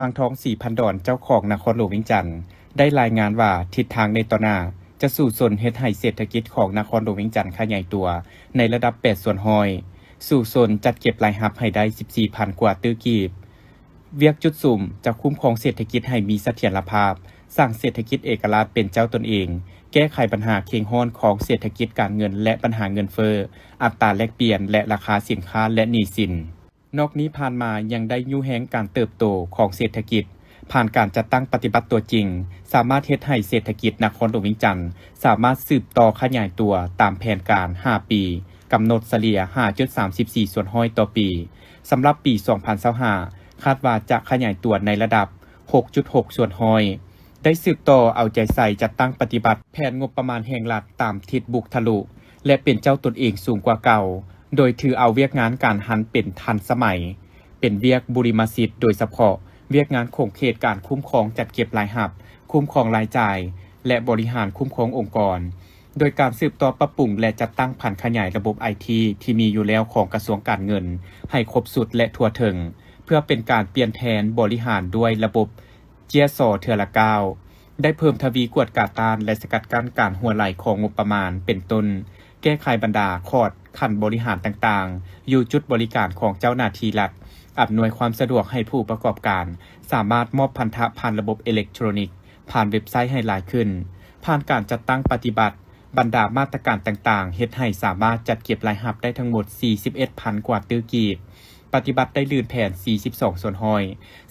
ນາງ ທອງສີ ພັນດອນ ເຈົ້າຂອງນະຄອນຫຼວງວຽງຈັນ ໄດ້ລາຍງານວ່າ ທິດທາງໃນຕໍ່ໜ້າຈະສູ້ຊົນເຮັດໃຫ້ເສດຖະກິດຂອງນະຄອນຫຼວງວຽງຈັນຂະຫຍາຍຕົວໃນລະດັບແປດສ່ວນຮ້ອຍ, ສູ້ຊົນຈັດເກັບລາຍຮັບໃຫ້ໄດ້ສິບສີ່ພັນກວ່າຕື້ກີບ. ວຽກຈຸດສຸມຈະຄຸ້ມຄອງເສດຖະກິດໃຫ້ມີສະຖຽນລະພາບ, ສ້າງເສດຖະກິດເອກະລາດເປັນເຈົ້າຕົນເອງ, ແກ້ໄຂບັນຫາເຄັ່ງຮ້ອນຂອງເສດຖະກິດການເງິນ ແລະ ບັນຫາເງິນເຟີ້, ອັດຕາແລກປ່ຽນ ແລະ ລາຄາສິນຄ້າ ແລະ ໜີ້ສິນ. ນອກນີ້ຜ່ານມາຍັງໄດ້ຍູ້ແຮງການເຕີບໂຕຂອງເສດຖະກິດ ຜ່ານການຈັດຕັ້ງປະຕິບັດຕົວຈິງ, ສາມາດເຮັດໃຫ້ເສດຖະກິດນະຄອນຫຼວງວຽງຈັນສາມາດສືບຕໍ່ຂະຫຍາຍຕົວຕາມແຜນການຫ້າປີ, ກຳນົດສະເລ່ຍຫ້າຈຸດສາມສິບສີ່ສ່ວນຮ້ອຍຕໍ່ປີ. ສຳລັບປີສອງພັນຊາວຫ້າ ຄາດວ່າຈະຂະຫຍາຍຕົວໃນລະດັບຫົກຈຸດຫົກສ່ວນຮ້ອຍ. ໄດ້ສືບຕໍ່ເອົາໃຈໃສ່ຈັດຕັ້ງປະຕິບັດແຜນງົບປະມານແຫ່ງລັດຕາມທິດບຸກທະລຸ ແລະ ເປັນເຈົ້າຕົນເອງສູງກວ່າເກົ່າ, ໂດຍຖືເອົາວຽກງານການຫັນເປັນທັນສະໄໝ, ເປັນວຽກບຸລິມະສິດ, ໂດຍສະເພາະວຽກງານຂົງເຂດການຄຸ້ມຄອງຈັດເກັບລາຍຮັບ, ຄຸ້ມຄອງລາຍຈ່າຍ ແລະ ບໍລິຫານຄຸ້ມຄອງອົງກອນ, ໂດຍການສືບຕໍ່ປັບປຸງ ແລະ ຈັດຕັ້ງຜັນຂະຫຍາຍລະບົບໄອທີທີ່ມີຢູ່ແລ້ວຂອງກະຊວງການເງິນໃຫ້ຄົບຊຸດ ແລະ ທົ່ວເຖິງ, ເພື່ອເປັນການປ່ຽນແທນບໍລິຫານດ້ວຍລະບົບ ເຈ້ຍຊໍເທື່ອລະກ້າວ, ໄດ້ເພີ່ມທະວີກວດກາຕ້ານ ແລະ ສະກັດກັ້ນການຮົ່ວໄຫຼຂອງງົບປະມານ ເປັນຕົ້ນ ແກ້ໄຂບັນດາຂອດຂັ້ນບໍລິຫານຕ່າງໆ ຢູ່ຈຸດບໍລິການຂອງເຈົ້າໜ້າທີ່ລັດ, ອຳນວຍຄວາມສະດວກໃຫ້ຜູ້ປະກອບການສາມາດມອບພັນທະຜ່ານລະບົບເອເລັກໂທຣນິກ, ຜ່ານເວັບໄຊໃຫ້ຫຼາຍຂຶ້ນ. ຜ່ານການຈັດຕັ້ງປະຕິບັດ, ບັນດາມາດຕະການຕ່າງໆ ເຮັດໃຫ້ສາມາດຈັດເກັບລາຍຮັບໄດ້ທັງໝົດສີ່ສິບເອັດພັນກວ່າຕື້ກີບ, ປະຕິບັດໄດ້ລື່ນແຜນສີ່ສິບສອງສ່ວນຮ້ອຍ,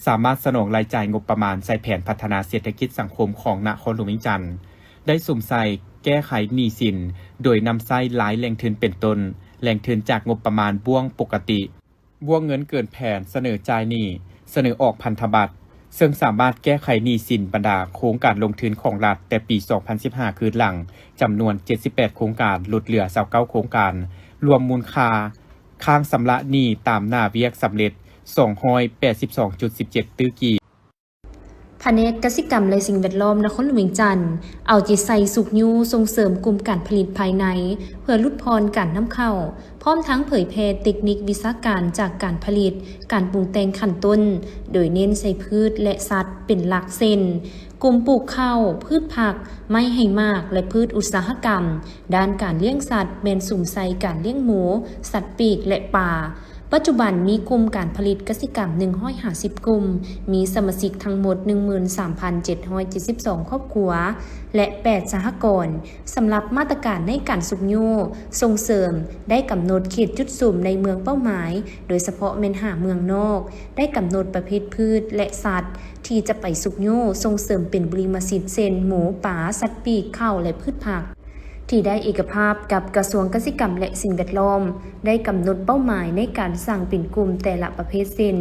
ສາມາດສະໜອງລາຍຈ່າຍງົບປະມານໃສ່ແຜນພັດທະນາເສດຖະກິດສັງຄົມຂອງນະຄອນຫຼວງວຽງຈັນ, ໄດ້ສຸມໃສ່ແກ້ໄຂໜີ້ສິນ ໂດຍນຳໃຊ້ຫຼາຍແຫຼ່ງທຶນເປັນຕົ້ນ ແຫຼ່ງທຶນຈາກງົບປະມານບ້ວງປົກກະຕິ, ບ້ວງເງິນເກີນແຜນ, ສະເໜີຈ່າຍໜີ້, ສະເໜີອອກພັນທະບັດ, ເຊິ່ງສາມາດແກ້ໄຂໜີ້ສິນບັນດາໂຄງການລົງທຶນຂອງລັດແຕ່ປີສອງພັນສິບຫ້າຄືນຫຼັງ ຈຳນວນເຈັດສິບແປດໂຄງການ, ຫຼຸດເຫຼືອຊາວເກົ້າໂຄງການ, ລວມມູນຄ່າຄ້າງຊຳລະໜີ້ຕາມໜ້າວຽກສຳເລັດສອງຮ້ອຍແປດສິບສອງຈຸດສິບເຈັດຕື້ກີບ. ພະແນກກະສິກຳ ແລະ ສິ່ງແວດລ້ອມນະຄອນຫຼວງວຽງຈັນ ເອົາໃຈໃສ່ຊຸກຍູ້ສົ່ງເສີມກຸ່ມການຜະລິດພາຍໃນ ເພື່ອຫຼຸດຜ່ອນການນຳເຂົ້າ, ພ້ອມທັງເຜີຍແຜ່ເຕັກນິກວິຊາການຈາກການຜະລິດ, ການປຸງແຕ່ງຂັ້ນຕົ້ນ, ໂດຍເນັ້ນໃສ່ພືດ ແລະ ສັດເປັນຫຼັກ ເຊັ່ນ ກຸ່ມປູກເຂົ້າ, ພືດຜັກ, ໄມ້ໃຫ້ໝາກ ແລະ ພືດອຸດສາຫະກຳ. ດ້ານການລ້ຽງສັດແມ່ນສຸມໃສ່ການລ້ຽງໝູ, ສັດປີກ ແລະ ປາ. ປັດຈຸບັນມີກຸ່ມການຜະລິດກະສິກຳໜຶ່ງຮ້ອຍຫ້າສິບກຸ່ມ, ມີສະມາຊິກທັງໝົດໜຶ່ງໝື່ນສາມພັນເຈັດຮ້ອຍເຈັດສິບສອງຄອບຄົວ ແລະ ແປດສະຫະກອນ. ສຳລັບມາດຕະການໃນການຊຸກຍູ້ສົ່ງເສີມ ໄດ້ກຳນົດເຂດຈຸດສຸມໃນເມືອງເປົ້າໝາຍ, ໂດຍສະເພາະແມ່ນຫ້າເມືອງນອກ, ໄດ້ກຳນົດປະເພດພືດ ແລະ ສັດ ທີ່ຈະໄປຊຸກຍູ້ສົ່ງເສີມເປັນບຸລິມະສິດ ເຊັ່ນ ໝູ, ປາ, ສັດປີກ, ເຂົ້າ ແລະ ພືດຜັກ. ທີ່ໄດ້ເອກະພາບກັບກະຊວງກະສິກຳ ແລະ ສິ່ງແວດລ້ອມ, ໄດ້ກຳນົດເປົ້າໝາຍໃນການສ້າງເປັນກຸ່ມແຕ່ລະປະເພດ ເຊັ່ນ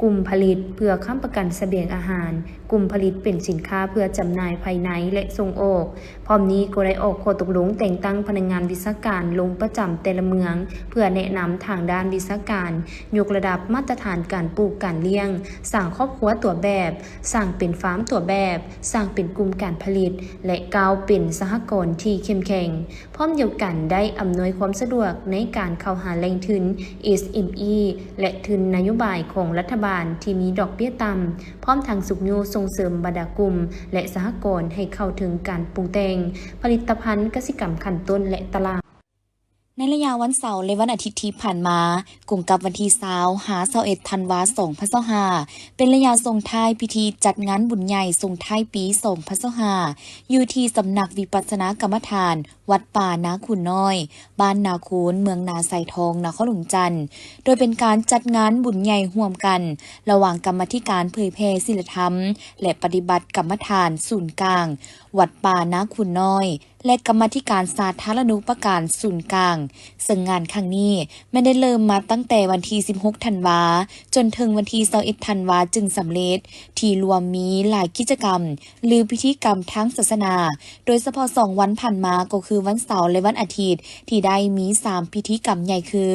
ກຸ່ມຜະລິດເພື່ອຄ້ຳປະກັນສະບຽງອາຫານ, ກຸ່ມຜະລິດເປັນສິນຄ້າເພື່ອຈຳໜ່າຍພາຍໃນ ແລະ ສົ່ງອອກ. ພ້ອມນີ້ກໍໄດ້ອອກຂໍ້ຕົກລົງແຕ່ງຕັ້ງພະນັກງານວິຊາການລົງປະຈຳແຕ່ລະເມືອງ ເພື່ອແນະນຳທາງດ້ານວິຊາການ, ຍົກລະດັບມາດຕະຖານການປູກການລ້ຽງ, ສ້າງຄອບຄົວຕົວແບບ, ສ້າງເປັນຟາມຕົວແບບ, ສ້າງເປັນກຸ່ມການຜະລິດ ແລະ ກ້າວເປັນສະຫະກອນທີ່ເຂັ້ມແຂງ. ພ້ອມດຽວກັນໄດ້ອຳນວຍຄວາມສະດວກໃນການເຂົ້າຫາແຫຼ່ງທຶນ ເອສເອັມອີ ແລະ ທຶນນະໂຍບາຍຂອງລັດຖະບານທີ່ມີດອກເບ້ຍຕ່ຳ, ພ້ອມທັງຊຸກຍູ້ສົ່ງເສີມບັນດາກຸ່ມ ແລະ ສະຫະກອນໃຫ້ເຂົ້າເຖິງການປຸງແຕ່ງຜະລິດຕະພັນກະສິກຳຂັ້ນຕົ້ນ ແລະ ຕະຫຼາດ. ໃນໄລຍະວັນເສົາ ແລະ ວັນອາທິດທີ່ຜ່ານມາ, ກົງກັບວັນທີຊາວ ຫາ ຊາວເອັດ ທັນວາ ສອງພັນຊາວຫ້າ ເປັນໄລຍະສົ່ງທ້າຍພິທີຈັດງານບຸນໃຫຍ່ສົ່ງທ້າຍປີ ສອງພັນຊາວຫ້າ ຢູ່ທີ່ສຳນັກວິປັດສະນາກຳມະຖານ ວັດປ່ານາຄູນນ້ອຍ, ບ້ານນາຄູນ, ເມືອງນາຊາຍທອງ, ນະຄອນຫຼວງຈັນ, ໂດຍເປັນການຈັດງານບຸນໃຫຍ່ຮ່ວມກັນ ລະຫວ່າງກຳມາທິການເຜີຍແຜ່ສິນລະທຳ ແລະ ປະຕິບັດກຳມະຖານສູນກາງ ວັດປ່ານາຄູນນ້ອຍ ແລະ ກຳມາທິການສາທາລະນູປະການສູນກາງ, ເຊິ່ງງານຄັ້ງນີ້ແມ່ນໄດ້ເລີ່ມມາຕັ້ງແຕ່ວັນທີສິບຫົກ ທັນວາ ຈົນເຖິງວັນທີຊາວເອັດ ທັນວາ ຈຶ່ງສຳເລັດ, ທີ່ລວມມີຫຼາຍກິດຈະກຳ ຫຼື ພິທີກຳທາງສາສະໜາ, ໂດຍສະເພາະສອງວັນຜ່ານມາ ກໍຄືວັນເສົາ ແລະ ວັນອາທິດ ທີ່ໄດ້ມີສາມພິທີກຳໃຫຍ່ຄື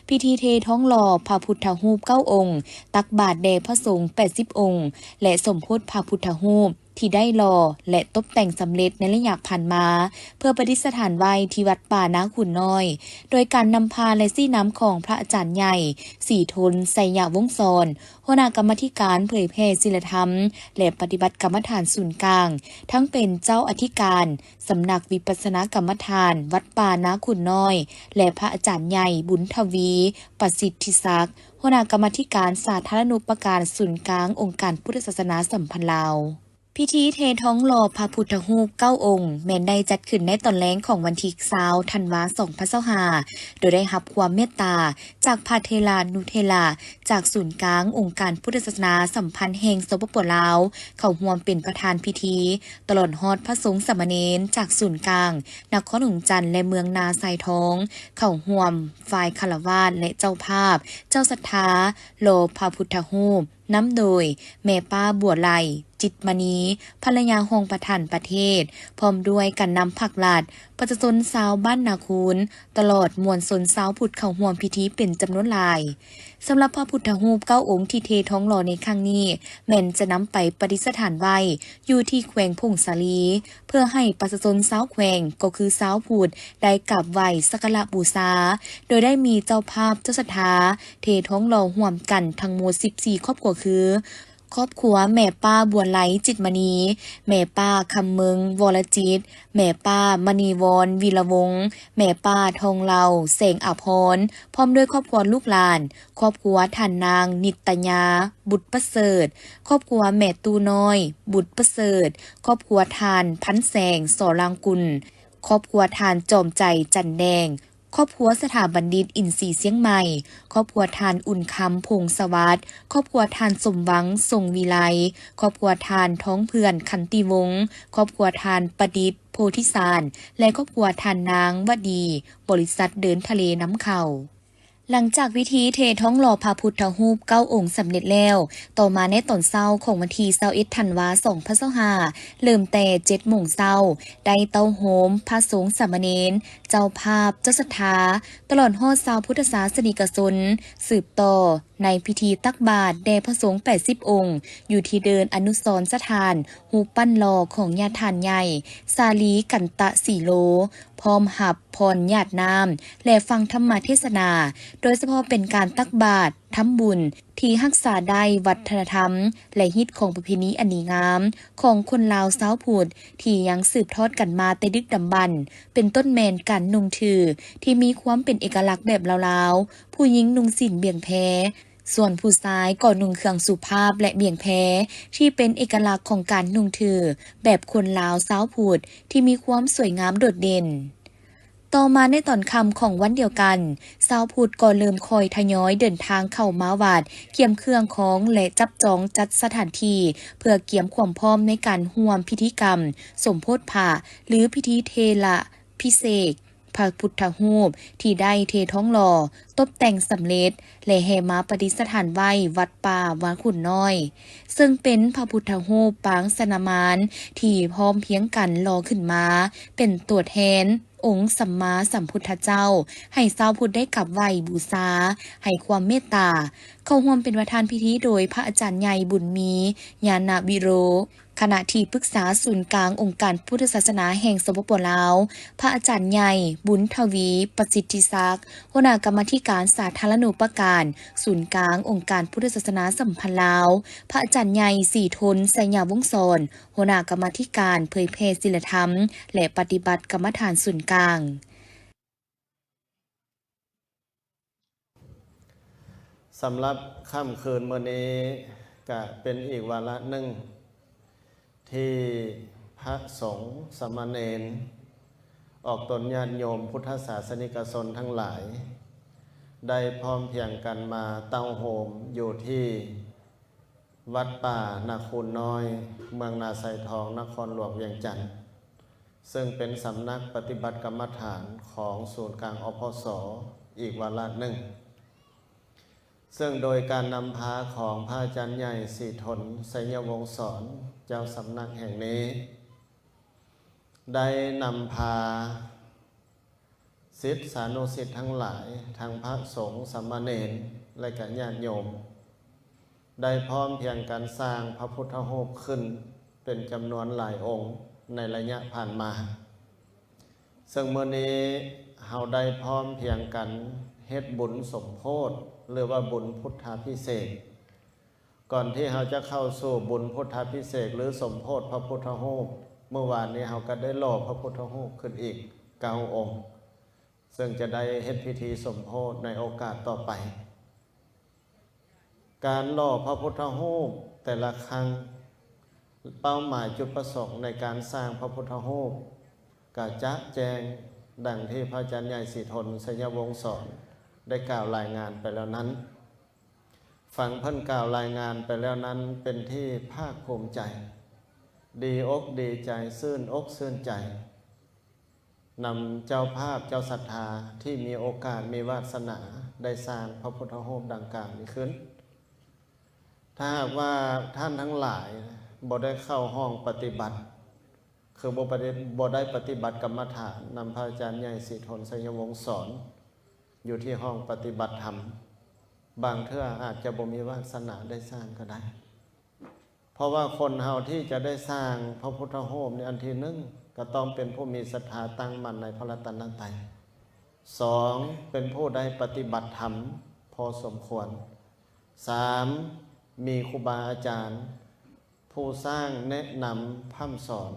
ພິທີເທທອງຫຼໍ່ພະພຸດທະຮູບເກົ້າອົງ, ຕັກບາດແດ່ພະສົງແປດສິບອົງ ແລະ ສົມໂພດພະພຸດທະຮູບ. ທີ່ໄດ້ຫຼໍ່ ແລະ ຕົບແຕ່ງສຳເລັດໃນໄລຍະຜ່ານມາ ເພື່ອປະດິດສະຖານໄວ້ທີ່ວັດປ່ານາຄູນນ້ອຍ ໂດຍການນຳພາ ແລະ ຊີ້ນຳຂອງພະອາຈານໃຫຍ່ ສີທົນ ໄຊຍະວົງສອນ ຫົວໜ້າກຳມາທິການເຜີຍແຜ່ສີລະທຳ ແລະ ປະຕິບັດກຳມະຖານສູນກາງ, ທັງເປັນເຈົ້າອະທິການສຳນັກວິປັດສະນາກຳມະຖານວັດປ່ານາຄູນນ້ອຍ ແລະ ພະອາຈານໃຫຍ່ ບຸນທະວີ ປະສິດທິສັກ ຫົວໜ້າກຳມາທິການສາທາລະນູປະການສູນກາງອົງການພຸດທະສາສະໜາສຳພັນລາວ. ພິທີເທທອງຫຼໍ່ພະພຸດທະຮູບເກົ້າອົງ ແມ່ນໄດ້ຈັດຂຶ້ນໃນຕອນແລງຂອງວັນທີຊາວ ທັນວາ ສອງພັນຊາວຫ້າ ໂດຍໄດ້ຮັບຄວາມເມດຕາຈາກພະເຖລານຸເຖລະ ຈາກສູນກາງອົງການພຸດທະສາສະໜາສຳພັນແຫ່ງ ສປປ ລາວ ເຂົ້າຮ່ວມເປັນປະທານພິທີ, ຕະຫຼອດຮອດພະສົງສາມະເນນຈາກສູນກາງນະຄອນຫຼວງຈັນ ແລະ ເມືອງນາຊາຍທອງ ເຂົ້າຮ່ວມຝ່າຍຄາລະວາດ ແລະ ເຈົ້າພາບ, ເຈົ້າສັດທາ ຫຼໍ່ພະພຸດທະຮູບ ນຳໂດຍແມ່ປ້າບົວໄລ ຈິດມະນີ ພັນລະຍາຮອງປະທານປະເທດ ພ້ອມດ້ວຍການນຳພັກລັດ, ປະຊາຊົນຊາວບ້ານນາຄູນ ຕະຫຼອດມວນຊົນຊາວພຸດເຂົ້າຮ່ວມພິທີເປັນຈຳນວນຫຼາຍ. ສຳລັບພະພຸດທະຮູບເກົ້າອົງທີ່ເທທອງຫຼໍ່ໃນຄັ້ງນີ້ ແມ່ນຈະນຳໄປປະດິດສະຖານໄວ້ຢູ່ທີ່ແຂວງຜົ້ງສາລີ ເພື່ອໃຫ້ປະຊາຊົນຊາວແຂວງ ກໍຄືຊາວພຸດ ໄດ້ກາບໄຫວ້ສັກກາລະບູຊາ, ໂດຍໄດ້ມີເຈົ້າພາບເຈົ້າສັດທາເທທອງຫຼໍ່ຮ່ວມກັນທັງໝົດສິບສີ່ຄອບຄົວຄື ຄອບຄົວແມ່ປ້າບົວໄລ ຈິດມະນີ, ແມ່ປ້າຄຳເມິງ ວໍລະຈິດ, ແມ່ປ້າມະນີວອນ ວິລະວົງ, ແມ່ປ້າທອງເລົາ ແສງອາພອນ, ພ້ອມດ້ວຍຄອບຄົວລູກຫຼານ, ຄອບຄົວທ່ານນາງ ນິດຕະຍາ ບຸດປະເສີດ, ຄອບຄົວແມ່ຕູ້ນ້ອຍ ບຸດປະເສີດ, ຄອບຄົວທ່ານ ພັນແສງ ສໍລາງກຸນ, ຄອບຄົວທ່ານ ຈອມໃຈ ຈັນແດງ, ຄອບຄົວສະຖາບັນດິດອິນຊີຊຽງໃໝ່, ຄອບຄົວທ່ານ ອຸ່ນຄຳ ພົງສະຫວັດ, ຄອບຄົວທ່ານ ສົມຫວັງ ຊົງວິໄລ, ຄອບຄົວທ່ານ ທອງເພື່ອນ ຂັນຕິວົງ, ຄອບຄົວທ່ານ ປະດິດ ໂພທິສານ ແລະ ຄອບຄົວທ່ານນາງ ວະດີ ບໍລິສັດເດີນທະເລນຳເຂົ້າ. ຫຼັງຈາກພິທີເທທອງຫຼໍ່ພະພຸດທະຮູບເກົ້າອົງສຳເລັດແລ້ວ, ຕໍ່ມາໃນຕອນເຊົ້າຂອງວັນທີຊາວເອັດ ທັນວາ ສອງພັນຊາວຫ້າ ເລີ່ມແຕ່ເຈັດໂມງເຊົ້າ ໄດ້ເຕົ້າໂຮມພະສົງສາມະເນນ, ເຈົ້າພາບ, ເຈົ້າສັດທາ, ຕະຫຼອດຮອດຊາວພຸດທະສາສະນິກະຊົນ ສືບຕໍ່ໃນພິທີຕັກບາດແດ່ພະສົງແປດສິບອົງ ຢູ່ທີ່ເດີ່ນອະນຸສອນສະຖານຮູບປັ້ນຫຼໍ່ຂອງຍາທ່ານໃຫຍ່ ສາລີ ກັນຕະສີໂລ, ພ້ອມຮັບ ພອນຫຍາດນ້ຳ ແລະ ຟັງທຳມະເທດສະໜາ, ໂດຍສະເພາະເປັນການຕັກບາດ, ທຳບຸນ ທີ່ຮັກສາໄດ້ວັດທະນະທຳ ແລະ ຮີດຄອງປະເພນີອັນດີງາມຂອງຄົນລາວຊາວພຸດ ທີ່ຍັງສືບທອດກັນມາແຕ່ດຶກດຳບັນ, ເປັນຕົ້ນແມ່ນການນຸ່ງຖືທີ່ມີຄວາມເປັນເອກະລັກແບບລາວໆ, ຜູ້ຍິງນຸ່ງສິ້ນບຽງແພ, ສ່ວນຜູ້ຊາຍກໍນຸ່ງເຄື່ອງສຸພາບ ແລະ ບຽງແພ ທີ່ເປັນເອກະລັກຂອງການນຸ່ງຖືແບບຄົນລາວຊາວພຸດ ທີ່ມີຄວາມສວຍງາມໂດດເດັ່ນ. ຕໍ່ມາໃນຕອນຄ່ຳຂອງວັນດຽວກັນ, ຊາວພຸດກໍເລີ່ມຄ່ອຍທະຍອຍເດີນທາງເຂົ້າມາວັດ, ກຽມເຄື່ອງຂອງ ແລະ ຈັບຈອງຈັດສະຖານທີ່ ເພື່ອກຽມຄວາມພ້ອມໃນການຮ່ວມພິທີກຳສົມໂພດພະ ຫຼື ພິທີເທລະພິເສກພະພຸດທະຮູບທີ່ໄດ້ເທທອງຫຼໍ່, ຕົບແຕ່ງສຳເລັດ ແລະ ແຫ່ມາປະດິດສະຖານໄວ້ວັດປ່າວາຂຸນນ້ອຍ, ເຊິ່ງເປັນພະພຸດທະຮູບປາງຊະນະມານທີ່ພ້ອມພຽງກັນຫຼໍ່ຂຶ້ນມາເປັນຕົວແທນ ອົງສຳມາສຳພຸດທະເຈົ້າ ໃຫ້ຊາວພຸດໄດ້ກາບໄຫວ້ບູຊາ, ໃຫ້ຄວາມເມດຕາ. ເຂົ້າຮ່ວມເປັນປະທານພິທີໂດຍພະອາຈານໃຫຍ່ ບຸນມີ ຍານະວິໂລ, ຄະນະທີ່ປຶກສາສູນກາງອົງການພຸດທະສາສະໜາແຫ່ງ ສປປ ລາວ, ພະອາຈານໃຫຍ່ ບຸນທະວີ ປະສິດທິສັກ, ຫົວໜ້າກຳມາທິການສາທາລະນູປະການສູນກາງອົງການພຸດທະສາສະໜາສຳພັນລາວ, ພະອາຈານໃຫຍ່ ສີທົນ ໄຊຍະວົງສອນ, ຫົວໜ້າກຳມາທິການເຜີຍແຜ່ສີລະທຳ ແລະ ປະຕິບັດກຳມະຖານສູນກາງ. ສຳລັບຄ່ຳຄືນມື້ນີ້ ກະເປັນອີກວາລະໜຶ່ງ ທີ່ພະສົງສາມະເນນ ອອກຕົນຍາດໂຍມພຸດທະສາສະນິກະຊົນທັງຫຼາຍ ໄດ້ພ້ອມພຽງກັນມາເຕົ້າໂຮມຢູ່ທີ່ ວັດປ່ານາຄູນນ້ອຍ ເມືອງນາຊາຍທອງ ນະຄອນຫຼວງວຽງຈັນ, ເຊິ່ງເປັນສຳນັກປະຕິບັດກຳມະຖານຂອງສູນກາງ ອພສ ອີກວາລະໜຶ່ງ, ເຊິ່ງໂດຍການນຳພາຂອງພະອາຈານໃຫຍ່ ສີທົນ ໄຊຍະວົງສອນ ເຈົ້າສຳນັກແຫ່ງນີ້ ໄດ້ນຳພາ ສິດສານຸສິດທັງຫຼາຍ, ທັງພະສົງ, ສາມະເນນ ແລະ ກະຍາດໂຍມ, ໄດ້ພ້ອມພຽງກັນສ້າງພະພຸດທະຮູບຂຶ້ນ ເປັນຈຳນວນຫຼາຍອົງໃນໄລຍະຜ່ານມາ. ເຊິ່ງມື້ນີ້ເຮົາໄດ້ພ້ອມພຽງກັນເຮັດບຸນສົມໂພດ ຫຼືວ່າບຸນພຸດທາພິເສກ. ກ່ອນທີ່ເຮົາຈະເຂົ້າສູ່ບຸນພຸດທາພິເສກ ຫຼື ສົມໂພດພະພຸດທະຮູບ, ມື້ວານນີ້ເຮົາກໍໄດ້ຫຼໍ່ພະພຸດທະຮູບຂຶ້ນອີກເກົ້າອົງ, ເຊິ່ງຈະໄດ້ເຮັດພິທີສົມໂພດໃນໂອກາດຕໍ່ໄປ. ການຫຼໍ່ພະພຸດທະຮູບແຕ່ລະຄັ້ງ, ເປົ້າໝາຍຈຸດປະສົງໃນການສ້າງພະພຸດທະຮູບ ກະຈະແຈ້ງດັ່ງທີ່ພະອາຈານໃຫຍ່ສີທົນ ໄຊຍະວົງສອນ ໄດ້ກ່າວລາຍງານໄປແລ້ວນັ້ນ. ຟັງເພິ່ນກ່າວລາຍງານໄປແລ້ວນັ້ນ ເປັນທີ່ພາກພູມໃຈ, ດີອົກດີໃຈ, ຊື່ນອົກຊື່ນໃຈ ນຳເຈົ້າພາບເຈົ້າສັດທາທີ່ມີໂອກາດມີວາດສະໜາໄດ້ສ້າງພະພຸດທະຮູບດັ່ງກ່າວນີ້ຂຶ້ນ. ຖ້າຫາກວ່າທ່ານທັງຫຼາຍບໍ່ໄດ້ເຂົ້າຫ້ອງປະຕິບັດ, ຄືບໍ່ປະຕິ ບໍ່ໄດ້ປະຕິບັດກຳມະຖານນຳພະອາຈານໃຫຍ່ສີທົນ ໄຊຍະວົງສອນ ຢູ່ທີ່ຫ້ອງປະຕິບັດທຳ, ບາງເທື່ອອາດຈະບໍ່ມີວາດສະໜາໄດ້ສ້າງກໍໄດ້. ເພາະວ່າຄົນເຮົາທີ່ຈະໄດ້ສ້າງພະພຸດທະຮູບນີ້ ອັນທີໜຶ່ງ ກໍຕ້ອງເປັນຜູ້ມີສັດທາຕັ້ງໝັ້ນໃນພະລັດຕະນະໄຕ. ສອງ ເປັນຜູ້ໄດ້ປະຕິບັດທຳພໍສົມຄວນ. ສາມ ມີຄູບາອາຈານຜູ້ສ້າງແນະນຳພ້ຳສອນ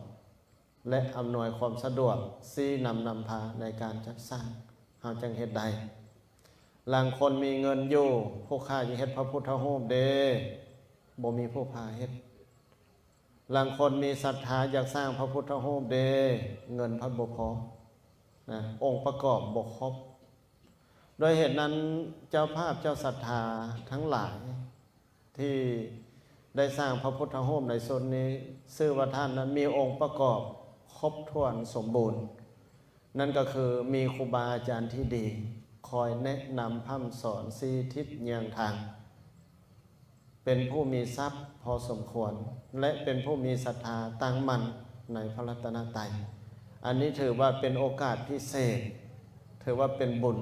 ແລະ ອຳນວຍຄວາມສະດວກ, ຊີ້ນຳນຳພາໃນການຈັດສ້າງ, ເຮົາຈຶ່ງເຮັດໄດ້. ລາງຄົນມີເງິນຢູ່, ຜູ້ຂ້າຢາກເຮັດພະພຸດທະຮູບເດ້, ບໍ່ມີຜູ້ພາເຮັດ. ລາງຄົນມີສັດທາຢາກສ້າງພະພຸດທະຮູບເດ້, ເງິນພັດບໍ່ພໍນະ, ອົງປະກອບບໍ່ຄົບ. ດ້ວຍເຫດນັ້ນ, ເຈົ້າພາບເຈົ້າສັດທາທັງຫຼາຍ ທີ່ໄດ້ສ້າງພະພຸດທະຮູບໃນຊຸດນີ້ ຊື່ວ່າທ່ານນັ້ນມີອົງປະກອບຄົບຖ້ວນສົມບູນ, ນັ້ນກໍຄືມີຄູບາອາຈານທີ່ດີ ຄອຍແນະນຳພ້ຳສອນຊີ້ທິດຍ່າງທາງ, ເປັນຜູ້ມີຊັບພໍສົມຄວນ ແລະ ເປັນຜູ້ມີສັດທາຕັ້ງໝັ້ນໃນພະລັດຕະນະໄຕ. ອັນນີ້ຖືວ່າເປັນໂອກາດພິເສດ, ຖືວ່າເປັນບຸນ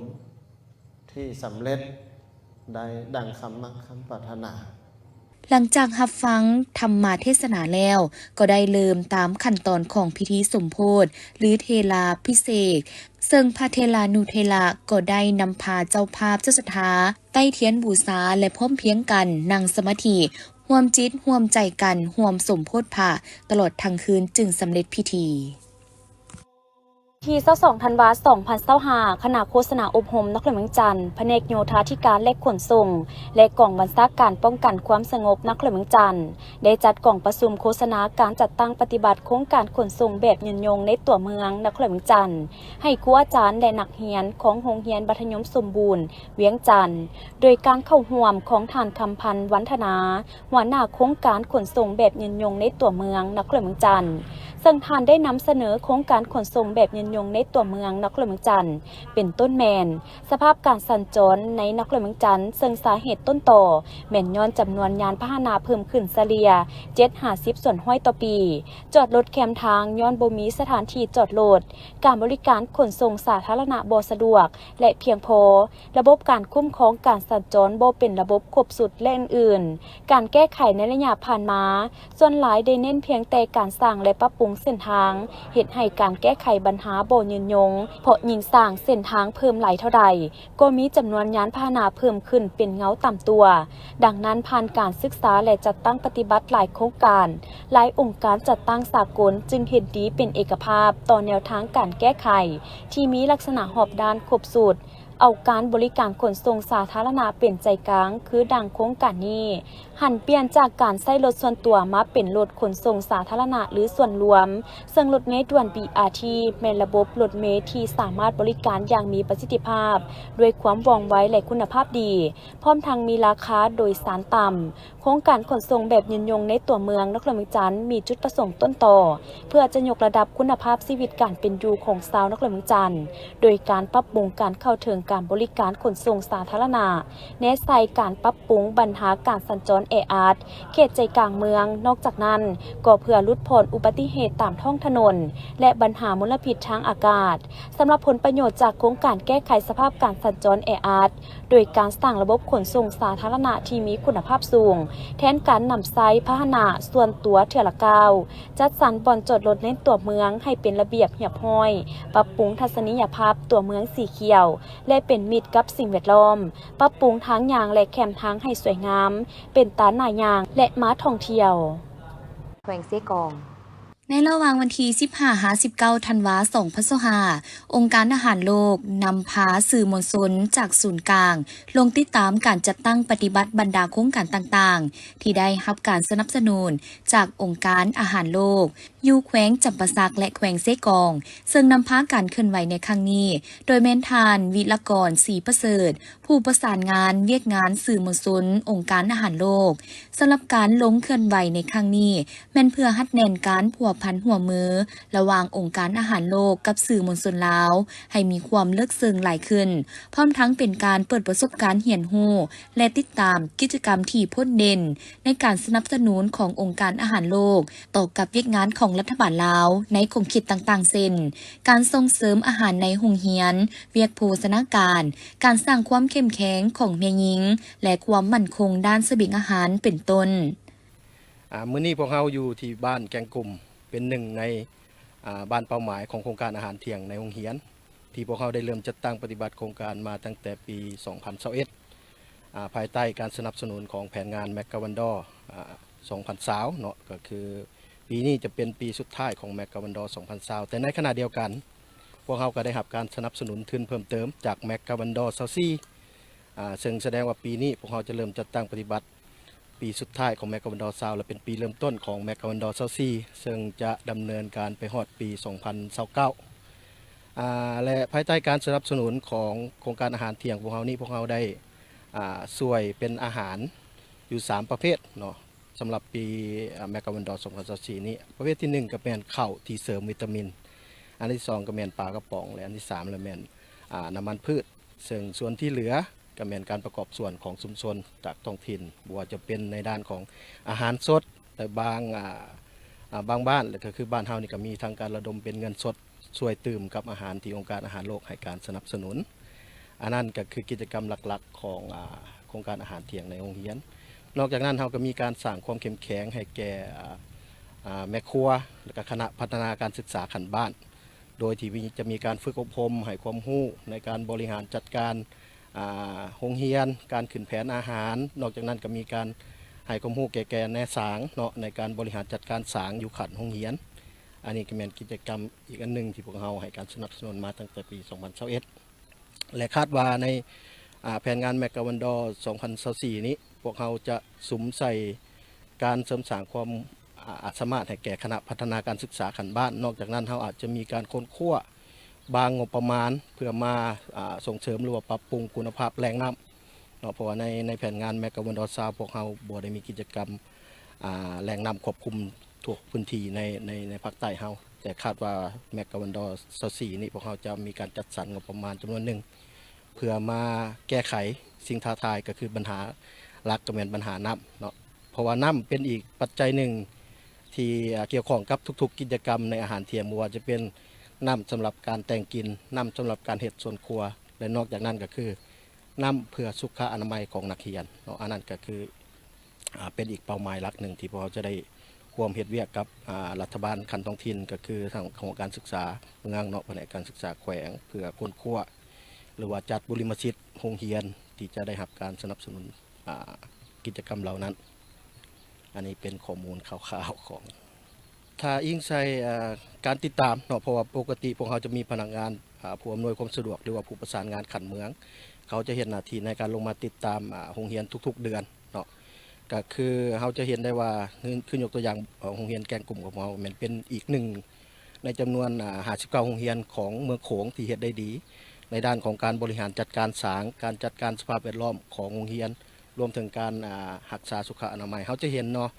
ທີ່ສຳເລັດໄດ້ດັ່ງຄຳມັກຄຳປາດຖະໜາ. ຫຼັງຈາກຮັບຟັງທຳມະເທດສະໜາແລ້ວ, ກໍໄດ້ເລີ່ມຕາມຂັ້ນຕອນຂອງພິທີສົມໂພດ ຫຼື ເຖລາພິເສກ, ເຊິ່ງພະເຖລານຸເຖລະກໍໄດ້ນຳພາເຈົ້າພາບເຈົ້າສັດທາ ໄຕ້ທຽນບູຊາ ແລະ ພ້ອມພຽງກັນນັ່ງສະມາທິ, ຮ່ວມຈິດຮ່ວມໃຈກັນຮ່ວມສົມໂພດພະ ຕະຫຼອດທັງຄືນຈຶ່ງສຳເລັດພິທີ. ທີຊາວສອງ ທັນວາ ສອງພັນຊາວຫ້າ, ຄະນະໂຄສະນາອົບຮົມນະຄອນຫຼວງວຽງຈັນ, ພະແນກໂຍທາທິການ ແລະ ຂົນສົ່ງ ແລະ ກອງບັນຊາການປ້ອງກັນຄວາມສະຫງົບນະຄອນຫຼວງວຽງຈັນ ໄດ້ຈັດກອງປະຊຸມໂຄສະນາການຈັດຕັ້ງປະຕິບັດໂຄງການຂົນສົ່ງແບບຍືນຍົງໃນຕົວເມືອງນະຄອນຫຼວງວຽງຈັນ ໃຫ້ຄູອາຈານ ແລະ ນັກຮຽນຂອງໂຮງຮຽນມັດທະຍົມສົມບູນວຽງຈັນ, ໂດຍການເຂົ້າຮ່ວມຂອງທ່ານ ຄຳພັນ ວັນທະນາ, ຫົວໜ້າໂຄງການຂົນສົ່ງແບບຍືນຍົງໃນຕົວເມືອງນະຄອນຫຼວງວຽງຈັນ, ເຊິ່ງທ່ານໄດ້ນຳສະເໜີໂຄງການຂົນສົ່ງແບບຍືນຍົງໃນຕົວເມືອງນະຄອນຫຼວງວຽງຈັນ ເປັນຕົ້ນແມ່ນ ສະພາບການສັນຈອນໃນນະຄອນຫຼວງວຽງຈັນ, ເຊິ່ງສາເຫດຕົ້ນຕໍແມ່ນຍ້ອນຈຳນວນຍານພາຫະນະເພີ່ມຂຶ້ນສະເລ່ຍ ເຈັດຫາສິບສ່ວນຮ້ອຍຕໍ່ປີ, ຈອດລົດແຄມທາງຍ້ອນບໍ່ມີສະຖານທີ່ຈອດລົດ, ການບໍລິການຂົນສົ່ງສາທາລະນະບໍ່ສະດວກ ແລະ ພຽງພໍ, ລະບົບການຄຸ້ມຄອງການສັນຈອນບໍ່ເປັນລະບົບຄົບຊຸດ ແລະ ອື່ນໆ. ການແກ້ໄຂໃນໄລຍະຜ່ານມາ ສ່ວນຫຼາຍໄດ້ເນັ້ນພຽງແຕ່ການສ້າງ ແລະ ປັບປຸງເສັ້ນທາງ, ເຮັດໃຫ້ການແກ້ໄຂບັນຫາບໍ່ຍືນຍົງ, ເພາະຍິ່ງສ້າງເສັ້ນທາງເພີ່ມຫຼາຍເທົ່າໃດ, ກໍມີຈຳນວນຍານພາຫະນະເພີ່ມຂຶ້ນເປັນເງົາຕ່ຳຕົວ. ດັ່ງນັ້ນ, ຜ່ານການສຶກສາ ແລະ ຈັດຕັ້ງປະຕິບັດຫຼາຍໂຄງການ, ຫຼາຍອົງການຈັດຕັ້ງສາກົນຈຶ່ງເຫັນດີເປັນເອກະພາບຕໍ່ແນວທາງການແກ້ໄຂທີ່ມີລັກສະນະຮອບດ້ານຄົບຊຸດ, ເອົາການບໍລິການຂົນສົ່ງສາທາລະນະເປັນໃຈກາງ, ຄືດັ່ງໂຄງການນີ້ ຫັນປ່ຽນຈາກການໃຊ້ລົດສ່ວນຕົວມາເປັນລົດຂົນສົ່ງສາທາລະນະ ຫຼື ສ່ວນລວມ, ເຊິ່ງລົດເມດ່ວນ ບີອາທີ ແມ່ນລະບົບລົດເມທີ່ສາມາດບໍລິການຢ່າງມີປະສິດທິພາບ, ດ້ວຍຄວາມວ່ອງໄວ ແລະ ຄຸນນະພາບດີ, ພ້ອມທັງມີລາຄາໂດຍສານຕ່ຳ. ໂຄງການຂົນສົ່ງແບບຍືນຍົງໃນຕົວເມືອງນະຄອນຫຼວງວຽງຈັນ ມີຈຸດປະສົງຕົ້ນຕໍ ເພື່ອຈະຍົກລະດັບຄຸນນະພາບຊີວິດການເປັນຢູ່ຂອງຊາວນະຄອນຫຼວງວຽງຈັນ ໂດຍການປັບປຸງການເຂົ້າເຖິງ ການບໍລິການຂົນສົ່ງສາທາລະນະ, ແນໃສ່ການປັບປຸງບັນຫາການສັນຈອນແອອັດເຂດໃຈກາງເມືອງ. ນອກຈາກນັ້ນ, ກໍເພື່ອຫຼຸດຜ່ອນອຸບັດຕິເຫດຕາມທ້ອງຖະໜົນ ແລະ ບັນຫາມົນລະພິດທາງອາກາດ. ສຳລັບຜົນປະໂຫຍດຈາກໂຄງການແກ້ໄຂສະພາບການສັນຈອນແອອັດ ໂດຍການສ້າງລະບົບຂົນສົ່ງສາທາລະນະທີ່ມີຄຸນນະພາບສູງ, ແທນການນຳໃຊ້ພາຫະນະສ່ວນຕົວເທື່ອລະກ້າວ, ຈັດສັນບ່ອນຈອດລົດໃນຕົວເມືອງໃຫ້ເປັນລະບຽບຮຽບຮ້ອຍ, ປັບປຸງທັດສະນີຍະພາບຕົວເມືອງສີຂຽວ ແລະ ເປັນມິດກັບສິ່ງແວດລ້ອມ, ປັບປຸງທາງຍ່າງ ແລະ ແຄມທາງໃຫ້ສວຍງາມ, ເປັນຕາໜ້າຍ່າງ ແລະ ມາທ່ອງທ່ຽວ. ແຂວງເຊກອງ. ໃນລະຫວ່າງວັນທີສິບຫ້າຫາສິບເກົ້າທັນວາສອງພັນຊາວຫ້າ ອົງການອາຫານໂລກນຳພາສື່ມວນຊົນຈາກສູນກາງລົງຕິດຕາມການຈັດຕັ້ງປະຕິບັດບັນດາໂຄງການຕ່າງໆ ທີ່ໄດ້ຮັບການສະໜັບສະໜູນຈາກອົງການອາຫານໂລກ ຢູ່ແຂວງຈຳປາສັກ ແລະ ແຂວງເຊກອງ, ເຊິ່ງນຳພາການເຄື່ອນໄຫວໃນຄັ້ງນີ້ ໂດຍແມ່ນທ່ານ ວິລະກອນ ສີປະເສີດ, ຜູ້ປະສານງານວຽກງານສື່ມວນຊົນອົງການອາຫານໂລກ. ສຳລັບການລົງເຄື່ອນໄຫວໃນຄັ້ງນີ້ ແມ່ນເພື່ອຮັດແໜ້ນການພົວພັນຮ່ວມມືລະຫວ່າງອົງການອາຫານໂລກກັບສື່ມວນຊົນລາວ ໃຫ້ມີຄວາມເລິກເຊິ່ງຫຼາຍຂຶ້ນ, ພ້ອມທັງເປັນການເປີດປະສົບການຮຽນຮູ້ ແລະ ຕິດຕາມກິດຈະກຳທີ່ພົ້ນເດັ່ນໃນການສະໜັບສະໜູນຂອງອົງການອາຫານໂລກຕໍ່ກັບວຽກງານຂອງລັດຖະບານລາວໃນຂົງເຂດຕ່າງໆ ເຊັ່ນ ການສົ່ງເສີມອາຫານໃນໂຮງຮຽນ, ວຽກໂພຊະນາການ, ການສ້າງຄວາມເຂັ້ມແຂງຂອງແມ່ຍິງ ແລະ ຄວາມໝັ້ນຄົງດ້ານສະບຽງອາຫານ ເປັນຕົ້ນ. ອາ ມື້ນີ້ພວກເຮົາຢູ່ທີ່ບ້ານແກ້ງກຸ່ມ ເປັນໜຶ່ງໃນ ອາ ບ້ານເປົ້າໝາຍຂອງໂຄງການອາຫານທ່ຽງໃນໂຮງຮຽນ ທີ່ພວກເຮົາໄດ້ເລີ່ມຈັດຕັ້ງປະຕິບັດໂຄງການມາຕັ້ງແຕ່ປີສອງພັນຊາວເອັດ ອາ ພາຍໃຕ້ການສະໜັບສະໜູນຂອງແຜນງານແມັກກາວັນດໍ ອາ ສອງພັນຊາວເນາະ, ກໍຄືປີນີ້ຈະເປັນປີສຸດທ້າຍຂອງແມັກກາວັນດໍສອງພັນຊາວ. ແຕ່ໃນຂະນະດຽວກັນ ພວກເຮົາກໍໄດ້ຮັບການສະໜັບສະໜູນທຶນເພີ່ມເຕີມຈາກແມັກກາວັນດໍຊາວສີ່ ອາ ເຊິ່ງສະແດງວ່າປີນີ້ພວກເຮົາຈະເລີ່ມຈັດຕັ້ງປະຕິບັດ ປີສຸດທ້າຍຂອງແມັກກາວັນດໍຊາວ ແລະ ເປັນປີເລີ່ມຕົ້ນຂອງແມັກກາວັນດໍຊາວສີ່ ເຊິ່ງຈະດຳເນີນການໄປຮອດປີສອງພັນຊາວເກົ້າ ອາ ແລະ ພາຍໃຕ້ການສະໜັບສະໜູນຂອງໂຄງການອາຫານທ່ຽງພວກເຮົານີ້ ພວກເຮົາໄດ້ ອາ ຊ່ວຍເປັນອາຫານຢູ່ສາມປະເພດເນາະ ສຳລັບປີ ອາ ແມັກກາວັນດໍສອງພັນຊາວສີ່ນີ້. ປະເພດທີໜຶ່ງກໍແມ່ນເຂົ້າທີ່ເສີມວິຕາມິນ, ອັນທີສອງກໍແມ່ນປາກະປ໋ອງ ແລະ ອັນທີສາມລະແມ່ນ ອາ ນ້ຳມັນພືດ. ເຊິ່ງສ່ວນທີ່ເຫຼືອກໍແມ່ນການປະກອບສ່ວນຂອງຊຸມຊົນຈາກທ້ອງຖິ່ນ, ບໍ່ວ່າຈະເປັນໃນດ້ານຂອງອາຫານສົດ ແລະ ບາງ ອາ ອາ ບາງບ້ານ ແລະ ກໍຄືບ້ານເຮົານີ້ກໍມີທັງການລະດົມເປັນເງິນສົດ ຊ່ວຍຕື່ມກັບອາຫານທີ່ອົງການອາຫານໂລກໃຫ້ການສະໜັບສະໜູນ. ອັນນັ້ນກໍຄືກິດຈະກຳຫຼັກໆຂອງ ອາ ໂຄງການອາຫານທ່ຽງໃນໂຮງຮຽນ. ນອກຈາກນັ້ນ ເຮົາກໍມີການສ້າງຄວາມເຂັ້ມແຂງໃຫ້ແກ່ ອາ ອາ ແມ່ຄົວ ແລະ ກໍຄະນະພັດທະນາການສຶກສາຂັ້ນບ້ານ ໂດຍທີ່ມີ ຈະມີການຝຶກອົບຮົມໃຫ້ຄວາມຮູ້ໃນການບໍລິຫານຈັດການ ອາ ໂຮງຮຽນ, ການຂຶ້ນແຜນອາຫານ. ນອກຈາກນັ້ນກໍມີການໃຫ້ຄວາມຮູ້ແກ່ ແກ່ນາຍສາງເນາະ ໃນການບໍລິຫານຈັດການສາງຢູ່ຂັ້ນໂຮງຮຽນ. ອັນນີ້ກໍແມ່ນກິດຈະກຳອີກອັນໜຶ່ງທີ່ພວກເຮົາໃຫ້ການສະໜັບສະໜູນມາຕັ້ງແຕ່ປີສອງພັນຊາວເອັດ ແລະ ຄາດວ່າໃນ ອາ ແຜນງານແມັກກາວັນດໍສອງພັນຊາວສີ່ນີ້ ພວກເຮົາຈະສຸມໃສ່ການເສີມສ້າງຄວາມ ອາ ອາດສາມາດໃຫ້ແກ່ຄະນະພັດທະນາການສຶກສາຂັ້ນບ້ານ. ນອກຈາກນັ້ນ ເຮົາອາດຈະມີການຄົ້ນຄວ້າບາງງົບປະມານເພື່ອມາ ອາ ສົ່ງເສີມ ຫຼືວ່າປັບປຸງຄຸນນະພາບແຫຼ່ງນ້ຳເນາະ, ເພາະວ່າໃນ ໃນແຜນງານແມັກກາວັນດໍຊາວ ພວກເຮົາບໍ່ໄດ້ມີກິດຈະກຳ ອາ ແຫຼ່ງນ້ຳຄວບຄຸມທົ່ວພື້ນທີ່ໃນ ໃນ ໃນພາກໃຕ້ເຮົາ. ແຕ່ຄາດວ່າແມັກກາວັນດໍຊາວສີ່ນີ້ ພວກເຮົາຈະມີການຈັດສັນງົບປະມານຈຳນວນໜຶ່ງ ເພື່ອມາແກ້ໄຂສິ່ງທ້າທາຍ ກໍຄືບັນຫາຫຼັກກໍແມ່ນບັນຫານ້ຳເນາະ, ເພາະວ່ານ້ຳເປັນອີກປັດໄຈໜຶ່ງທີ່ ອາ ກ່ຽວຂ້ອງກັບທຸກໆກິດຈະກຳໃນອາຫານທ່ຽງ, ບໍ່ວ່າຈະເປັນນ້ຳສຳລັບການແຕ່ງກິນ, ນ້ຳສຳລັບການເຮັດສວນຄົວ ແລະ ນອກຈາກນັ້ນກໍຄືນ້ຳເພື່ອສຸຂະອະນາໄມຂອງນັກຮຽນເນາະ. ອັນນັ້ນກໍຄື ອາ ເປັນອີກເປົ້າໝາຍຫຼັກໜຶ່ງທີ່ພວກເຮົາຈະໄດ້ຮ່ວມເຮັດວຽກກັບ ອາ ລັດຖະບານຂັ້ນທ້ອງຖິ່ນ ກໍຄືທາງຫ້ອງການສຶກສາເມືອງເນາະ, ພະແນກການສຶກສາແຂວງ ເພື່ອຄົ້ນຄວ້າ ຫຼືວ່າຈັດບຸລິມະສິດໂຮງຮຽນທີ່ຈະໄດ້ຮັບການສະໜັບສະໜູນ ອາ ກິດຈະກຳເຫຼົ່ານັ້ນ. ອັນນີ້ເປັນຂໍ້ມູນຄ່າວໆຂອງ ຖ້າອີງໃສ່ ເອີ ການຕິດຕາມເນາະ, ເພາະວ່າປົກກະຕິພວກເຮົາຈະມີພະນັກງານ ອາ ຜູ້ອຳນວຍຄວາມສະດວກ ຫຼືວ່າຜູ້ປະສານງານຂັ້ນເມືອງ, ເຂົາຈະເຮັດໜ້າທີ່ໃນການລົງມາຕິດຕາມ ອາ ໂຮງຮຽນທຸກໆເດືອນເນາະ. ກະຄືເຮົາຈະເຫັນໄດ້ວ່າ ຄື ຄືຍົກຕົວຢ່າງ ເອີ ໂຮງຮຽນແກ້ງກຸ່ມຂອງເຮົາ ແມ່ນເປັນອີກໜຶ່ງໃນຈຳນວນ ອາ ຫ້າສິບເກົ້າໂຮງຮຽນຂອງເມືອງໂຂງທີ່ເຮັດໄດ້ດີ ໃນດ້ານຂອງການບໍລິຫານຈັດການສາງ, ການຈັດການສະພາບແວດລ້ອມຂອງໂຮງຮຽນ, ລວມເຖິງການ ອາ ຮັກສາສຸຂະອະນາໄມ. ເຮົາຈະເຫັນເນາະ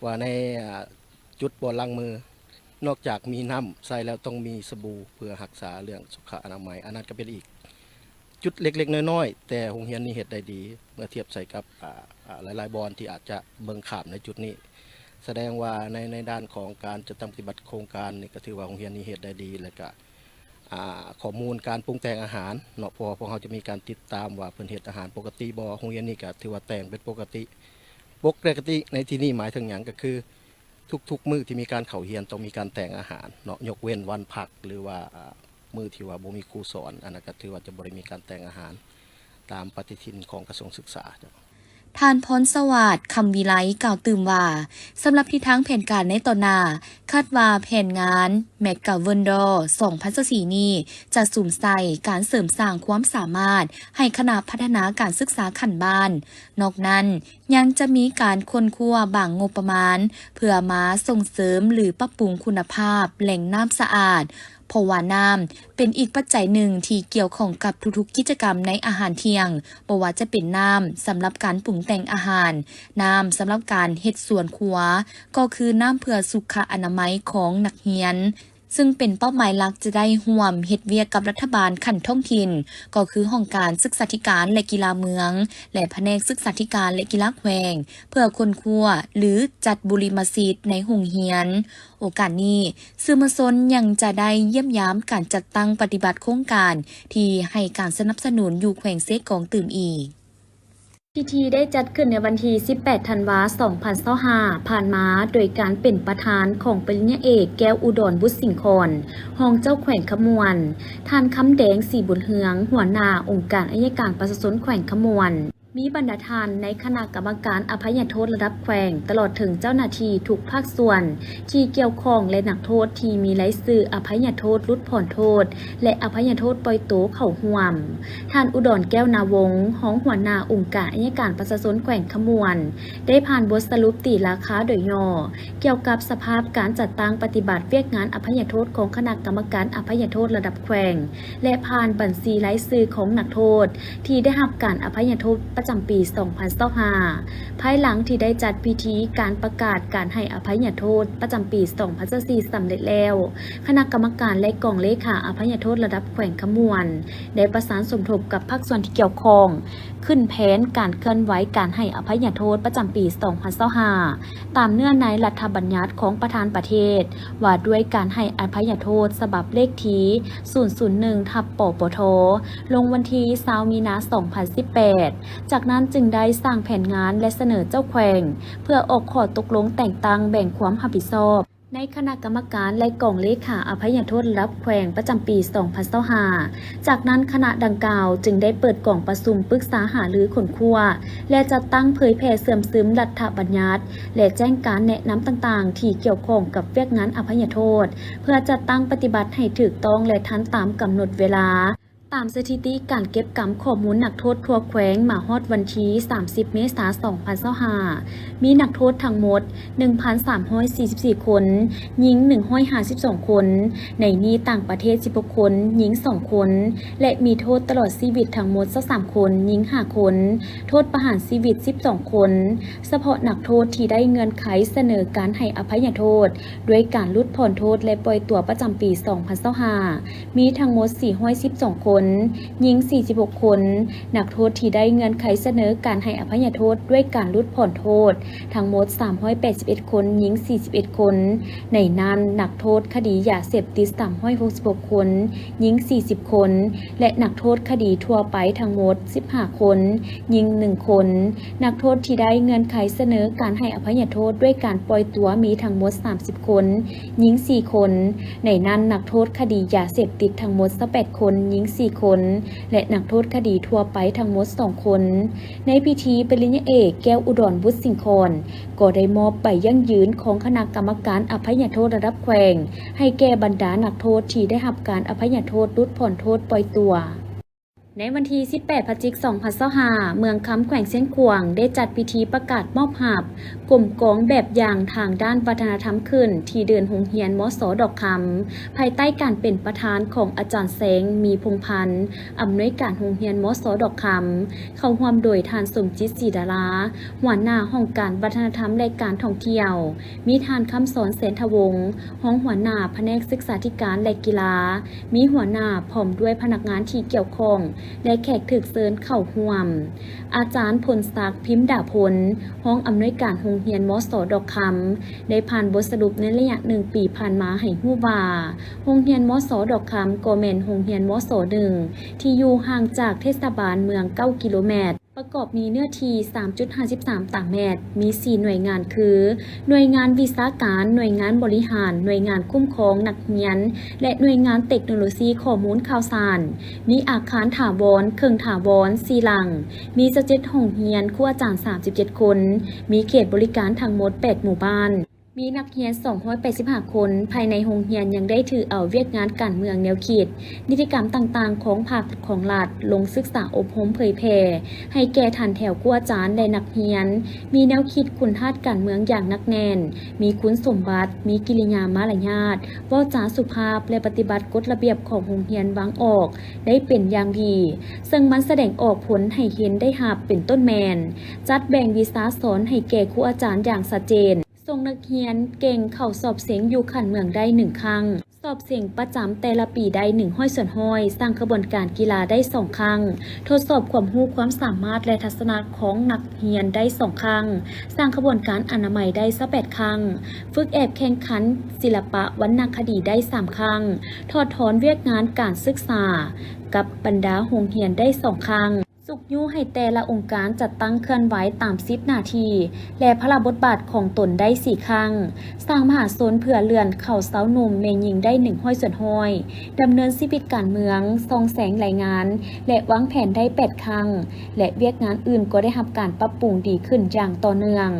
ວ່າໃນ ອາ ຈຸດບ່ອນລ້າງມື ນອກຈາກມີນ້ຳໃຊ້ແລ້ວ ຕ້ອງມີສະບູເພື່ອຮັກສາເລື່ອງສຸຂະອະນາໄມ. ອັນນັ້ນກໍເປັນອີກ ຈຸດເລັກໆນ້ອຍໆ ແຕ່ໂຮງຮຽນນີ້ເຮັດໄດ້ດີ ເມື່ອທຽບໃສ່ກັບ ອາ ອາ ຫຼາຍໆບ່ອນທີ່ອາດຈະເບິ່ງຂ້າມໃນຈຸດນີ້ ສະແດງວ່າໃນ ໃນດ້ານຂອງການຈັດຕັ້ງປະຕິບັດໂຄງການນີ້ ກໍຖືວ່າໂຮງຮຽນນີ້ເຮັດໄດ້ດີ ແລະກະ ອາ ຂໍ້ມູນການປຸງແຕ່ງອາຫານເນາະ ເພາະວ່າພວກເຮົາຈະມີການຕິດຕາມວ່າເພິ່ນເຮັດອາຫານປົກກະຕິບໍ່ ໂຮງຮຽນນີ້ກໍຖືວ່າແຕ່ງເປັນປົກກະຕິ ປົກກະຕິໃນທີ່ນີ້ໝາຍເຖິງຫຍັງ? ກໍຄືທຸກໆມື້ທີ່ມີການເຂົ້າຮຽນຕ້ອງມີການແຕ່ງອາຫານເນາະ ຍົກເວັ້ນວັນພັກ ຫຼືວ່າ ອາ ມື້ທີ່ວ່າບໍ່ມີຄູສອນ ອັນນັ້ນກໍຖືວ່າຈະບໍ່ໄດ້ມີການແຕ່ງອາຫານ ຕາມປະຕິທິນຂອງກະຊວງສຶກສາ. ທ່ານ ພອນສະຫວາດ ຄຳວິໄລ ກ່າວຕື່ມວ່າ ສຳລັບທິດທາງແຜນການໃນຕໍ່ໜ້າ ຄາດວ່າແຜນງານ ແມັກກາເວີນດໍ ສອງພັນຊາວສີ່ນີ້ ຈະສຸມໃສ່ການເສີມສ້າງຄວາມສາມາດໃຫ້ຄະນະພັດທະນາການສຶກສາຂັ້ນບ້ານ. ນອກນັ້ນ ຍັງຈະມີການຄົ້ນຄວ້າບາງງົບປະມານ ເພື່ອມາສົ່ງເສີມ ຫຼື ປັບປຸງຄຸນນະພາບແຫຼ່ງນ້ຳສະອາດ ເພາະວ່ານ້ຳເປັນອີກປັດໄຈໜຶ່ງທີ່ກ່ຽວຂ້ອງກັບທຸກໆກິດຈະກຳໃນອາຫານທ່ຽງ, ບໍ່ວ່າຈະເປັນນ້ຳສຳລັບການປຸງແຕ່ງອາຫານ, ນ້ຳສຳລັບການເຮັດສວນຄົວ, ກໍຄືນ້ຳເພື່ອສຸຂະອະນາໄມຂອງນັກຮຽນ, ຊຶ່ງເປັນເປົ້າໝາຍຫຼັກຈະໄດ້ຮ່ວມເຮັດວຽກກັບລັດຖະບານຂັ້ນທ້ອງຖິ່ນ, ກໍຄືຫ້ອງການສຶກສາທິການ ແລະ ກິລາເມືອງ ແລະ ພະແນກສຶກສາທິການ ແລະ ກິລາແຂວງ, ເພື່ອຄົ້ນຄວ້າ ຫຼື ຈັດບຸລິມະສິດໃນໂຮງຮຽນ. ໂອກາດນີ້ ສື່ມວນຊົນຍັງຈະໄດ້ຢ້ຽມຢາມການຈັດຕັ້ງປະຕິບັດໂຄງການທີ່ໃຫ້ການສະໜັບສະໜູນຢູ່ແຂວງເຊກອງຕື່ມອີກ. ພິທີໄດ້ຈັດຂຶ້ນໃນວັນທີສິບແປດ ທັນວາ ສອງພັນຊາວຫ້າ ຜ່ານມາ ໂດຍການເປັນປະທານຂອງປະລິນຍາເອກ ແກ້ວອຸດອນ ບຸດສິງຄອນ ຮອງເຈົ້າແຂວງຄຳມ່ວນ, ທ່ານ ຄຳແດງ ສີບຸນເຮືອງ ຫົວໜ້າອົງການໄອຍະການປະຊາຊົນແຂວງຄຳມ່ວນ, ມີບັນດາທ່ານໃນຄະນະກຳມະການອະໄພຍະໂທດລະດັບແຂວງ, ຕະຫຼອດເຖິງເຈົ້າໜ້າທີ່ທຸກພາກສ່ວນທີ່ກ່ຽວຂ້ອງ ແລະ ນັກໂທດທີ່ມີລາຍຊື່ອະໄພຍະໂທດຫຼຸດຜ່ອນໂທດ ແລະ ອະໄພຍະໂທດປ່ອຍໂຕເຂົ້າຮ່ວມ. ທ່ານ ອຸດອນ ແກ້ວນາວົງ ຮອງຫົວໜ້າອົງການໄອຍະການປະຊາຊົນແຂວງຄຳມ່ວນ ໄດ້ຜ່ານບົດສະຫຼຸບຕີລາຄາໂດຍຫຍໍ້ ກ່ຽວກັບສະພາບການຈັດຕັ້ງປະຕິບັດວຽກງານອະໄພຍະໂທດຂອງຄະນະກຳມະການອະໄພຍະໂທດລະດັບແຂວງ ແລະ ຜ່ານບັນຊີລາຍຊື່ຂອງນັກໂທດທີ່ໄດ້ຮັບການອະໄພຍະໂທດປະຈຳປີສອງພັນຊາວຫ້າ ພາຍຫຼັງທີ່ໄດ້ຈັດພິທີການປະກາດການໃຫ້ອະໄພຍະໂທດປະຈຳປີສອງພັນຊາວສີ່ສຳເລັດແລ້ວ, ຄະນະກຳມະການ ແລະ ກອງເລຂາອະໄພຍະໂທດລະດັບແຂວງຄຳມ່ວນ ໄດ້ປະສານສົມທົບກັບພາກສ່ວນທີ່ກ່ຽວຂ້ອງ ຂຶ້ນແຜນການເຄື່ອນໄຫວການໃຫ້ອະໄພຍະໂທດປະຈຳປີສອງພັນຊາວຫ້າ ຕາມເນື້ອໃນລັດຖະບັນຍັດຂອງປະທານປະເທດ ວ່າດ້ວຍການໃຫ້ອະໄພຍະໂທດ ສະບັບເລກທີສູນສູນໜຶ່ງ ທັບ ປປທ ລົງວັນທີຊາວ ມີນາ ສອງພັນສິບແປດ. ຈາກນັ້ນຈຶ່ງໄດ້ສ້າງແຜນງານ ແລະ ສະເໜີເຈົ້າແຂວງ ເພື່ອອອກຂໍ້ຕົກລົງແຕ່ງຕັ້ງແບ່ງຄວາມຮັບຜິດຊອບ ໃນຄະນະກຳມະການ ແລະ ກອງເລຂາອະໄພຍະໂທດລະດັບແຂວງປະຈຳປີສອງພັນຊາວຫ້າ. ຈາກນັ້ນຄະນະດັ່ງກ່າວຈຶ່ງໄດ້ເປີດກອງປະຊຸມປຶກສາຫາລືຄົ້ນຄວ້າ ແລະ ຈັດຕັ້ງເຜີຍແຜ່ເຊື່ອມຊຶມລັດຖະບັນຍັດ ແລະ ແຈ້ງການແນະນຳຕ່າງໆ ທີ່ກ່ຽວຂ້ອງກັບວຽກງານອະໄພຍະໂທດ ເພື່ອຈັດຕັ້ງປະຕິບັດໃຫ້ຖືກຕ້ອງ ແລະ ທັນຕາມກຳນົດເວລາ. ຕາມສະຖິຕິການເກັບກຳຂໍ້ມູນນັກໂທດທົ່ວແຂວງມາຮອດວັນທີສາມສິບ ເມສາ ສອງພັນຊາວຫ້າ ມີນັກໂທດທັງໝົດ ໜຶ່ງພັນສາມຮ້ອຍສີ່ສິບສີ່ຄົນ, ຍິງ ໜຶ່ງຮ້ອຍຫ້າສິບສອງຄົນ, ໃນນີ້ຕ່າງປະເທດ ສິບຫົກຄົນ, ຍິງ ສອງຄົນ ແລະ ມີໂທດຕະຫຼອດຊີວິດທັງໝົດ ຊາວສາມຄົນ, ຍິງ ຫ້າຄົນ, ໂທດປະຫານຊີວິດ ສິບສອງຄົນ. ສະເພາະນັກໂທດທີ່ໄດ້ເງື່ອນໄຂສະເໜີການໃຫ້ອະໄພຍະໂທດ ດ້ວຍການຫຼຸດຜ່ອນໂທດ ແລະ ປ່ອຍຕົວປະຈຳປີສອງພັນຊາວຫ້າ ມີທັງໝົດ ສີ່ຮ້ອຍສິບສອງຄົນ, ຍິງ ສີ່ສິບຫົກຄົນ. ນັກໂທດທີ່ໄດ້ເງື່ອນໄຂສະເໜີການໃຫ້ອະໄພຍະໂທດດ້ວຍການຫຼຸດຜ່ອນໂທດ ທັງໝົດ ສາມຮ້ອຍແປດສິບເອັດຄົນ, ຍິງ ສີ່ສິບເອັດຄົນ. ໃນນັ້ນ ນັກໂທດຄະດີຢາເສບຕິດ ສາມຮ້ອຍຫົກສິບຫົກຄົນ, ຍິງ ສີ່ສິບຄົນ ແລະ ນັກໂທດຄະດີທົ່ວໄປທັງໝົດ ສິບຫ້າຄົນ, ຍິງ ໜຶ່ງຄົນ. ນັກໂທດທີ່ໄດ້ເງື່ອນໄຂສະເໜີການໃຫ້ອະໄພຍະໂທດດ້ວຍການປ່ອຍຕົວມີທັງໝົດ ສາມສິບຄົນ, ຍິງ ສີ່ຄົນ. ໃນນັ້ນ ນັກໂທດຄະດີຢາເສບຕິດທັງໝົດ ຊາວແປດຄົນ, ຍິງ ສີ່ຄົນ ແລະ ນັກໂທດຄະດີທົ່ວໄປທັງໝົດ ສອງຄົນ. ໃນພິທີ ປະລິນຍາເອກ ແກ້ວອຸດອນ ບຸດສິງຄອນ ກໍໄດ້ມອບໃບຢັ້ງຢືນຂອງຄະນະກຳມະການອະໄພຍະໂທດລະດັບແຂວງ ໃຫ້ແກ່ບັນດານັກໂທດທີ່ໄດ້ຮັບການອະໄພຍະໂທດຫຼຸດຜ່ອນໂທດປ່ອຍຕົວ. ໃນວັນທີສິບແປດ ພະຈິກ ສອງພັນຊາວຫ້າ ເມືອງຄຳ ແຂວງຊຽງຂວາງ ໄດ້ຈັດພິທີປະກາດມອບຮັບກົມກອງແບບຢ່າງທາງດ້ານວັດທະນະທຳຂຶ້ນ ທີ່ເດີ່ນໂຮງຮຽນ ມສ ດອກຄຳ ພາຍໃຕ້ການເປັນປະທານຂອງອາຈານ ແສງ ມີພົງພັນ ອຳນວຍການໂຮງຮຽນ ມສ ດອກຄຳ, ເຂົ້າຮ່ວມໂດຍທ່ານ ສົມຈິດ ສີດາລາ ຫົວໜ້າຫ້ອງການວັດທະນະທຳ ແລະ ການທ່ອງທ່ຽວ, ມີທ່ານ ຄຳສອນ ແສນທະວົງ ຮອງຫົວໜ້າພະແນກສຶກສາທິການ ແລະ ກິລາ, ມີຫົວໜ້າພ້ອມດ້ວຍພະນັກງານທີ່ກ່ຽວຂ້ອງ ແລະ ແຂກຖືກເຊີນເຂົ້າຮ່ວມ. ອາຈານ ພົນສັກ ພິມດາພົນ ຮອງອຳນວຍການໂຮງຮຽນ ມສ ດອກຄຳ ໄດ້ຜ່ານບົດສະຫຼຸບໃນໄລຍະໜຶ່ງປີຜ່ານມາໃຫ້ຮູ້ວ່າ ໂຮງຮຽນ ມສ ດອກຄຳ ກໍແມ່ນໂຮງຮຽນ ມສ ໜຶ່ງ ທີ່ຢູ່ຫ່າງຈາກເທດສະບານເມືອງເກົ້າກິໂລແມັດ, ປະກອບມີເນື້ອທີ່ສາມຈຸດຫ້າສິບສາມຕາແມັດ, ມີສີ່ໜ່ວຍງານຄື ໜ່ວຍງານວິຊາການ, ໜ່ວຍງານບໍລິຫານ, ໜ່ວຍງານຄຸ້ມຄອງນັກຮຽນ ແລະ ໜ່ວຍງານເຕັກໂນໂລຊີຂໍ້ມູນຂ່າວສານ. ມີອາຄານຖາວອນ, ເຄິ່ງຖາວອນ ສີ່ຫຼັງ, ມີຊາວເຈັດຫ້ອງຮຽນ, ຄູອາຈານສາມສິບເຈັດຄົນ, ມີເຂດບໍລິການທັງໝົດແປດໝູ່ບ້ານ, ມີນັກຮຽນສອງຮ້ອຍແປດສິບຫ້າຄົນ. ພາຍໃນໂຮງຮຽນຍັງໄດ້ຖືເອົາວຽກງານການເມືອງ, ແນວຄິດ, ນິຕິກຳຕ່າງໆຂອງພັກ, ຂອງລັດ ລົງສຶກສາອົບຮົມເຜີຍແຜ່ໃຫ້ແກ່ຖັນແຖວຄູອາຈານ ແລະ ນັກຮຽນ. ມີແນວຄິດຄຸນທາດການເມືອງຢ່າງໜັກແໜ້ນ, ມີຄຸນສົມບັດ, ມີກິລິຍາມາລະຍາດ, ເວົ້າຈາສຸພາບ ແລະ ປະຕິບັດກົດລະບຽບຂອງໂຮງຮຽນວາງອອກໄດ້ເປັນຢ່າງດີ, ເຊິ່ງມັນສະແດງອອກຜົນໃຫ້ເຫັນໄດ້ຮັບ ເປັນຕົ້ນແມ່ນ ຈັດແບ່ງວິຊາສອນໃຫ້ແກ່ຄູອາຈານຢ່າງຊັດເຈນ, ສົ່ງນັກຮຽນເກັ່ງເຂົ້າສອບເສັງຢູ່ຂັ້ນເມືອງໄດ້ໜຶ່ງຄັ້ງ, ສອບເສັງປະຈຳແຕ່ລະປີໄດ້ໜຶ່ງຮ້ອຍສ່ວນຮ້ອຍ, ສ້າງຂະບວນການກິລາໄດ້ສອງຄັ້ງ, ທົດສອບຄວາມຮູ້ຄວາມສາມາດ ແລະ ທັດສະນະຂອງນັກຮຽນໄດ້ສອງຄັ້ງ, ສ້າງຂະບວນການອະນາໄມໄດ້ຊາວແປດຄັ້ງ, ຝຶກແອບແຂ່ງຂັນສິລະປະວັນນະຄະດີໄດ້ສາມຄັ້ງ, ຖອດຖອນວຽກງານການສຶກສາກັບບັນດາໂຮງຮຽນໄດ້ສອງຄັ້ງ. ຊຸກຍູ້ໃຫ້ແຕ່ລະອົງການຈັດຕັ້ງເຄື່ອນໄຫວຕາມສິດໜ້າທີ່ ແລະ ພາລະບົດບາດຂອງຕົນໄດ້ສີ່ຄັ້ງ, ສ້າງມະຫາຊົນເພື່ອເລື່ອນເຂົ້າເຊົາໜຸ່ມແມ່ຍິງໄດ້ໜຶ່ງຮ້ອຍສ່ວນຮ້ອຍ, ດຳເນີນຊີວິດການເມືອງ, ສ່ອງແສງລາຍງານ ແລະ ວາງແຜນໄດ້ແປດຄັ້ງ ແລະ ວຽກງານອື່ນກໍໄດ້ຮັບການປັບປຸງດີຂຶ້ນຢ່າງຕໍ່ເນື່ອງ.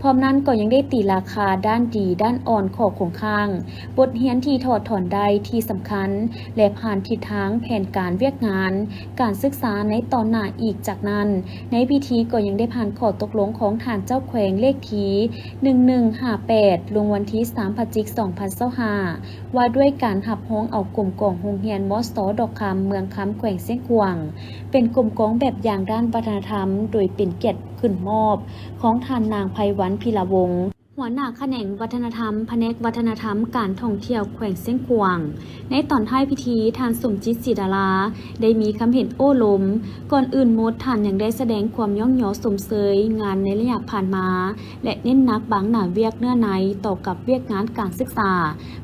ພ້ອມນັ້ນກໍຍັງໄດ້ຕີລາຄາດ້ານດີ, ດ້ານອ່ອນ, ຂໍ້ຄົງຄ້າງ, ບົດຮຽນທີ່ຖອດຖອນໄດ້ທີ່ສຳຄັນ ແລະ ຜ່ານທິດທາງແຜນການວຽກງານ ການສຶກສາໃນຕອນໜ້າອີກ. ຈາກນັ້ນ, ໃນພິທີກໍຍັງໄດ້ຜ່ານຂໍ້ຕົກລົງຂອງທ່ານເຈົ້າແຂວງເລກທີໜຶ່ງໜຶ່ງຫ້າແປດ ລົງວັນທີສາມ ພະຈິກ ສອງພັນຊາວຫ້າ ວ່າດ້ວຍການຮັບຮອງເອົາກົມກອງໂຮງຮຽນ ມສ ດອກຄຳ ເມືອງຄຳ ແຂວງຊຽງຂວາງ ເປັນກົມກອງແບບຢ່າງດ້ານວັດທະນະທຳ ໂດຍເປັນກຽດຂຶ້ນມອບຂອງທ່ານນາງ ໄພວັນ ພິລະວົງ ຫົວໜ້າຂະແໜງວັດທະນະທຳ ພະແນກວັດທະນະທຳການທ່ອງທ່ຽວແຂວງຊຽງຂວາງ. ໃນຕອນທ້າຍພິທີ, ທ່ານ ສົມຈິດ ສີດາລາ ໄດ້ມີຄຳເຫັນໂອ້ລົມ. ກ່ອນອື່ນໝົດ, ທ່ານຍັງໄດ້ສະແດງຄວາມຍ້ອງຍໍຊົມເຊີຍງານໃນໄລຍະຜ່ານມາ ແລະ ເນັ້ນໜັກບາງໜ້າວຽກເນື້ອໃນຕໍ່ກັບວຽກງານການສຶກສາ,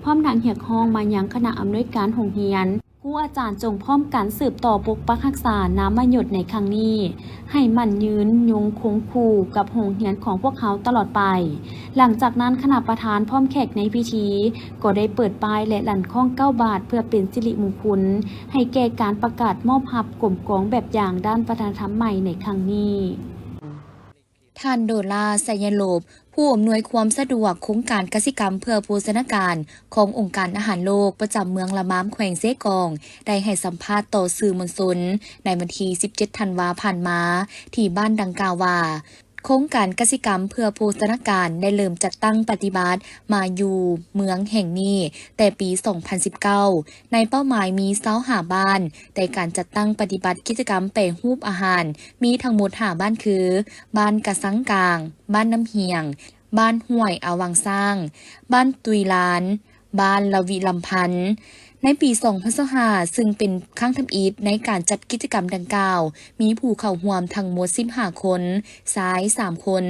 ພ້ອມທັງຮຽກຮ້ອງມາຍັງຄະນະອຳນວຍການໂຮງຮຽນ, ຄູອາຈານຈົ່ງພ້ອມກັນສືບຕໍ່ປົກປັກຮັກສານາມະຍົດໃນຄັ້ງນີ້ ໃຫ້ໝັ້ນຍືນຍົງຄົງຄູ່ກັບໂຮງຮຽນຂອງພວກເຮົາຕະຫຼອດໄປ. ຫຼັງຈາກນັ້ນ, ຄະນະປະທານພ້ອມແຂກໃນພິທີກໍໄດ້ເປີດປ້າຍ ແລະ ລັ່ນຄ້ອງເກົ້າບາດ ເພື່ອເປັນສິລິມຸງຄຸນໃຫ້ແກ່ການປະກາດມອບຮັບກົມກອງແບບຢ່າງດ້ານວັດທະນະທຳໃໝ່ໃນຄັ້ງນີ້. ທ່ານ ໂດລາ ໄຊຍະລົບ ຜູ້ອຳນວຍຄວາມສະດວກໂຄງການກະສິກຳເພື່ອໂພຊະນາການຂອງອົງການອາຫານໂລກ ປະຈຳເມືອງລະມາມ ແຂວງເຊກອງ ໄດ້ໃຫ້ສຳພາດຕໍ່ສື່ມວນຊົນໃນວັນທີສິບເຈັດ ທັນວາ ຜ່ານມາ ທີ່ບ້ານດັ່ງກ່າວວ່າ ໂຄງການກະສິກຳເພື່ອໂພຊະນາການໄດ້ເລີ່ມຈັດຕັ້ງປະຕິບັດມາຢູ່ເມືອງແຫ່ງນີ້ແຕ່ປີສອງພັນສິບເກົ້າ ໃນເປົ້າໝາຍມີຊາວຫ້າບ້ານ, ແຕ່ການຈັດຕັ້ງປະຕິບັດກິດຈະກຳແປຮູບອາຫານ ມີທັງໝົດຫ້າບ້ານຄື ບ້ານກະສັງກາງ, ບ້ານນ້ຳຮຽງ, ບ້ານຫ້ວຍອາວັງຊ້າງ, ບ້ານຕຸຍລານ, ບ້ານລະວິລຳພັນ. ໃນປີສອງພັນຊາວຫ້າ ຊຶ່ງເປັນຄັ້ງທຳອິດໃນການຈັດກິດຈະກຳດັ່ງກ່າວ, ມີຜູ້ເຂົ້າຮ່ວມທັງໝົດສິບຫ້າຄົນ, ຊາຍສາມຄົນ,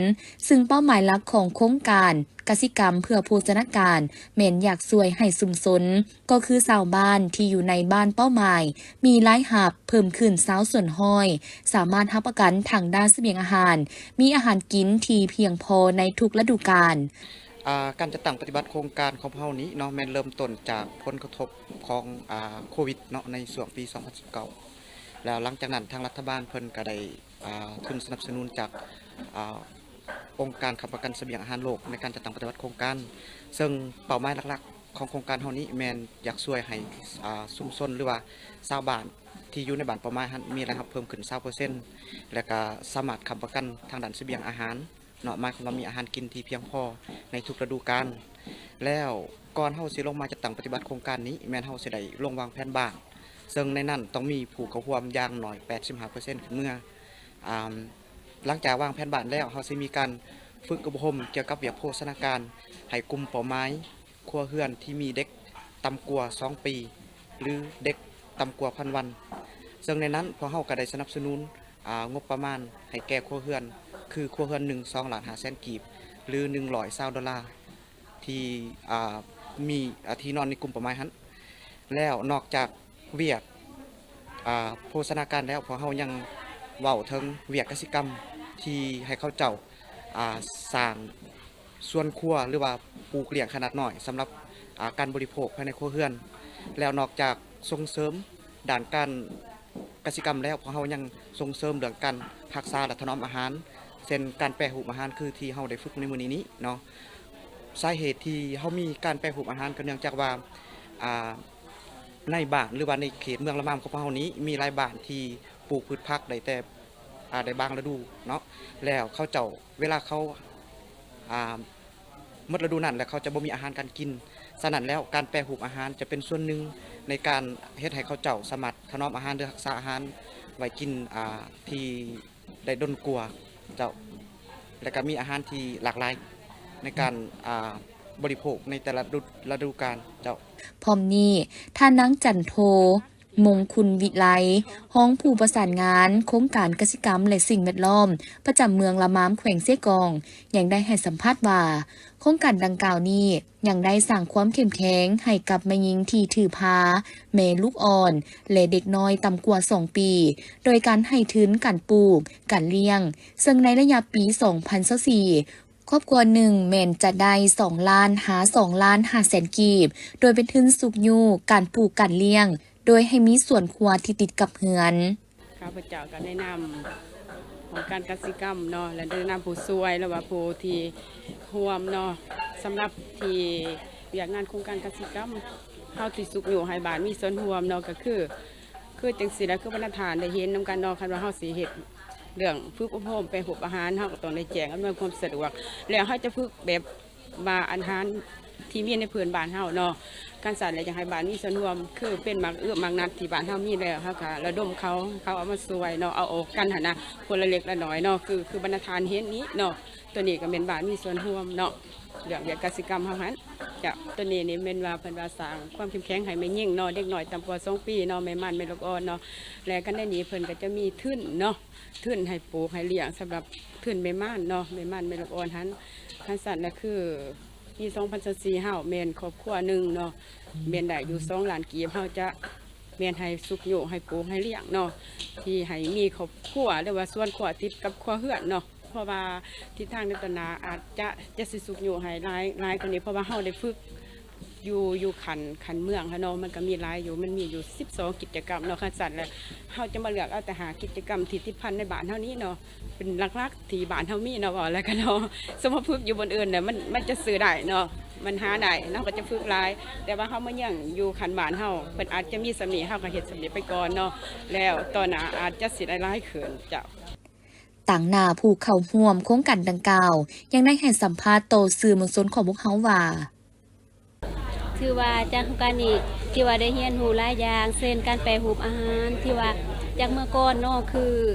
ຊຶ່ງເປົ້າໝາຍຫຼັກຂອງໂຄງການກະສິກຳເພື່ອໂພຊະນາການ ແມ່ນຢາກຊ່ວຍໃຫ້ຊຸມຊົນ ກໍຄືຊາວບ້ານທີ່ຢູ່ໃນບ້ານເປົ້າໝາຍ ມີລາຍຮັບເພີ່ມຂຶ້ນຊາວສ່ວນຮ້ອຍ, ສາມາດຮັບປະກັນທາງດ້ານສະບຽງອາຫານ, ມີອາຫານກິນທີ່ພຽງພໍໃນທຸກລະດູການ. ອ່າ ການຈັດຕັ້ງປະຕິບັດໂຄງການຂອງພວກເຮົານີ້ເນາະ ແມ່ນເລີ່ມຕົ້ນຈາກຜົນກະທົບຂອງ ອ່າ ໂຄວິດເນາະ ໃນຊ່ວງປີສອງພັນສິບເກົ້າ ແລ້ວຫຼັງຈາກນັ້ນທາງລັດຖະບານເພິ່ນກໍໄດ້ ອ່າ ທຶນສະໜັບສະໜູນຈາກ ອ່າ ອົງການຄ້ຳປະກັນສະບຽງອາຫານໂລກ ໃນການຈັດຕັ້ງປະຕິບັດໂຄງການ, ເຊິ່ງເປົ້າໝາຍຫຼັກໆຂອງໂຄງການເຮົານີ້ແມ່ນຢາກຊ່ວຍໃຫ້ ອ່າ ຊຸມຊົນ ຫຼືວ່າຊາວບ້ານທີ່ຢູ່ໃນບ້ານເປົ້າໝາຍຫັ້ນ ມີລາຍຮັບເພີ່ມຂຶ້ນຊາວເປີເຊັນ ແລະ ກະສາມາດຄ້ຳປະກັນທາງດ້ານສະບຽງອາຫານເນາະ, ໝາຍຄວາມວ່າມີອາຫານກິນທີ່ພຽງພໍໃນທຸກລະດູການ. ແລ້ວກ່ອນເຮົາຊິລົງມາຈັດຕັ້ງປະຕິບັດໂຄງການນີ້ ແມ່ນເຮົາຊິໄດ້ລົງວາງແຜນບ້ານ, ເຊິ່ງໃນນັ້ນຕ້ອງມີຜູ້ເຂົ້າຮ່ວມຢ່າງໜ້ອຍແປດສິບຫ້າເປີເຊັນຂຶ້ນເມືອ. ອາ ຫຼັງຈາກວາງແຜນບ້ານແລ້ວ, ເຮົາຊິມີການຝຶກອົບຮົມກ່ຽວກັບວຽກໂພຊະນາການໃຫ້ກຸ່ມເປົ້າໝາຍ ຄົວເຮືອນທີ່ມີເດັກຕ່ຳກວ່າສອງປີ ຫຼື ເດັກຕ່ຳກວ່າພັນວັນ. ເຊິ່ງໃນນັ້ນພວກເຮົາກໍໄດ້ສະໜັບສະໜູນ ອ່າ ງົບປະມານໃຫ້ແກ່ຄົວເຮືອນ ຄືຄົວເຮືອນໜຶ່ງ ສອງລ້ານຫ້າແສນກີບ ຫຼື ໜຶ່ງຮ້ອຍຊາວໂດລາ ທີ່ ອ່າ ມີ ອ່າ ທີ່ນອນໃນກຸ່ມເປົ້າໝາຍຫັ້ນ. ແລ້ວນອກຈາກວຽກ ອ່າ ໂພຊະນາການແລ້ວ ພວກເຮົາຍັງເວົ້າເຖິງວຽກກະສິກຳ ທີ່ໃຫ້ເຂົາເຈົ້າ ອ່າ ສ້າງສວນຄົວ ຫຼືວ່າປູກລ້ຽງຂະໜາດນ້ອຍ ສຳລັບ ອ່າ ການບໍລິໂພກພາຍໃນຄົວເຮືອນ. ແລ້ວນອກຈາກສົ່ງເສີມດ້ານການກະສິກຳແລ້ວ ພວກເຮົາຍັງສົ່ງເສີມເລື່ອງການຮັກສາ ແລະ ຖະໜອມອາຫານ ເຊັ່ນ ການແປຮູບອາຫານ ຄືທີ່ເຮົາໄດ້ຝຶກໃນມື້ນີ້ນີ້ເນາະ. ສາເຫດທີ່ເຮົາມີການແປຮູບອາຫານ ກໍເນື່ອງຈາກວ່າ ອ່າ ໃນບ້ານ ຫຼືວ່າໃນເຂດເມືອງລະມາມຂອງພວກເຮົານີ້ ມີຫຼາຍບ້ານທີ່ປູກພືດຜັກໄດ້ແຕ່ ອ່າ ໄດ້ບາງລະດູເນາະ ແລ້ວເຂົາເຈົ້າ ເວລາເຂົາ ອ່າ ໝົດລະດູນັ້ນແລ້ວ ເຂົາຈະບໍ່ມີອາຫານການກິນ. ສະນັ້ນແລ້ວ ການແປຮູບອາຫານຈະເປັນສ່ວນໜຶ່ງໃນການເຮັດໃຫ້ເຂົາເຈົ້າສາມາດຖະໜອມອາຫານ ຫຼື ຮັກສາອາຫານໄວ້ກິນ ອ່າ ທີ່ ໄດ້ດົນກວ່າເຈົ້າ ແລະ ກະມີອາຫານທີ່ຫຼາກຫຼາຍໃນການ ອ່າ ບໍລິໂພກໃນແຕ່ລະດູ ລະດູການເຈົ້າ. ພ້ອມນີ້ ທ່ານນາງ ຈັນໂທ ມົງຄຸນວິໄລ ຮອງຜູ້ປະສານງານໂຄງການກະສິກຳ ແລະ ສິ່ງແວດລ້ອມ ປະຈຳເມືອງລະມາມ ແຂວງເຊກອງ ຍັງໄດ້ໃຫ້ສຳພາດວ່າ ໂຄງການດັ່ງກ່າວນີ້ ຍັງໄດ້ສ້າງຄວາມເຂັ້ມແຂງໃຫ້ກັບແມ່ຍິງທີ່ຖືພາ, ແມ່ລູກອ່ອນ ແລະ ເດັກນ້ອຍຕ່ຳກວ່າສອງປີ ໂດຍການໃຫ້ທຶນການປູກ, ການລ້ຽງ, ເຊິ່ງໃນໄລຍະປີສອງພັນຊາວສີ່ ຄອບຄົວໜຶ່ງແມ່ນຈະໄດ້ສອງລ້ານຫາສອງລ້ານຫ້າແສນກີບ ໂດຍເປັນທຶນຊຸກຍູ້ການປູກ, ການລ້ຽງ ໂດຍໃຫ້ມີສວນຄົວທີ່ຕິດກັບເຮືອນ. ຂ້າພະເຈົ້າກໍແນະນຳຫ້ອງການກະສິກຳເນາະ ແລະ ແນະນຳຜູ້ຊ່ວຍ ຫຼືວ່າຜູ້ທີ່ຮ່ວມເນາະ ສຳລັບທີ່ວຽກງານໂຄງການກະສິກຳ ເຮົາທີ່ຊຸກຍູ້ໃຫ້ບ້ານມີສ່ວນຮ່ວມເນາະ ກໍຄື ຄືຈັ່ງຊີ້ແຫຼະ ຄືບັນດາທ່ານໄດ້ເຫັນນຳກັນເນາະ ຄັນວ່າເຮົາຊິເຮັດເລື່ອງຝຶກອົບຮົມແປຮູບອາຫານ ເຮົາກໍຕ້ອງໄດ້ແຈ້ງອຳນວຍຄວາມສະດວກ ແລ້ວເຮົາຈະຝຶກແບບ ວ່າອາຫານທີ່ມີໃນພື້ນບ້ານເຮົາເນາະ ຄັນຊັ້ນແລ້ວຢາກໃຫ້ບ້ານມີສ່ວນຮ່ວມ ຄືເປັນໝາກອຶໝາກນັດທີ່ບ້ານເຮົາມີແລ້ວ ເຮົາກະລະດົມເຂົາ ເຂົາເອົາມາຊ່ວຍເນາະ ເອົາອອກກັນຫັ້ນນະ ຄົນລະເລັກລະນ້ອຍເນາະ ຄື ຄືບັນດາທ່ານເຫັນນີ້ເນາະ ໂຕນີ້ກະແມ່ນບ້ານມີສ່ວນຮ່ວມເນາະ ເລື່ອງວຽກກະສິກຳເຮົາຫັ້ນ ເຈົ້າ ໂຕນີ້ນີ້ແມ່ນວ່າເພິ່ນວ່າສ້າງຄວາມເຂັ້ມແຂງໃຫ້ແມ່ຍິງເນາະ ເດັກນ້ອຍຕ່ຳກວ່າສອງປີເນາະ ແມ່ໝັ້ນແມ່ລູກອ່ອນເນາະ ແລະ ກັນໃນນີ້ເພິ່ນກະຈະມີທຶນເນາະ ທຶນໃຫ້ປູກໃຫ້ລ້ຽງ ສຳລັບທຶນແມ່ໝັ້ນເນາະ ແມ່ໝັ້ນແມ່ລູກອ່ອນຫັ້ນ ຄັນຊັ້ນລະຄືປີສອງພັນຊາວສີ່ເຮົາແມ່ນຄອບຄົວໜຶ່ງເນາະ ແມ່ນໄດ້ຢູ່ສອງລ້ານກີບ ເຮົາຈະແມ່ນໃຫ້ຊຸກຍູ້ໃຫ້ປູກໃຫ້ລ້ຽງເນາະ ທີ່ໃຫ້ມີຄອບຄົວ ຫຼືວ່າສວນຄົວຕິດກັບຄົວເຮືອນເນາະ ເພາະວ່າທິດທາງໃນຕໍ່ໜ້າອາດຈະ ຈະຊິຊຸກຍູ້ໃຫ້ຫຼາຍ ຫຼາຍກວ່ານີ້ ເພາະວ່າເຮົາໄດ້ຝຶກ ຢູ່ ຢູ່ຂັ້ນ ຂັ້ນເມືອງຫັ້ນເນາະ ມັນກະມີຫຼາຍຢູ່ ມັນມີຢູ່ສິບສອງກິດຈະກຳເນາະ ຄັນຊັ້ນແລ້ວ ເຮົາຈະມາເລືອກເອົາແຕ່ຫ້າກິດຈະກຳທີ່ຕິດພັນໃນບ້ານເຮົານີ້ເນາະ ເປັນຫຼັກໆທີ່ບ້ານເຮົາມີເນາະ ເວົ້າແລ້ວກະເນາະ ສົມມຸດຝຶກຢູ່ບ່ອນອື່ນນະ ມັນ ມັນຈະຊື້ໄດ້ເນາະ ມັນຫາໄດ້ ເຮົາກະຈະຝຶກຫຼາຍ ແຕ່ວ່າເຮົາມາຍັງຢູ່ຂັ້ນບ້ານເຮົາ ເພິ່ນອາດຈະມີສ່ຳນີ້ ເຮົາກະເຮັດສ່ຳນີ້ໄປກ່ອນເນາະ ແລ້ວຕໍ່ໜ້າອາດຈະຊິໄດ້ຫຼາຍຂຶ້ນ ເຈົ້າ. ຕາງໜ້າຜູ້ເຂົ້າຮ່ວມໂຄງການດັ່ງກ່າວ ຍັງໄດ້ໃຫ້ສຳພາດຕໍ່ສື່ມວນຊົນຂອງພວກເຮົາວ່າ ຖືວ່າຈາກໂຄງການນີ້ ທີ່ວ່າໄດ້ຮຽນຮູ້ຫຼາຍຢ່າງ ເຊັ່ນ ການແປຮູບອາຫານ ທີ່ວ່າຈາກເມື່ອກ່ອນເນາະ ຄື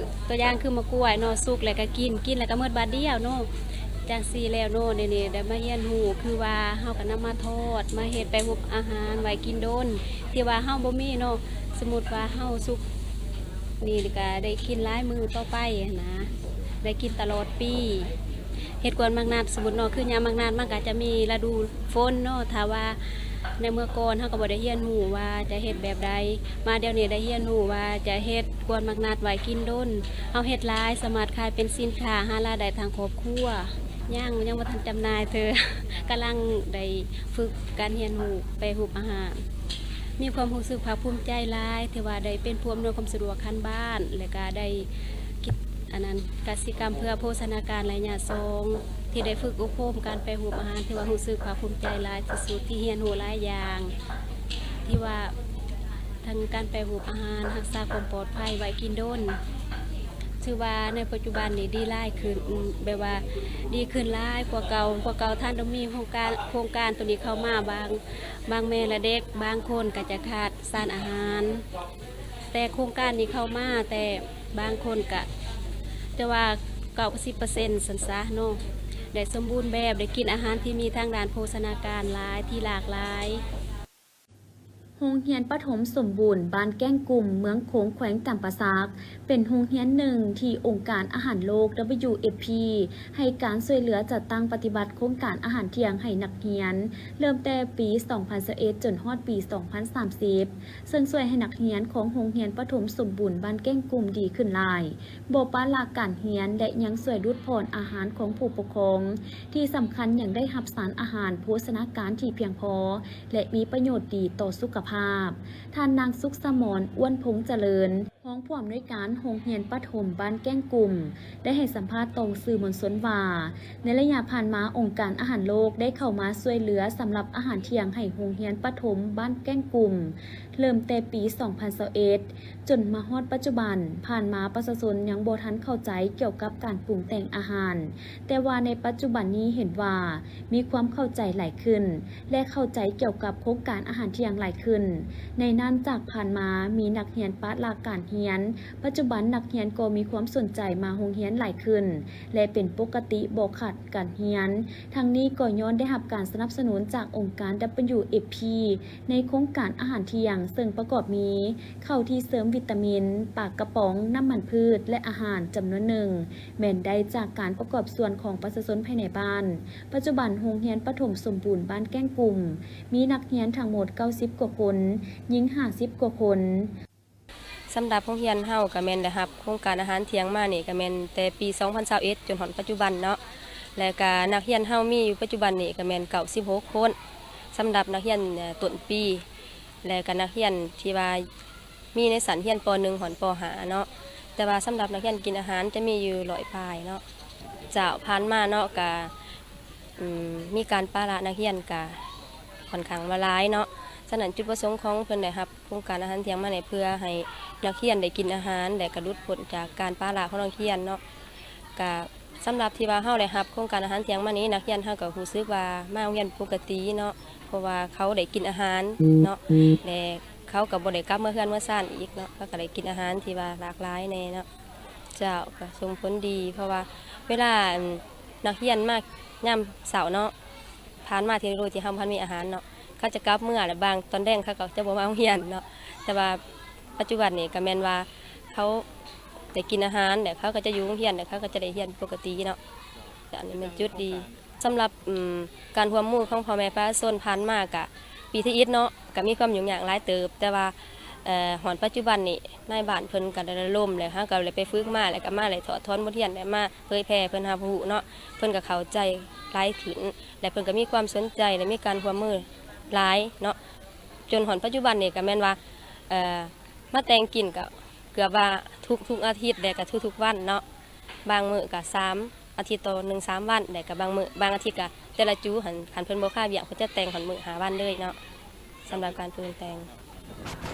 ຕົວຢ່າງຄືໝາກກ້ວຍເນາະ ສຸກແລ້ວກະກິນ ກິນແລ້ວກະໝົດບາດດຽວເນາະ ຈັ່ງຊີ້ແລ້ວເນາະ ດຽວນີ້ໄດ້ມາຮຽນຮູ້ ຄືວ່າເຮົາກະນຳມາທອດ ມາເຮັດແປຮູບອາຫານໄວ້ກິນດົນ ທີ່ວ່າເຮົາບໍ່ມີເນາະ ສົມມຸດວ່າເຮົາສຸກນີ້ກະໄດ້ກິນຫຼາຍມື້ຕໍ່ໄປຫັ້ນນະ ໄດ້ກິນຕະຫຼອດປີ ເຮັດກວນໝາກນັດ ສົມມຸດເນາະ ຄືຍາມໝາກນັດມັນກະຈະມີລະດູຝົນເນາະ ຖ້າວ່າໃນເມື່ອກ່ອນເຮົາກະບໍ່ໄດ້ຮຽນຮູ້ວ່າຈະເຮັດແບບໃດ ມາດຽວນີ້ໄດ້ຮຽນຮູ້ວ່າຈະເຮັດກວນໝາກນັດໄວ້ກິນດົນ ເຮົາເຮັດຫຼາຍ ສາມາດຂາຍເປັນສິນຄ້າ ຫາລາຍໄດ້ທາງຄອບຄົວ ຍັງ ຍັງບໍ່ທັນຈຳໜ່າຍເທື່ອ ກຳລັງໄດ້ຝຶກການຮຽນຮູ້ແປຮູບອາຫານ ມີຄວາມຮູ້ສຶກພາກພູມໃຈຫຼາຍ ທີ່ວ່າໄດ້ເປັນຜູ້ອຳນວຍຄວາມສະດວກຂັ້ນບ້ານ ແລະກະໄດ້ ກິດ ອັນນັ້ນ ກະສິກຳເພື່ອໂພຊະນາການໄລຍະສອງ ທີ່ໄດ້ຝຶກອົບຮົມການແປຮູບອາຫານ ຖືວ່າຮູ້ສຶກພາກພູມໃຈຫຼາຍທີ່ສຸດ ທີ່ຮຽນຮູ້ຫຼາຍຢ່າງ ທີ່ວ່າທັງການແປຮູບອາຫານ ຮັກສາຄວາມປອດໄພໄວ້ກິນດົນ ຖືວ່າໃນປັດຈຸບັນນີ້ດີຫຼາຍຂຶ້ນ ແບບວ່າດີຂຶ້ນຫຼາຍກວ່າເກົ່າ ກວ່າເກົ່າທ່ານໄດ້ມີໂຄງການ ໂຄງການໂຕນີ້ເຂົ້າມາ ບາງ ບາງແມ່ ແລະ ເດັກບາງຄົນກະຈະຂາດສານອາຫານ ແຕ່ໂຄງການນີ້ເຂົ້າມາ ແຕ່ບາງຄົນກະ ແຕ່ວ່າເກົ້າສິບເປີເຊັນຊັ້ນຊະເນາະ ໄດ້ສົມບູນແບບ ໄດ້ກິນອາຫານທີ່ມີທາງດ້ານໂພຊະນາການຫຼາຍ ທີ່ຫຼາກຫຼາຍ. ໂຮງຮຽນປະຖົມສົມບູນບ້ານແກ້ງກຸ່ມ ເມືອງໂຂງ ແຂວງຈຳປາສັກ ເປັນໂຮງຮຽນໜຶ່ງທີ່ອົງການອາຫານໂລກ WFP ໃຫ້ການຊ່ວຍເຫຼືອຈັດຕັ້ງປະຕິບັດໂຄງການອາຫານທ່ຽງໃຫ້ນັກຮຽນ ເລີ່ມແຕ່ປີສອງພັນຊາວເອັດ ຈົນຮອດປີສອງພັນສາມສິບ ເຊິ່ງຊ່ວຍໃຫ້ນັກຮຽນຂອງໂຮງຮຽນປະຖົມສົມບູນບ້ານແກ້ງກຸ່ມດີຂຶ້ນຫຼາຍ, ບໍ່ປະລະການຮຽນ ແລະ ຍັງຊ່ວຍຫຼຸດຜ່ອນອາຫານຂອງຜູ້ປົກຄອງ, ທີ່ສຳຄັນຍັງໄດ້ຮັບສານອາຫານໂພຊະນາການທີ່ພຽງພໍ ແລະ ມີປະໂຫຍດດີຕໍ່ສຸຂະພາບ. ທ່ານນາງ ສຸກສະໝອນ ອ້ວນພົງຈະເລີນ ຮອງຜູ້ອຳນວຍການໂຮງຮຽນປະຖົມບ້ານແກ້ງກຸ່ມ ໄດ້ໃຫ້ສຳພາດຕໍ່ສື່ມວນຊົນວ່າ, ໃນໄລຍະຜ່ານມາ ອົງການອາຫານໂລກໄດ້ເຂົ້າມາຊ່ວຍເຫຼືອສຳລັບອາຫານທ່ຽງໃຫ້ໂຮງຮຽນປະຖົມບ້ານແກ້ງກຸ່ມ ເລີ່ມແຕ່ປີສອງພັນຊາວເອັດ ຈົນມາຮອດປັດຈຸບັນ, ຜ່ານມາປະຊາຊົນຍັງບໍ່ທັນເຂົ້າໃຈກ່ຽວກັບການປຸງແຕ່ງອາຫານ, ແຕ່ວ່າໃນປັດຈຸບັນນີ້ເຫັນວ່າມີຄວາມເຂົ້າໃຈຫຼາຍຂຶ້ນ ແລະ ເຂົ້າໃຈກ່ຽວກັບໂຄງການອາຫານທ່ຽງຫຼາຍຂຶ້ນ. ໃນນັ້ນຈາກຜ່ານມາມີນັກຮຽນປະລະການຮຽນ, ປັດຈຸບັນນັກຮຽນກໍມີຄວາມສົນໃຈມາໂຮງຮຽນຫຼາຍຂຶ້ນ ແລະ ເປັນປົກກະຕິບໍ່ຂາດການຮຽນ. ທັງນີ້ກໍຍ້ອນໄດ້ຮັບການສະໜັບສະໜູນຈາກອົງການ WFP ໃນໂຄງການອາຫານທ່ຽງ ເຊິ່ງປະກອບມີ ເຂົ້າທີ່ເສີມວິຕາມິນ, ປາກະປ໋ອງ, ນ້ຳມັນພືດ ແລະ ອາຫານຈຳນວນໜຶ່ງ ແມ່ນໄດ້ຈາກການປະກອບສ່ວນຂອງປະຊາຊົນພາຍໃນບ້ານ. ປັດຈຸບັນໂຮງຮຽນປະຖົມສົມບູນບ້ານແກ້ງກຸ່ມ ມີນັກຮຽນທັງໝົດເກົ້າສິບກວ່າຄົນ, ຍິງຫ້າສິບກວ່າຄົນ. ສຳລັບໂຮງຮຽນເຮົາກະແມ່ນໄດ້ຮັບໂຄງການອາຫານທ່ຽງມານີ້ກະແມ່ນແຕ່ປີສອງພັນຊາວເອັດ ຈົນຮອດປັດຈຸບັນເນາະ, ແລະ ກະນັກຮຽນເຮົາມີຢູ່ປັດຈຸບັນນີ້ກະແມ່ນເກົ້າສິບຫົກຄົນ ສຳລັບນັກຮຽນ ເອີ ຕົ້ນປີ ແລະ ກະນັກຮຽນທີ່ວ່າ ມີໃນຊັ້ນຮຽນ ປໍໜຶ່ງ ຮອດ ປໍຫ້າ ເນາະ, ແຕ່ວ່າສຳລັບນັກຮຽນກິນອາຫານຈະມີຢູ່ຮ້ອຍປາຍເນາະ. ເຈົ້າ, ຜ່ານມາເນາະ ກະ ອືມ ມີການປະລະນັກຮຽນກະຂ້ອນຂ້າງວ່າຫຼາຍເນາະ. ສະນັ້ນ ຈຸດປະສົງຂອງເພິ່ນໄດ້ຮັບໂຄງການອາຫານທ່ຽງມານີ້ ເພື່ອໃຫ້ນັກຮຽນໄດ້ກິນອາຫານ ແລະ ກະຫຼຸດພົ້ນຈາກການປະລະຂອງນັກຮຽນເນາະ. ກະ ສຳລັບທີ່ວ່າເຮົາໄດ້ຮັບໂຄງການອາຫານທ່ຽງມານີ້ ນັກຮຽນເຮົາກໍຮູ້ສຶກວ່າມາໂຮງຮຽນປົກກະຕິເນາະ, ເພາະວ່າເຂົາໄດ້ກິນອາຫານເນາະ ແລະ ເຂົາກໍບໍ່ໄດ້ກັບເມືອເຮືອນເມືອຊານອີກເນາະ, ເຂົາກໍໄດ້ກິນອາຫານທີ່ວ່າຫຼາກຫຼາຍແດ່ເນາະ. ເຈົ້າ, ກໍສົ່ງຜົນດີ ເພາະວ່າເວລາ ອັນ ນັກຮຽນມາຍາມເຊົ້າເນາະ, ຜ່ານມາເທື່ອໂດຍທີ່ເຮົາບໍ່ທັນມີອາຫານເນາະ, ເຂົາຈະກັບເມືອ ແລະ ບາງຕອນແລງເຂົາກໍຈະບໍ່ມາໂຮງຮຽນເນາະ, ແຕ່ວ່າປັດຈຸບັນນີ້ກໍແມ່ນວ່າເຂົາໄດ້ກິນອາຫານ ແລະ ເຂົາກໍຈະຢູ່ໂຮງຮຽນ ແລະ ເຂົາກໍຈະໄດ້ຮຽນປົກກະຕິເນາະ. ອັນນີ້ແມ່ນຈຸດດີ. ສຳລັບ ອືມ ການຮ່ວມມືຂອງພໍ່ແມ່ປະຊາຊົນຜ່ານມາກະ ປີທຳອິດເນາະ ກະມີຄວາມຫຍຸ້ງຍາກຫຼາຍເຕີບ, ແຕ່ວ່າ ເອີ ຮອດປັດຈຸບັນນີ້ ນາຍບ້ານເພິ່ນກະໄດ້ລະດົມ ແລະ ເຮົາກະໄດ້ໄປຝຶກມາ ແລະ ກະມາໄດ້ຖອດຖອນບົດຮຽນ ແລະ ມາເຜີຍແຜ່ເພິ່ນຮັບຮູ້ເນາະ, ເພິ່ນກະເຂົ້າໃຈຫຼາຍຂຶ້ນ ແລະ ເພິ່ນກະມີຄວາມສົນໃຈ ແລະ ມີການຮ່ວມມືຫຼາຍເນາະ. ຈົນຮອດປັດຈຸບັນນີ້ກະແມ່ນວ່າ ເອີ ມາແຕ່ງກິນກະເກືອບວ່າທຸກໆອາທິດ ແລະ ກະທຸກໆວັນເນາະ, ບາງມື້ກະສາມ ອາທິດຕໍ່ໜຶ່ງສາມວັນ ແລະ ກະບາງມື້ ບາງອາທິດກະແຕ່ລະຈຸຫັ້ນ ຄັນເພິ່ນບໍ່ຄາວຽກ ເພິ່ນຈະແຕ່ງຮອດມື້ຫ້າວັນເລີຍເນາະ. ສຳລັບການປຸງແຕ່ງ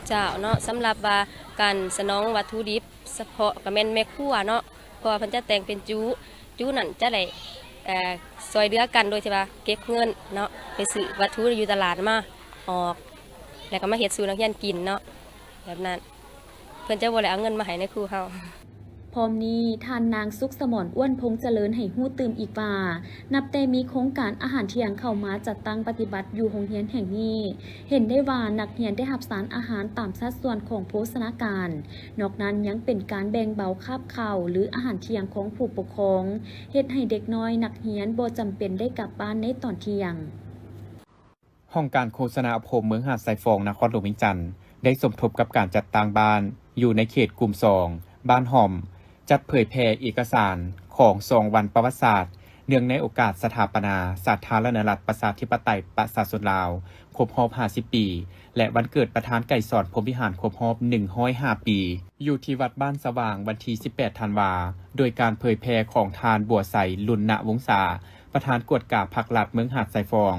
ເຈົ້າເນາະ, ສຳລັບວ່າການສະໜອງວັດຖຸດິບສະເພາະກະແມ່ນແມ່ຄົວເນາະ, ເພາະວ່າເພິ່ນຈະແຕ່ງເປັນຈຸ, ຈຸນັ້ນຈະໄດ້ ເອີ ຊ່ວຍເຫຼືອກັນໂດຍທີ່ວ່າເກັບເງິນເນາະ ໄປຊື້ວັດຖຸຢູ່ຕະຫຼາດມາອອກ ແລ້ວກໍມາເຮັດສູ່ນັກຮຽນກິນເນາະ ແບບນັ້ນ. ເພິ່ນຈະບໍ່ໄດ້ເອົາເງິນມາໃຫ້ນາຍຄູເຮົາ. ພ້ອມນີ້ ທ່ານນາງ ສຸກສະໝອນ ອ້ວນພົງຈະເລີນ ໃຫ້ຮູ້ຕື່ມອີກວ່າ ນັບແຕ່ມີໂຄງການອາຫານທ່ຽງເຂົ້າມາຈັດຕັ້ງປະຕິບັດຢູ່ໂຮງຮຽນແຫ່ງນີ້, ເຫັນໄດ້ວ່ານັກຮຽນໄດ້ຮັບສານອາຫານຕາມສັດສ່ວນຂອງໂພຊະນາການ, ນອກນັ້ນຍັງເປັນການແບ່ງເບົາຄາບເຂົ້າ ຫຼື ອາຫານທ່ຽງຂອງຜູ້ປົກຄອງ, ເຮັດໃຫ້ເດັກນ້ອຍນັກຮຽນບໍ່ຈຳເປັນໄດ້ກັບບ້ານໃນຕອນທ່ຽງ. ຫ້ອງການໂຄສະນາອົບຮົມເມືອງຫາດຊາຍຟອງ ນະຄອນຫຼວງວຽງຈັນ ໄດ້ສົມທົບກັບການຈັດຕັ້ງບ້ານຢູ່ໃນເຂດກຸ່ມສອງ ບ້ານຮ່ອມ ຈັດເຜີຍແຜ່ເອກະສານຂອງສອງວັນປະຫວັດສາດ ເນື່ອງໃນໂອກາດສະຖາປະນາສາທາລະນະລັດ ປະຊາທິປະໄຕ ປະຊາຊົນລາວ ຄົບຮອບຫ້າສິບປີ ແລະ ວັນເກີດປະທານໄກສອນ ພົມວິຫານ ຄົບຮອບໜຶ່ງຮ້ອຍຫ້າປີ ຢູ່ທີ່ວັດບ້ານສະຫວ່າງ ວັນທີສິບແປດ ທັນວາ ໂດຍການເຜີຍແຜ່ຂອງທ່ານ ບົວໄຊ ລຸນນະວົງສາ ປະທານກວດກາພັກລັດເມືອງຫາດຊາຍຟອງ,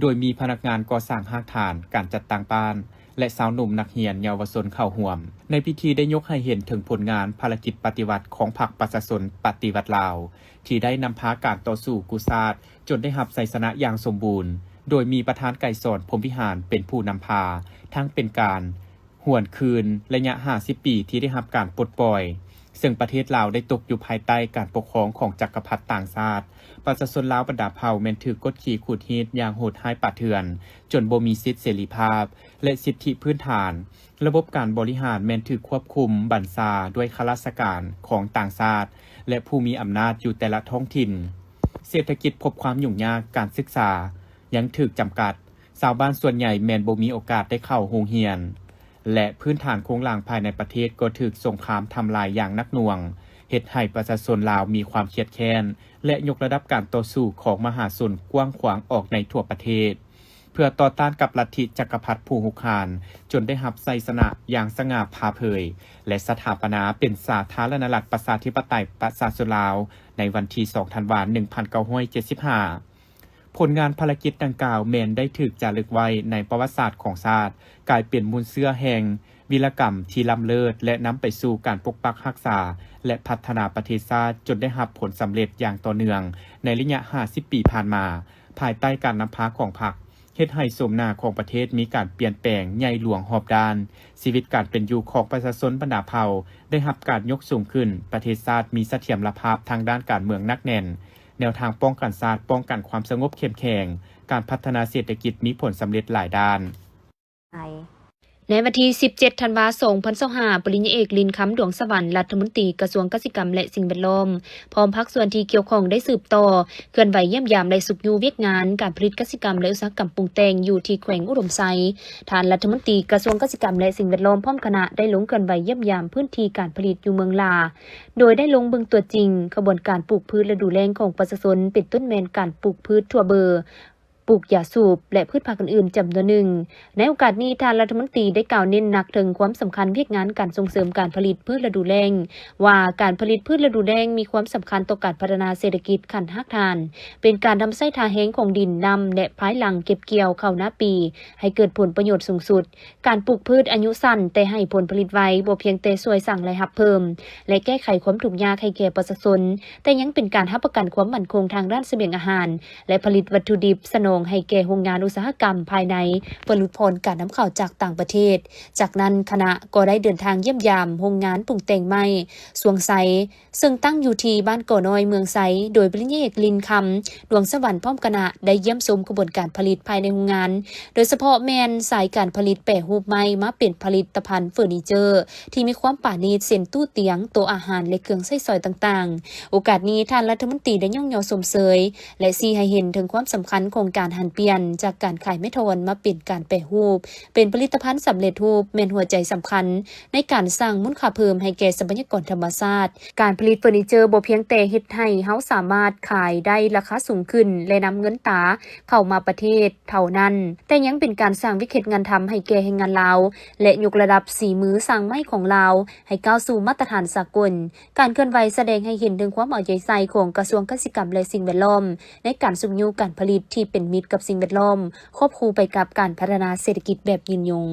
ໂດຍມີພະນັກງານກໍ່ສ້າງຮາກຖານການຈັດຕັ້ງບ້ານ ແລະ ຊາວໜຸ່ມນັກຮຽນເຍົາວະຊົນເຂົ້າຮ່ວມ. ໃນພິທີໄດ້ຍົກໃຫ້ເຫັນເຖິງຜົນງານພາລະກິດປະຕິວັດຂອງພັກປະຊາຊົນປະຕິວັດລາວ ທີ່ໄດ້ນຳພາການຕໍ່ສູ້ກູ້ຊາດ ຈົນໄດ້ຮັບໄຊຊະນະຢ່າງສົມບູນ, ໂດຍມີປະທານໄກສອນ ພົມວິຫານ ເປັນຜູ້ນຳພາ, ທັງເປັນການ ຫວນຄືນໄລຍະຫ້າສິບປີທີ່ໄດ້ຮັບການປົດປ່ອຍ ເຊິ່ງປະເທດລາວໄດ້ຕົກຢູ່ພາຍໃຕ້ການປົກຄອງຂອງຈັກກະພັດຕ່າງຊາດ. ປະຊາຊົນລາວບັນດາເຜົ່າແມ່ນຖືກກົດຂີ່ຂູດຮີດຢ່າງໂຫດຮ້າຍປ່າເຖື່ອນ, ຈົນບໍ່ມີສິດເສລີພາບ ແລະ ສິດທິພື້ນຖານ. ລະບົບການບໍລິຫານແມ່ນຖືກຄວບຄຸມບັນຊາດ້ວຍຂ້າລາຊະການຂອງຕ່າງຊາດ ແລະ ຜູ້ມີອຳນາດຢູ່ແຕ່ລະທ້ອງຖິ່ນ. ເສດຖະກິດພົບຄວາມຫຍຸ້ງຍາກ, ການສຶກສາຍັງຖືກຈຳກັດ, ຊາວບ້ານສ່ວນໃຫຍ່ແມ່ນບໍ່ມີໂອກາດໄດ້ເຂົ້າໂຮງຮຽນ ແລະ ພື້ນຖານໂຄງລ່າງພາຍໃນປະເທດກໍຖືກສົງຄາມທຳລາຍຢ່າງໜັກໜ່ວງ, ເຮັດໃຫ້ປະຊາຊົນລາວມີຄວາມຄຽດແຄ້ນ ແລະ ຍົກລະດັບການຕໍ່ສູ້ຂອງມະຫາຊົນກວ້າງຂວາງອອກໃນທົ່ວປະເທດ ເພື່ອຕໍ່ຕ້ານກັບລັດທິຈັກກະພັດຜູ້ຮຸກຮານ, ຈົນໄດ້ຮັບໄຊຊະນະຢ່າງສະຫງ່າຜ່າເຜີຍ ແລະ ສະຖາປະນາເປັນສາທາລະນະລັດປະຊາທິປະໄຕປະຊາຊົນລາວ ໃນວັນທີສອງ ທັນວາ ໜຶ່ງພັນເກົ້າຮ້ອຍເຈັດສິບຫ້າ. ຜົນງານພາລະກິດດັ່ງກ່າວແມ່ນໄດ້ຖືກຈາລຶກໄວ້ໃນປະຫວັດສາດຂອງຊາດ, ກາຍເປັນມູນເຊື້ອແຫ່ງ ວີລະກຳທີ່ລ້ຳເລີດ ແລະ ນຳໄປສູ່ການປົກປັກຮັກສາ ແລະ ພັດທະນາປະເທດຊາດ ຈົນໄດ້ຮັບຜົນສຳເລັດຢ່າງຕໍ່ເນື່ອງໃນໄລຍະຫ້າສິບປີຜ່ານມາ, ພາຍໃຕ້ການນຳພາຂອງພັກ, ເຮັດໃຫ້ໂສມໜ້າຂອງປະເທດມີການປ່ຽນແປງໃຫຍ່ຫຼວງຮອບດ້ານ. ຊີວິດການເປັນຢູ່ຂອງປະຊາຊົນບັນດາເຜົ່າໄດ້ຮັບການຍົກສູງຂຶ້ນ, ປະເທດຊາດມີສະຖຽນລະພາບທາງດ້ານການເມືອງໜັກແໜ້ນ, ແນວທາງປ້ອງກັນຊາດ, ປ້ອງກັນຄວາມສະຫງົບເຂັ້ມແຂງ, ການພັດທະນາເສດຖະກິດມີຜົນສຳເລັດຫຼາຍດ້ານ. ໃນວັນທີສິບເຈັດ ທັນວາ ສອງພັນຊາວຫ້າ, ປະລິນຍາເອກ ລິນຄຳ ດວງສະຫວັນ ລັດຖະມົນຕີກະຊວງກະສິກຳ ແລະ ສິ່ງແວດລ້ອມ ພ້ອມພາກສ່ວນທີ່ກ່ຽວຂ້ອງໄດ້ສືບຕໍ່ເຄື່ອນໄຫວຢ້ຽມຢາມ ແລະ ຊຸກຍູ້ວຽກງານການຜະລິດກະສິກຳ ແລະ ອຸດສາຫະກຳປຸງແຕ່ງຢູ່ທີ່ແຂວງອຸດົມໄຊ. ທ່ານລັດຖະມົນຕີກະຊວງກະສິກຳ ແລະ ສິ່ງແວດລ້ອມ ພ້ອມຄະນະໄດ້ລົງເຄື່ອນໄຫວຢ້ຽມຢາມພື້ນທີ່ການຜະລິດຢູ່ເມືອງຫຼາ, ໂດຍໄດ້ລົງເບິ່ງຕົວຈິງຂະບວນການປູກພືດລະດູແລ້ງຂອງປະຊາຊົນ ເປັນຕົ້ນແມ່ນການປູກພືດຖົ່ວເບີ, ປູກຢາສູບ ແລະ ພືດຜັກອື່ນໆຈຳນວນໜຶ່ງ. ໃນໂອກາດນີ້, ທ່ານລັດຖະມົນຕີໄດ້ກ່າວເນັ້ນໜັກເຖິງຄວາມສຳຄັນວຽກງານການສົ່ງເສີມການຜະລິດພືດລະດູແລ້ງ, ວ່າການຜະລິດພືດລະດູແລ້ງມີຄວາມສຳຄັນຕໍ່ການພັດທະນາເສດຖະກິດຂັ້ນຮາກຖານ, ເປັນການນຳໃຊ້ທ່າແຮງຂອງດິນ, ນ້ຳ ແລະ ພາຍຫຼັງເກັບກ່ຽວເຂົ້ານາປີ ໃຫ້ເກີດຜົນປະໂຫຍດສູງສຸດ. ການປູກພືດອາຍຸສັ້ນແຕ່ໃຫ້ຜົນຜະລິດໄວ ບໍ່ພຽງແຕ່ຊ່ວຍສ້າງລາຍຮັບເພີ່ມ ແລະ ແກ້ໄຂຄວາມທຸກຍາກໃຫ້ແກ່ປະຊາຊົນ, ແຕ່ຍັງເປັນການຮັບປະກັນຄວາມໝັ້ນຄົງທາງດ້ານສະບຽງອາຫານ ແລະ ຜະລິດວັດຖຸດິບສະໜອງໃຫ້ແກ່ໂຮງງານອຸດສາຫະກຳພາຍໃນ ເພື່ອຫຼຸດຜ່ອນການນຳເຂົ້າຈາກຕ່າງປະເທດ. ຈາກນັ້ນ, ຄະນະກໍໄດ້ເດີນທາງຢ້ຽມຢາມໂຮງງານປຸງແຕ່ງໄມ້ສວງໄຊ, ເຊິ່ງຕັ້ງຢູ່ທີ່ບ້ານກໍນ້ອຍ ເມືອງໄຊ, ໂດຍປະລິນຍາເອກ ລິນຄຳ ດວງສະຫວັນ ພ້ອມຄະນະ ໄດ້ຢ້ຽມຊົມຂະບວນການຜະລິດພາຍໃນໂຮງງານ, ໂດຍສະເພາະແມ່ນສາຍການຜະລິດແປຮູບໄມ້ມາເປັນຜະລິດຕະພັນເຟີນີເຈີ ທີ່ມີຄວາມປານີດ ເຊັ່ນ ຕູ້ຕຽງ, ໂຕະອາຫານ ແລະ ເຄື່ອງໃຊ້ສອຍຕ່າງໆ. ໂອກາດນີ້, ທ່ານລັດຖະມົນຕີໄດ້ຍ້ອງຍໍຊົມເຊີຍ ແລະ ຊີ້ໃຫ້ເຫັນເຖິງຄວາມສຳຄັນຂອງການຫັນປ່ຽນຈາກການຂາຍໄມ້ທ່ອນມາເປັນການແປຮູບ ເປັນຜະລິດຕະພັນສຳເລັດຮູບ ແມ່ນຫົວໃຈສຳຄັນ ໃນການສ້າງມູນຄ່າເພີ່ມໃຫ້ແກ່ຊັບພະຍາກອນທຳມະຊາດ. ການຜະລິດເຟີນີເຈີບໍ່ພຽງແຕ່ເຮັດໃຫ້ເຮົາສາມາດຂາຍໄດ້ລາຄາສູງຂຶ້ນ ແລະ ນຳເງິນຕາເຂົ້າມາປະເທດເທົ່ານັ້ນ, ແຕ່ຍັງເປັນການສ້າງວຽກເຮັດງານທຳໃຫ້ແກ່ແຮງງານລາວ ແລະ ຍົກລະດັບສີມືຊ່າງໄມ້ຂອງລາວໃຫ້ກ້າວສູ່ມາດຕະຖານສາກົນ. ການເຄື່ອນໄຫວສະແດງໃຫ້ເຫັນເຖິງຄວາມເອົາໃຈໃສ່ຂອງກະຊວງກະສິກຳ ແລະ ສິ່ງແວດລ້ອມ ໃນການຊຸກຍູ້ການຜະລິດທີ່ເປັນມິດກັບສິ່ງແວດລ້ອມ ຄວບຄູ່ໄປກັບການພັດທະນາເສດຖະກິດແບບຍືນຍົງ.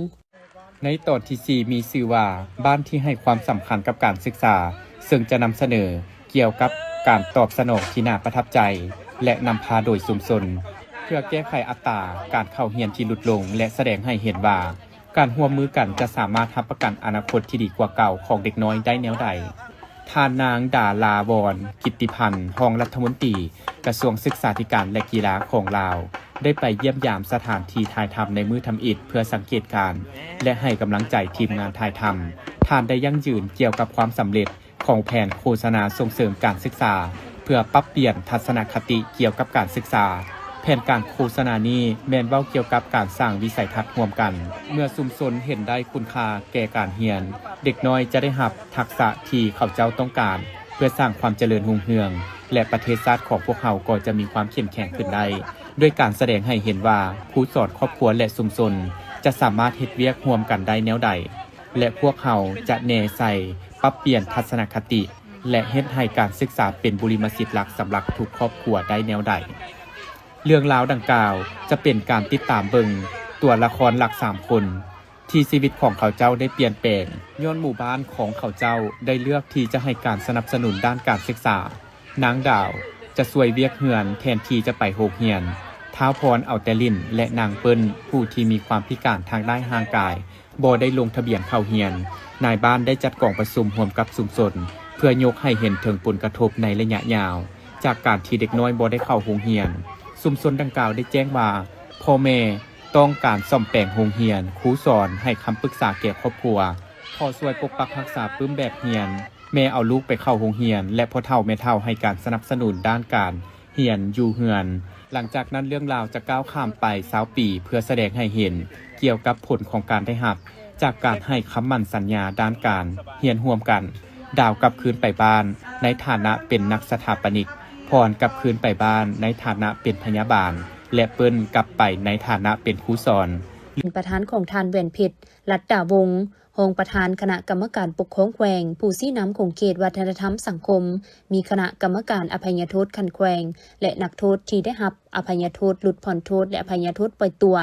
ໃນຕອນທີສີ່ ມີຊື່ວ່າ ບ້ານທີ່ໃຫ້ຄວາມສຳຄັນກັບການສຶກສາ, ເຊິ່ງຈະນຳສະເໜີກ່ຽວກັບການຕອບສະໜອງທີ່ໜ້າປະທັບໃຈ ແລະ ນຳພາໂດຍຊຸມຊົນ ເພື່ອແກ້ໄຂອັດຕາການເຂົ້າຮຽນທີ່ຫຼຸດລົງ ແລະ ສະແດງໃຫ້ເຫັນວ່າ ການຮ່ວມມືກັນຈະສາມາດຮັບປະກັນອະນາຄົດທີ່ດີກວ່າເກົ່າຂອງເດັກນ້ອຍໄດ້ແນວໃດ. ທ່ານນາງ ດາລາວອນ ກິດຕິພັນ ຮອງລັດຖະມົນຕີກະຊວງສຶກສາທິການ ແລະ ກິລາຂອງລາວ ໄດ້ໄປຢ້ຽມຢາມສະຖານທີ່ຖ່າຍທຳໃນມື້ທຳອິດ ເພື່ອສັງເກດການ ແລະ ໃຫ້ກຳລັງໃຈທີມງານຖ່າຍທຳ. ທ່ານໄດ້ຢັ້ງຢືນກ່ຽວກັບຄວາມສຳເລັດຂອງແຜນໂຄສະນາສົ່ງເສີມການສຶກສາ ເພື່ອປັບປ່ຽນທັດສະນະຄະຕິກ່ຽວກັບການສຶກສາ. ແຜນການໂຄສະນານີ້ແມ່ນເວົ້າກ່ຽວກັບການສ້າງວິໄສທັດຮ່ວມກັນ. ເມື່ອຊຸມຊົນເຫັນໄດ້ຄຸນຄ່າແກ່ການຮຽນ, ເດັກນ້ອຍຈະໄດ້ຮັບທັກສະທີ່ເຂົາເຈົ້າຕ້ອງການ ເພື່ອສ້າງຄວາມຈະເລີນຮຸ່ງເຮືອງ ແລະ ປະເທດຊາດຂອງພວກເຮົາກໍຈະມີຄວາມເຂັ້ມແຂງຂຶ້ນໄດ້ ດ້ວຍການສະແດງໃຫ້ເຫັນວ່າ ຄູສອນ, ຄອບຄົວ ແລະ ຊຸມຊົນຈະສາມາດເຮັດວຽກຮ່ວມກັນໄດ້ແນວໃດ ແລະ ພວກເຮົາຈະແນໃສ່ປັບປ່ຽນທັດສະນະຄະຕິ ແລະ ເຮັດໃຫ້ການສຶກສາເປັນບຸລິມະສິດຫຼັກສຳລັບທຸກຄອບຄົວໄດ້ແນວໃດ. ເລື່ອງລາວດັ່ງກ່າວຈະເປັນການຕິດຕາມເບິ່ງຕົວລະຄອນຫຼັກສາມຄົນ ທີ່ຊີວິດຂອງເຂົາເຈົ້າໄດ້ປ່ຽນແປງ ຍ້ອນໝູ່ບ້ານຂອງເຂົາເຈົ້າໄດ້ເລືອກທີ່ຈະໃຫ້ການສະໜັບສະໜູນດ້ານການສຶກສາ. ນາງດາວຈະຊ່ວຍວຽກເຮືອນແທນທີ່ຈະໄປໂຮງຮຽນ. ທ້າວພອນເອົາແຕ່ຫຼິ້ນ ແລະ ນາງເປີ້ນ ຜູ້ທີ່ມີຄວາມພິການທາງດ້ານຮ່າງກາຍ ບໍ່ໄດ້ລົງທະບຽນເຂົ້າຮຽນ. ນາຍບ້ານໄດ້ຈັດກອງປະຊຸມຮ່ວມກັບຊຸມຊົນ ພື່ອຍົກໃຫ້ເຫັນເຖິງຜົນກະທົບໃນໄລຍະຍາວ ຈາກການທີ່ເດັກນ້ອຍບໍ່ໄດ້ເຂົ້າໂຮງຮຽນ. ຊຸມຊົນດັ່ງກ່າວໄດ້ແຈ້ງວ່າ ພໍ່ແມ່ຕ້ອງການສ້ອມແປງໂຮງຮຽນ, ຄູສອນໃຫ້ຄຳປຶກສາແກ່ຄອບຄົວ, ຂໍຊ່ວຍປົກປັກຮັກສາປຶ້ມແບບຮຽນ, ແມ່ເອົາລູກໄປເຂົ້າໂຮງຮຽນ ແລະ ພໍ່ເຖົ້າແມ່ເຖົ້າໃຫ້ການສະໜັບສະໜູນດ້ານການ ຮຽນຢູ່ເຮືອນ. ຫຼັງຈາກນັ້ນເລື່ອງລາວຈະກ້າວຂ້າມໄປຊາວປີ ເພື່ອສະແດງໃຫ້ເຫັນກ່ຽວກັບຜົນຂອງການໄດ້ຮັບຈາກການໃຫ້ຄຳໝັ້ນສັນຍາດ້ານການຮຽນຮ່ວມກັນ, ດາວກັບຄືນໄປບ້ານໃນຖານະເປັນນັກສະຖາປະນິກ, ພອນກັບຄືນໄປບ້ານໃນຖານະເປັນພະຍາບານ ແລະ ເປີ້ນກັບໄປໃນຖານະເປັນຄູສອນ. ເປັນປະທານຂອງທ່ານ ແຫວນເພັດ ລັດດາວົງ ຮອງປະທານຄະນະກຳມະການປົກຄອງແຂວງ, ຜູ້ຊີ້ນຳຂົງເຂດວັດທະນະທຳສັງຄົມ, ມີຄະນະກຳມະການອະໄພຍະໂທດຂັ້ນແຂວງ ແລະ ນັກໂທດທີ່ໄດ້ຮັບອະໄພຍະໂທດຫຼຸດຜ່ອນໂທດ ແລະ ອະໄພຍະໂທດປ່ອຍຕົວ,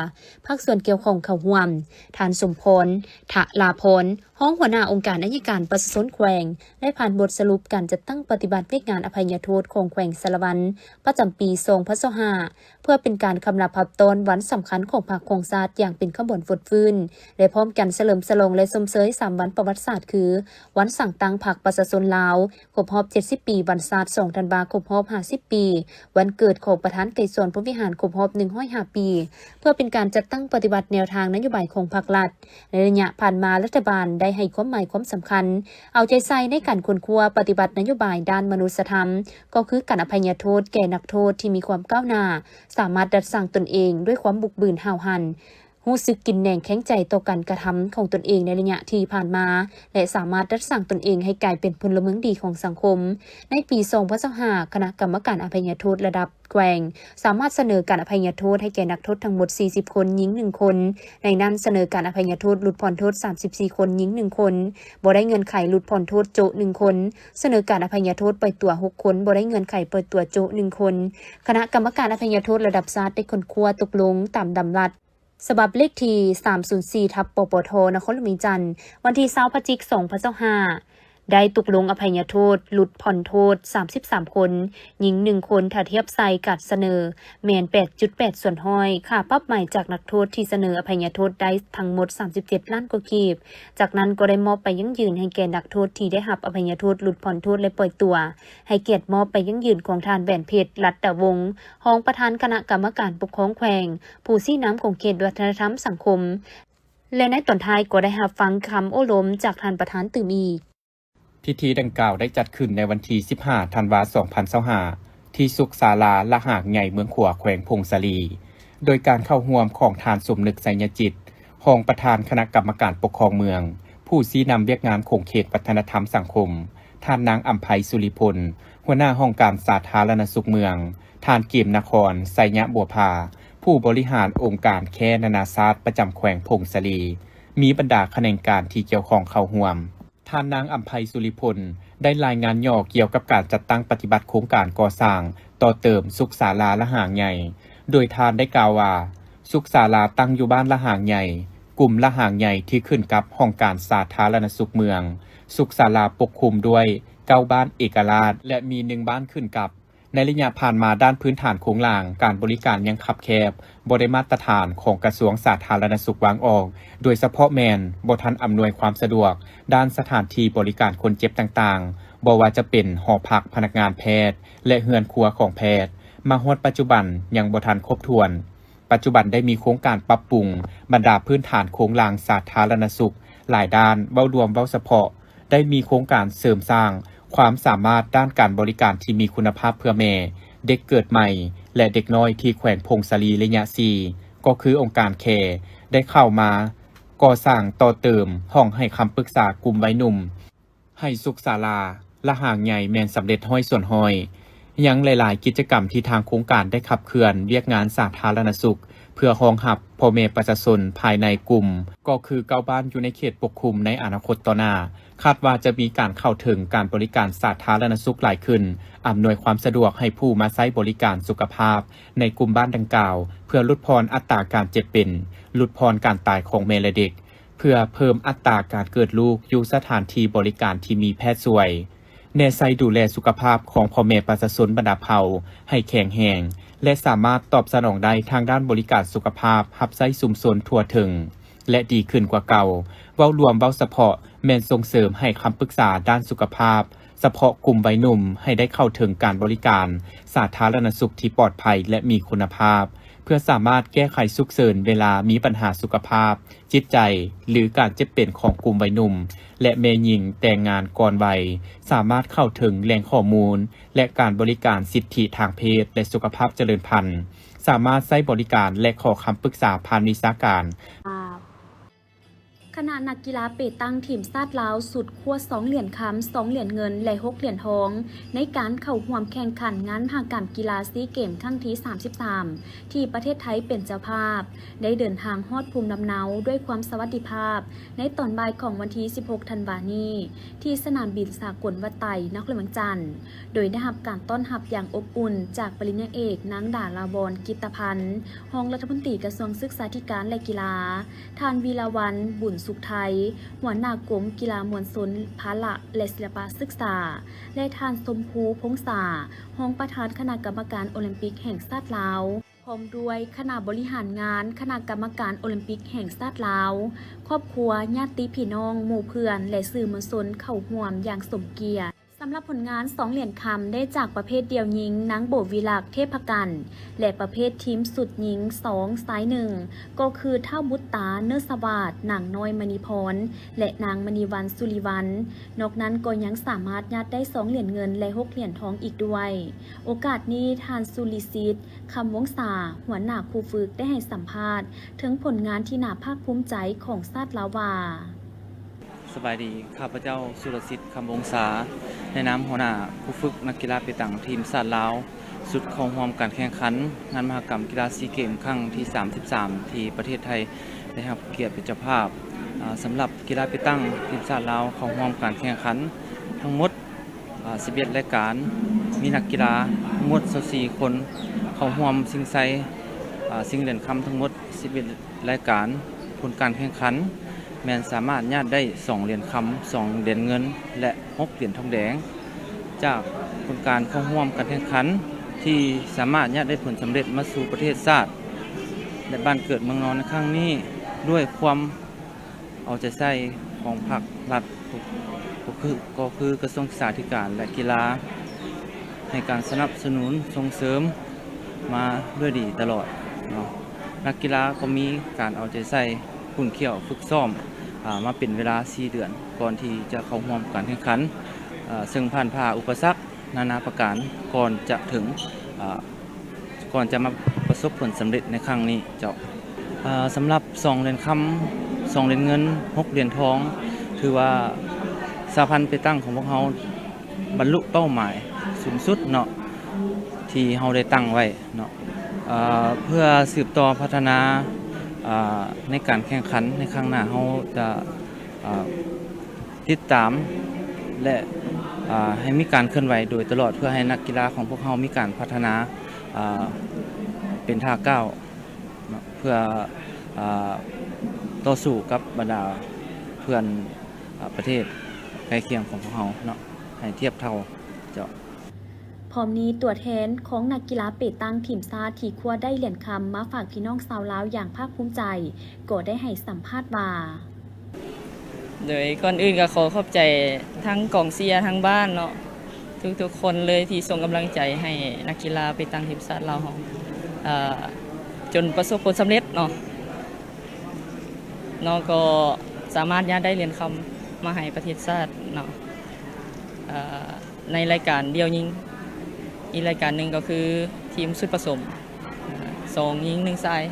ພາກສ່ວນກ່ຽວຂ້ອງເຂົ້າຮ່ວມ. ທ່ານ ສົມພອນ ທະລາພອນ ຮອງຫົວໜ້າອົງການໄອຍະການປະຊາຊົນແຂວງ ໄດ້ຜ່ານບົດສະຫຼຸບການຈັດຕັ້ງປະຕິບັດວຽກງານອະໄພຍະໂທດຂອງແຂວງສາລະວັນ ປະຈຳປີສອງພັນຊາວຫ້າ ເພື່ອເປັນການຄຳນັບຮັບຕ້ອນວັນສຳຄັນຂອງພັກຂອງຊາດຢ່າງເປັນຂະບວນຟົດຟື້ນ ແລະ ພ້ອມກັນສະເຫຼີມສະຫຼອງ ແລະ ຊົມເຊີຍສາມວັນປະຫວັດສາດ ຄື ວັນສ້າງຕັ້ງພັກປະຊາຊົນລາວຄົບຮອບເຈັດສິບປີ, ວັນຊາດສອງທັນວາຄົບຮອບຫ້າສິບປີ, ວັນເກີດຂອງປະທານໄກສອນ ພົມວິຫານ ຄົບຮອບໜຶ່ງຮ້ອຍຫ້າປີ ເພື່ອເປັນການຈັດຕັ້ງປະຕິບັດແນວທາງນະໂຍບາຍຂອງພັກລັດ. ໃນໄລຍະຜ່ານມາ, ລັດຖະບານໄດ້ໃຫ້ຄວາມໝາຍຄວາມສຳຄັນ, ເອົາໃຈໃສ່ໃນການຄົ້ນຄວ້າປະຕິບັດນະໂຍບາຍດ້ານມະນຸດສະທຳ, ກໍຄືການອະໄພຍະໂທດແກ່ນັກໂທດທີ່ມີຄວາມກ້າວໜ້າ, ສາມາດດັດສ້າງຕົນເອງດ້ວຍຄວາມບຸກບືນຫ້າວຫັນ, ຮູ້ສຶກກິນແໜງແຂງໃຈຕໍ່ການກະທຳຂອງຕົນເອງໃນໄລຍະທີ່ຜ່ານມາ ແລະ ສາມາດດັດສ້າງຕົນເອງໃຫ້ກາຍເປັນພົນລະເມືອງດີຂອງສັງຄົມ. ໃນປີສອງພັນຊາວຫ້າ ຄະນະກຳມະການອະໄພຍະໂທດລະດັບແຂວງ ສາມາດສະເໜີການອະໄພຍະໂທດໃຫ້ແກ່ນັກໂທດທັງໝົດສີ່ສິບຄົນ, ຍິງໜຶ່ງຄົນ. ໃນນັ້ນສະເໜີການອະໄພຍະໂທດຫຼຸດຜ່ອນໂທດສາມສິບສີ່ຄົນ, ຍິງໜຶ່ງຄົນ, ບໍ່ໄດ້ເງື່ອນໄຂຫຼຸດຜ່ອນໂທດໂຈະໜຶ່ງຄົນ, ສະເໜີການອະໄພຍະໂທດປ່ອຍຕົວຫົກຄົນ, ບໍ່ໄດ້ເງື່ອນໄຂປ່ອຍຕົວໂຈະໜຶ່ງຄົນ. ຄະນະກຳມະການອະໄພຍະໂທດລະດັບຊາດໄດ້ຄົ້ນຄວ້າຕົກລົງຕາມດຳລັດ ສະບັບເລກທີສາມສູນສີ່ ທັບ ປປທ ນະຄອນຫຼວງວຽງຈັນ ວັນທີຊາວ ພະຈິກ ສອງພັນຊາວຫ້າ ໄດ້ຕົກລົງອະໄພຍະໂທດຫຼຸດຜ່ອນໂທດສາມສິບສາມຄົນ, ຍິງໜຶ່ງຄົນ, ຖ້າທຽບໃສ່ການສະເໜີແມ່ນແປດຈຸດແປດສ່ວນຮ້ອຍ, ຄ່າປັບໃໝຈາກນັກໂທດທີ່ສະເໜີອະໄພຍະໂທດໄດ້ທັງໝົດສາມສິບເຈັດລ້ານກວ່າກີບ. ຈາກນັ້ນກໍໄດ້ມອບໃບຢັ້ງຢືນໃຫ້ແກ່ນັກໂທດທີ່ໄດ້ຮັບອະໄພຍະໂທດຫຼຸດຜ່ອນໂທດ ແລະ ປ່ອຍຕົວ. ໃຫ້ກຽດມອບໃບຢັ້ງຢືນຂອງທ່ານ ແຫວນເພັດ ລັດດາວົງ ຮອງປະທານຄະນະກຳມະການປົກຄອງແຂວງ, ຜູ້ຊີ້ນຳຂອງເຂດວັດທະນະທຳສັງຄົມ ແລະ ໃນຕອນທ້າຍກໍໄດ້ຮັບຟັງຄຳໂອ້ລົມຈາກທ່ານປະທານຕື່ມອີກ. ພິທີດັ່ງກ່າວໄດ້ຈັດຂຶ້ນໃນວັນທີສິບຫ້າ ທັນວາ ສອງພັນຊາວຫ້າ ທີ່ສຸກສາລາລະຫາງໃຫຍ່ເມືອງຂວາ ແຂວງຜົ້ງສາລີ, ໂດຍການເຂົ້າຮ່ວມຂອງທ່ານ ສົມນຶກ ໄຊຍະຈິດ ຮອງປະທານຄະນະກຳມະການປົກຄອງເມືອງ, ຜູ້ຊີ້ນຳວຽກງານຂົງເຂດວັດທະນະທຳສັງຄົມ, ທ່ານນາງ ອຳໄພ ສຸລິພົນ ຫົວໜ້າຫ້ອງການສາທາລະນະສຸກເມືອງ, ທ່ານ ເກມນະຄອນ ໄຊຍະບົວພາ ຜູ້ບໍລິຫານອົງການແຄນານາຊາດປະຈຳແຂວງຜົ້ງສາລີ, ມີບັນດາຂະແໜງການທີ່ກ່ຽວຂ້ອງເຂົ້າຮ່ວມ. ທ່ານນາງ ອຳໄພ ສຸລິພົນ ໄດ້ລາຍງານຫຍໍ້ກ່ຽວກັບການຈັດຕັ້ງປະຕິບັດໂຄງການກໍ່ສ້າງຕໍ່ເຕີມສຸກສາລາລະຫາງໃຫຍ່, ໂດຍທ່ານໄດ້ກ່າວວ່າ ສຸກສາລາຕັ້ງຢູ່ບ້ານລະຫາງໃຫຍ່, ກຸ່ມລະຫາງໃຫຍ່ທີ່ຂຶ້ນກັບຫ້ອງການສາທາລະນະສຸກເມືອງ. ສຸກສາລາປົກຄຸມດ້ວຍເກົ້າບ້ານເອກະລາດ ແລະ ມີໜຶ່ງບ້ານຂຶ້ນກັບ. ໃນໄລຍະຜ່ານມາ, ດ້ານພື້ນຖານໂຄງລ່າງການບໍລິການຍັງຄັບແຄບ, ບໍ່ໄດ້ມາດຕະຖານຂອງກະຊວງສາທາລະນະສຸກວາງອອກ, ໂດຍສະເພາະແມ່ນບໍ່ທັນອຳນວຍຄວາມສະດວກດ້ານສະຖານທີ່ບໍລິການຄົນເຈັບຕ່າງໆ, ບໍ່ວ່າຈະເປັນຫໍພັກພະນັກງານແພດ ແລະ ເຮືອນຄົວຂອງແພດ. ມາຮອດປັດຈຸບັນຍັງບໍ່ທັນຄົບຖ້ວນ. ປັດຈຸບັນໄດ້ມີໂຄງການປັບປຸງບັນດາພື້ນຖານໂຄງລ່າງສາທາລະນະສຸກຫຼາຍດ້ານ, ເວົ້າລວມເວົ້າສະເພາະ ໄດ້ມີໂຄງການເສີມສ້າງຄວາມສາມາດດ້ານການບໍລິການທີ່ມີຄຸນນະພາບເພື່ອແມ່, ເດັກເກີດໃໝ່ ແລະ ເດັກນ້ອຍທີ່ແຂວງຜົ້ງສາລີໄລຍະສີ່ ກໍຄືອົງການແຄ ໄດ້ເຂົ້າມາກໍ່ສ້າງຕໍ່ເຕີມຫ້ອງໃຫ້ຄຳປຶກສາກຸ່ມໄວໜຸ່ມ ໃຫ້ສຸກສາລາລະຫາງໃຫຍ່ແມ່ນສຳເລັດຮ້ອຍສ່ວນຮ້ອຍ. ຍັງຫຼາຍໆກິດຈະກຳທີ່ທາງໂຄງການໄດ້ຂັບເຄື່ອນວຽກງານສາທາລະນະສຸກ ເພື່ອຮອງຮັບພໍ່ແມ່ປະຊາຊົນພາຍໃນກຸ່ມ ກໍຄືເກົ້າບ້ານຢູ່ໃນເຂດປົກຄຸມໃນອະນາຄົດຕໍ່ໜ້າ. ຄາດວ່າຈະມີການເຂົ້າເຖິງການບໍລິການສາທາລະນະສຸກຫຼາຍຂຶ້ນ, ອຳນວຍຄວາມສະດວກໃຫ້ຜູ້ມາໃຊ້ບໍລິການສຸຂະພາບໃນກຸ່ມບ້ານດັ່ງກ່າວ ເພື່ອຫຼຸດຜ່ອນອັດຕາການເຈັບເປັນ, ຫຼຸດຜ່ອນການຕາຍຂອງແມ່ ແລະ ເດັກ. ເພື່ອເພີ່ມອັດຕາການເກີດລູກຢູ່ສະຖານທີ່ບໍລິການທີ່ມີແພດຊ່ວຍ, ແນໃສ່ດູແລສຸຂະພາບຂອງພໍ່ແມ່ປະຊາຊົນບັນດາເຜົ່າໃຫ້ແຂງແຮງ ແລະ ສາມາດຕອບສະໜອງໄດ້ທາງດ້ານບໍລິການສຸຂະພາບຮັບໃຊ້ຊຸມຊົນທົ່ວເຖິງ ແລະ ດີຂຶ້ນກວ່າເກົ່າ. ເວົ້າລວມເວົ້າສະເພາະແມ່ນສົ່ງເສີມໃຫ້ຄຳປຶກສາດ້ານສຸຂະພາບ ສະເພາະກຸ່ມໄວໜຸ່ມ ໃຫ້ໄດ້ເຂົ້າເຖິງການບໍລິການສາທາລະນະສຸກທີ່ປອດໄພ ແລະ ມີຄຸນນະພາບ ເພື່ອສາມາດແກ້ໄຂສຸກເສີນເວລາມີບັນຫາສຸຂະພາບຈິດໃຈ ຫຼື ການເຈັບເປັນຂອງກຸ່ມໄວໜຸ່ມ ແລະ ແມ່ຍິງແຕ່ງງານກ່ອນໄວ, ສາມາດເຂົ້າເຖິງແຫຼ່ງຂໍ້ມູນ ແລະ ການບໍລິການສິດທິທາງເພດ ແລະ ສຸຂະພາບຈະເລີນພັນ, ສາມາດໃຊ້ບໍລິການ ແລະ ຂໍຄຳປຶກສາຜ່ານວິຊາການ. ຄະນະນັກກິລາເປຕັງທີມຊາດລາວຊຸດຄວ້າສອງຫຼຽນຄຳ, ສອງຫຼຽນເງິນ ແລະ ຫົກຫຼຽນທອງ ໃນການເຂົ້າຮ່ວມແຂ່ງຂັນງານມະຫະກຳກິລາຊີເກມຄັ້ງທີສາມສິບສາມ ທີ່ປະເທດໄທເປັນເຈົ້າພາບ ໄດ້ເດີນທາງຮອດພູມລຳເນົາດ້ວຍຄວາມສະຫວັດດີພາບ ໃນຕອນບ່າຍຂອງວັນທີສິບຫົກທັນວານີ້ ທີ່ສະໜາມບິນສາກົນວັດໄຕ ນະຄອນຫຼວງວຽງຈັນ. ໂດຍໄດ້ຮັບການຕ້ອນຮັບຢ່າງອົບອຸ່ນຈາກປະລິນຍາເອກ ນາງ ດາລາວອນ ກິດຕະພັນ ຮອງລັດຖະມົນຕີກະຊວງສຶກສາທິການ ແລະ ກິລາ, ທ່ານ ວີລາວັນ ບຸນສຸກໄທ ຫົວໜ້າກົມກິລາມວນຊົນ ພະລະ ແລະ ສິລະປະສຶກສາ ແລະ ທ່ານ ຊົມພູ ພົງສາ ຮອງປະທານຄະນະກຳມະການໂອລິມປິກແຫ່ງຊາດລາວ ພ້ອມດ້ວຍຄະນະບໍລິຫານງານຄະນະກຳມະການໂອລິມປິກແຫ່ງຊາດລາວ, ຄອບຄົວ, ຍາດຕິພີ່ນ້ອງ, ໝູ່ເພື່ອນ ແລະ ສື່ມວນຊົນເຂົ້າຮ່ວມຢ່າງສົມກຽດ. ສຳລັບຜົນງານສອງຫຼຽນຄຳໄດ້ຈາກປະເພດດຽວຍິງ ນາງ ໂບວິລັກ ເທບພະກັນ ແລະ ປະເພດທີມຊຸດຍິງສອງຊາຍໜຶ່ງ ກໍຄື ທ້າວບຸດຕາ ເນີດສະຫວາດ, ນາງ ນ້ອຍ ມະນີພອນ ແລະ ນາງ ມະນີວັນ ສຸລິວັນ. ນອກນັ້ນກໍຍັງສາມາດຍາດໄດ້ສອງຫຼຽນເງິນ ແລະ ຫົກຫຼຽນທອງອີກດ້ວຍ. ໂອກາດນີ້ ທ່ານ ສຸລິສິດ ຄຳວົງສາ ຫົວໜ້າຄູຝຶກ ໄດ້ໃຫ້ສຳພາດເຖິງຜົນງານທີ່ໜ້າພາກພູມໃຈຂອງຊາດລາວວ່າ. ສະບາຍດີ, ຂ້າພະເຈົ້າ ສຸລະສິດ ຄຳວົງສາ ໃນນາມຫົວໜ້າຄູຝຶກນັກກິລາເປຕັງທີມຊາດລາວ ຊຸດເຂົ້າຮ່ວມການແຂ່ງຂັນງານມະຫະກຳກິລາຊີເກມຄັ້ງທີສາມສິບສາມ ທີ່ປະເທດໄທໄດ້ຮັບກຽດເປັນເຈົ້າພາບ. ອາ ສຳລັບກິລາເປຕັງທີມຊາດລາວເຂົ້າຮ່ວມການແຂ່ງຂັນທັງໝົດ ອາ ສິບເອັດລາຍການ, ມີນັກກິລາທັງໝົດຊາວສີ່ຄົນເຂົ້າຮ່ວມຊິງໄຊ ອາ ຊິງຫຼຽນຄຳທັງໝົດສິບເອັດລາຍການ. ຜົນການແຂ່ງຂັນແມ່ນສາມາດຍາດໄດ້ສອງຫຼຽນຄຳ, ສອງຫຼຽນເງິນ ແລະ ຫົກຫຼຽນທອງແດງ. ຈາກຜົນການເຂົ້າຮ່ວມການແຂ່ງຂັນທີ່ສາມາດຍາດໄດ້ຜົນສຳເລັດມາສູ່ປະເທດຊາດ ແລະ ບ້ານເກີດເມືອງນອນໃນຄັ້ງນີ້ ດ້ວຍຄວາມ ເອົາໃຈໃສ່ຂອງພາກລັດ ກໍຄື ກໍຄືກະຊວງສຶກສາທິການ ແລະ ກິລາ ໃຫ້ການສະໜັບສະໜູນສົ່ງເສີມມາດ້ວຍດີຕະຫຼອດເນາະ. ນັກກິລາກໍມີການເອົາໃຈໃສ່ຂຸ້ນຂ້ຽວຝຶກຊ້ອມ ອາ ມາເປັນເວລາສີ່ເດືອນ ກ່ອນທີ່ຈະເຂົ້າຮ່ວມການແຂ່ງຂັນ ອາ ເຊິ່ງຜ່ານຜ່າອຸປະສັກ ນານາປະການກ່ອນຈະເຖິງ ເອີ ກ່ອນຈະມາປະສົບຜົນສຳເລັດໃນຄັ້ງນີ້ເຈົ້າ. ເອີ ສຳລັບສອງຫຼຽນຄຳ, ສອງຫຼຽນເງິນ, ຫົກຫຼຽນທອງ ຖືວ່າສະຫະພັນເປຕັງຂອງພວກເຮົາບັນລຸເປົ້າໝາຍສູງສຸດເນາະ ທີ່ເຮົາໄດ້ຕັ້ງໄວ້ເນາະ. ເອີ ເພື່ອສືບຕໍ່ພັດທະນາ ເອີ ໃນການແຂ່ງຂັນໃນຄັ້ງໜ້າ ເຮົາຈະ ເອີ ຕິດຕາມ ແລະ ເອີ ໃຫ້ມີການເຄື່ອນໄຫວໂດຍຕະຫຼອດ ເພື່ອໃຫ້ນັກກິລາຂອງພວກເຮົາມີການພັດທະນາ ເອີ ເປັນທ່າກ້າວເນາະ ເພື່ອ ເອີ ຕໍ່ສູ້ກັບບັນດາເພື່ອນ ເອີ ປະເທດໃກ້ຄຽງຂອງພວກເຮົາເນາະ ໃຫ້ທຽບເທົ່າເຈົ້າ. ພ້ອມນີ້ ຕົວແທນຂອງນັກກິລາເປຕັງທີມຊາດທີ່ຄວ້າໄດ້ຫຼຽນຄຳມາຝາກພີ່ນ້ອງຊາວລາວຢ່າງພາກພູມໃຈ ກໍໄດ້ໃຫ້ສຳພາດວ່າ. ໂດຍກ່ອນອື່ນກໍຂໍຂອບໃຈທັງກອງເຊຍທາງບ້ານເນາະ ທຸກໆຄົນເລີຍທີ່ສົ່ງກຳລັງໃຈໃຫ້ນັກກິລາເປຕັງທີມຊາດລາວເຮົາ ເອີ ຈົນປະສົບຜົນສຳເລັດເນາະ. ເນາະ ກໍສາມາດຍາດໄດ້ຫຼຽນຄຳມາໃຫ້ປະເທດຊາດເນາະ ເອີ ໃນລາຍການດ່ຽວຍິງ. ອີກລາຍການໜຶ່ງກໍຄືທີມຊຸດປະສົມ ສອງຍິງໜຶ່ງຊາຍ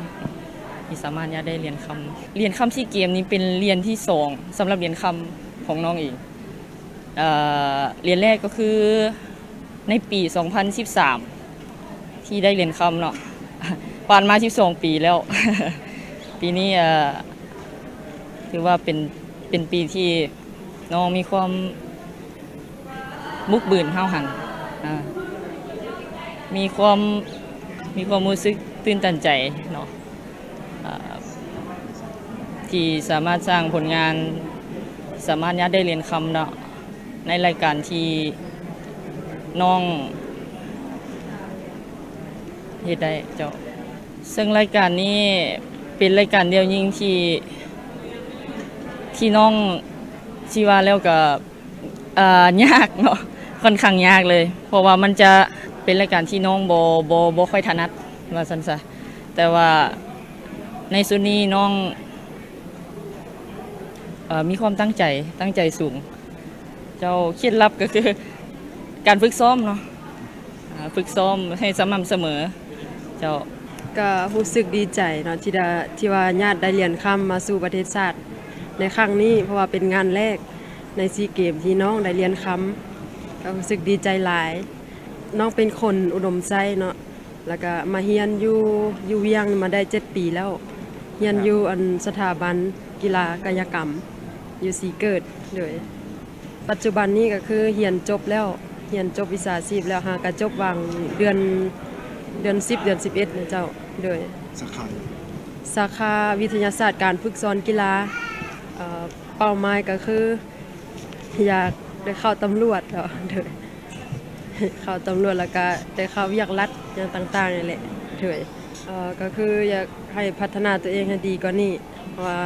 ທີ່ສາມາດຍາດໄດ້ຫຼຽນຄຳ. ຫຼຽນຄຳຊີເກມນີ້ເປັນຫຼຽນທີສອງສຳລັບຫຼຽນຄຳຂອງນ້ອງເອງ. ເອີ ຫຼຽນແລກກໍຄືໃນປີສອງພັນສິບສາມ ທີ່ໄດ້ຫຼຽນຄຳເນາະ ຜ່ານມາສິບສອງປີແລ້ວ. ປີນີ້ ເອີ ຖືວ່າເປັນ ເປັນປີທີ່ນ້ອງມີຄວາມບຸກບືນຫ້າວຫັນ ອາ ມີຄວາມ ມີຄວາມຮູ້ສຶກຕື່ນຕັນໃຈເນາະ ອາ ທີ່ສາມາດສ້າງຜົນງານ ສາມາດຍາດໄດ້ຫຼຽນຄຳເນາະ ໃນລາຍການທີ່ນ້ອງເຮັດໄດ້ເຈົ້າ. ເຊິ່ງລາຍການນີ້ເປັນລາຍການດ່ຽວຍິງທີ່ ທີ່ນ້ອງ ຊິວ່າແລ້ວກໍ ເອີ ຍາກເນາະ ຂ້ອນຂ້າງຍາກເລີຍ ເພາະວ່າມັນຈະເປັນລາຍການທີ່ນ້ອງບໍ່ ບໍ່ ບໍ່ຄ່ອຍຖະໜັດ ວ່າຊັ້ນຊະ. ແຕ່ວ່າໃນຊຸດນີ້ນ້ອງ ເອີ ມີຄວາມຕັ້ງໃຈ ຕັ້ງໃຈສູງ. ເຈົ້າ ເຄັດລັບກໍຄືການຝຶກຊ້ອມເນາະ ອາ ຝຶກຊ້ອມໃຫ້ສະໝ່ຳສະເໝີ. ເຈົ້າ ກໍຮູ້ສຶກດີໃຈເນາະ ທີ່ໄດ້ ທີ່ວ່າຍາດໄດ້ຫຼຽນຄຳມາສູ່ປະເທດຊາດໃນຄັ້ງນີ້ ເພາະວ່າເປັນງານແລກໃນຊີເກມທີ່ນ້ອງໄດ້ຫຼຽນຄຳ ກໍຮູ້ສຶກດີໃຈຫຼາຍ. ນ້ອງເປັນຄົນອຸດົມໄຊເນາະ ແລ້ວກໍມາຮຽນຢູ່ ຢູ່ວຽງມາໄດ້ເຈັດປີແລ້ວ ຮຽນຢູ່ອັນສະຖາບັນກິລາກາຍະກຳຢູ່ສີເກີດ. ໂດຍ ປັດຈຸບັນນີ້ກໍຄືຮຽນຈົບແລ້ວ ຮຽນຈົບວິຊາຊີບແລ້ວ ຫາກະຈົບຫວ່າງເດືອນ ເດືອນສິບ ເດືອນສິບເອັດນະເຈົ້າ. ໂດຍ ສາຂາ ສາຂາວິທະຍາສາດການຝຶກສອນກິລາ. ເອີ ເປົ້າໝາຍກໍຄືຢາກໄດ້ເຂົ້າຕຳຫຼວດເນາະ. ໂດຍ ເຂົ້າຕຳຫຼວດ ແລ້ວກະໄດ້ເຂົ້າວຽກລັດຫຍັງຕ່າງໆນີ້ແຫຼະ. ໂດຍ ເອີ ກໍຄືຢາກໃຫ້ພັດທະນາຕົວເອງໃຫ້ດີກວ່ານີ້ ເພາະວ່າ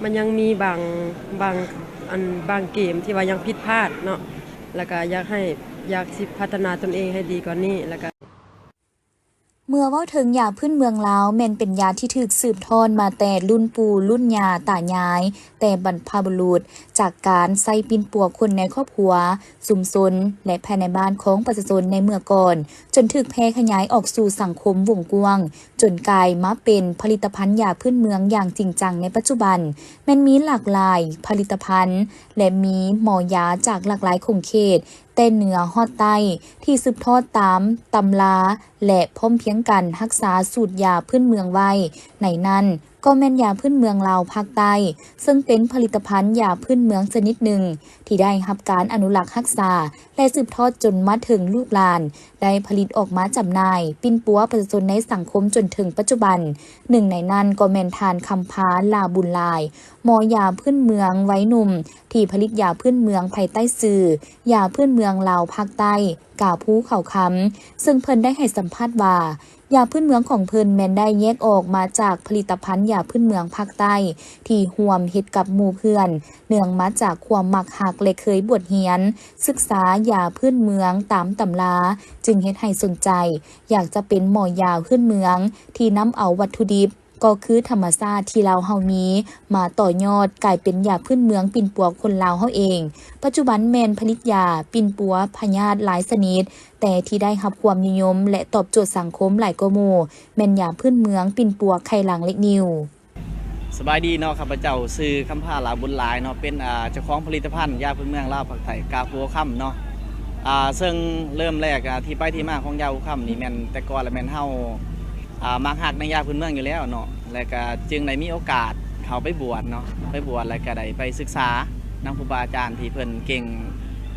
ມັນຍັງມີບາງ ບາງ ອັນ ບາງເກມທີ່ວ່າຍັງຜິດພາດເນາະ ແລ້ວກະຢາກໃຫ້ ຢາກຊິພັດທະນາຕົນເອງໃຫ້ດີກວ່ານີ້ ແລ້ວກະ ເມື່ອເວົ້າເຖິງຢາພື້ນເມືອງລາວ ແມ່ນເປັນຢາທີ່ຖືກສືບທອດມາແຕ່ລຸ້ນປູ່ລຸ້ນຍ່າຕາຍາຍ ແຕ່ບັນພະບຸລຸດ ຈາກການໃຊ້ປິ່ນປົວຄົນໃນຄອບຄົວ, ຊຸມຊົນ ແລະ ພາຍໃນບ້ານຂອງປະຊາຊົນໃນເມື່ອກ່ອນ, ຈົນຖືກແຜ່ຂະຫຍາຍອອກສູ່ສັງຄົມວົງກວ້າງ, ຈົນກາຍມາເປັນຜະລິດຕະພັນຢາພື້ນເມືອງຢ່າງຈິງຈັງໃນປັດຈຸບັນ, ແມ່ນມີຫຼາກຫຼາຍຜະລິດຕະພັນ ແລະ ມີໝໍຢາຈາກຫຼາກຫຼາຍຂົງເຂດ ແຕ່ເໜືອຮອດໃຕ້ ທີ່ສືບທອດຕາມຕຳລາ ແລະ ພ້ອມພຽງກັນຮັກສາສູດຢາພື້ນເມືອງໄວ້. ໃນນັ້ນກໍແມ່ນຢາພື້ນເມືອງລາວພາກໃຕ້ ເຊິ່ງເປັນຜະລິດຕະພັນຢາພື້ນເມືອງຊະນິດໜຶ່ງ ທີ່ໄດ້ຮັບການອະນຸລັກຮັກສາ ແລະ ສືບທອດຈົນມາເຖິງລູກຫຼານ ໄດ້ຜະລິດອອກມາຈຳໜ່າຍ, ປິ່ນປົວປະຊາຊົນໃນສັງຄົມຈົນເຖິງປັດຈຸບັນ. ໜຶ່ງໃນນັ້ນກໍແມ່ນທ່ານ ຄຳພາ ຫຼ້າບຸນຫຼາຍ, ໝໍຢາພື້ນເມືອງໄວໜຸ່ມ ທີ່ຜະລິດຢາພື້ນເມືອງພາຍໃຕ້ຊື່ ຢາພື້ນເມືອງລາວພາກໃຕ້ ກາພູເຂົາຄຳ, ເຊິ່ງເພິ່ນໄດ້ໃຫ້ສຳພາດວ່າ ຢາພື້ນເມືອງຂອງເພິ່ນແມ່ນໄດ້ແຍກອອກມາຈາກຜະລິດຕະພັນຢາພື້ນເມືອງພາກໃຕ້ ທີ່ຮ່ວມເຮັດກັບໝູ່ເພື່ອນ, ເນື່ອງມາຈາກຄວາມມັກຮັກ ແລະ ເຄີຍບວດຮຽນສຶກສາຢາພື້ນເມືອງຕາມຕຳລາ, ຈຶ່ງເຮັດໃຫ້ສົນໃຈ ຢາກຈະເປັນໝໍຢາພື້ນເມືອງ ທີ່ນຳເອົາວັດຖຸດິບ ກໍຄືທຳມະຊາດທີ່ລາວເຮົາມີ ມາຕໍ່ຍອດກາຍເປັນຢາພື້ນເມືອງປິ່ນປົວຄົນລາວເຮົາເອງ. ປັດຈຸບັນແມ່ນຜະລິດຢາປິ່ນປົວພະຍາດຫຼາຍຊະນິດ, ແຕ່ທີ່ໄດ້ຮັບຄວາມນິຍົມ ແລະ ຕອບໂຈດສັງຄົມຫຼາຍກວ່າໝູ່ ແມ່ນຢາພື້ນເມືອງປິ່ນປົວໄຂ່ຫຼັງເລັກນິ້ວ. ສະບາຍດີເນາະ, ຂ້າພະເຈົ້າຊື່ ຄຳພາ ຫຼ້າບຸນຫຼາຍເນາະ, ເປັນ ອ່າ ເຈົ້າຂອງຜະລິດຕະພັນຢາພື້ນເມືອງລາວພາກໃຕ້ ກາພູເຂົາຄຳເນາະ. ອ່າ ເຊິ່ງເລີ່ມແລກ ອ່າ ທີ່ໄປທີ່ມາຂອງຢາພູເຂົາຄຳນີ້ແມ່ນ ແຕ່ກ່ອນລະແມ່ນເຮົາ ອ່າ ມັກຮັກໃນຢາພື້ນເມືອງຢູ່ແລ້ວເນາະ, ແລ້ວກະຈຶ່ງໄດ້ມີໂອກາດເຂົ້າໄປບວດເນາະ, ໄປບວດແລ້ວກະໄດ້ໄປສຶກສານຳຄູບາອາຈານທີ່ເພິ່ນເກັ່ງ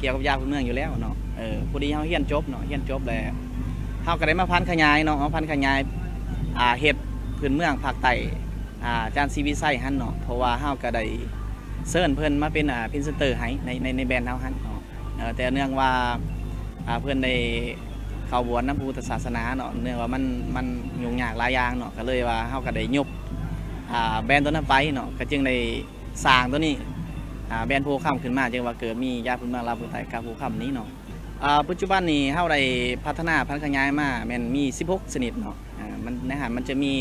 ກ່ຽວກັບຢາພື້ນເມືອງຢູ່ແລ້ວເນາະ. ເອີ ພໍດີເຮົາຮຽນຈົບເນາະ, ຮຽນຈົບແລ້ວເຮົາກະໄດ້ມາຜັນຂະຫຍາຍເນາະ, ມາຜັນຂະຫຍາຍ ອ່າ ເຮັດພື້ນເມືອງພາກໃຕ້ ອ່າ ອາຈານ ສີວິໄຊ ຫັ້ນເນາະ, ເພາະວ່າເຮົາກະໄດ້ເຊີນເພິ່ນມາເປັນ ອ່າ ພຣີເຊັນເຕີໃຫ້ໃນ ໃນ ໃນແບຣນເຮົາຫັ້ນເນາະ. ເອີ ແຕ່ເນື່ອງວ່າ ອ່າ ເພິ່ນໄດ້ເຂົ້າບວດນຳພະພຸດທະສາສະໜາເນາະ, ເນື່ອງວ່າມັນ ມັນຫຍຸ້ງຍາກຫຼາຍຢ່າງເນາະ, ກໍເລີຍວ່າເຮົາກໍໄດ້ຍົກ ອ່າ ແບຣນໂຕນັ້ນໄປເນາະ, ກໍຈຶ່ງໄດ້ສ້າງໂຕນີ້ ອ່າ ແບຣນພູເຂົາຄຳຂຶ້ນມາ, ຈຶ່ງວ່າເກີດມີຢາພື້ນເມືອງລາວພາກໃຕ້ ກາພູເຂົາຄຳນີ້ເນາະ. ອ່າ ປັດຈຸບັນນີ້ເຮົາໄດ້ພັດທະນາຜັນຂະຫຍາຍມາແມ່ນມີສິບຫົກຊະນິດເນາະ, ອ່າ ມັນ ໃນຫັ້ນມັນຈະມີ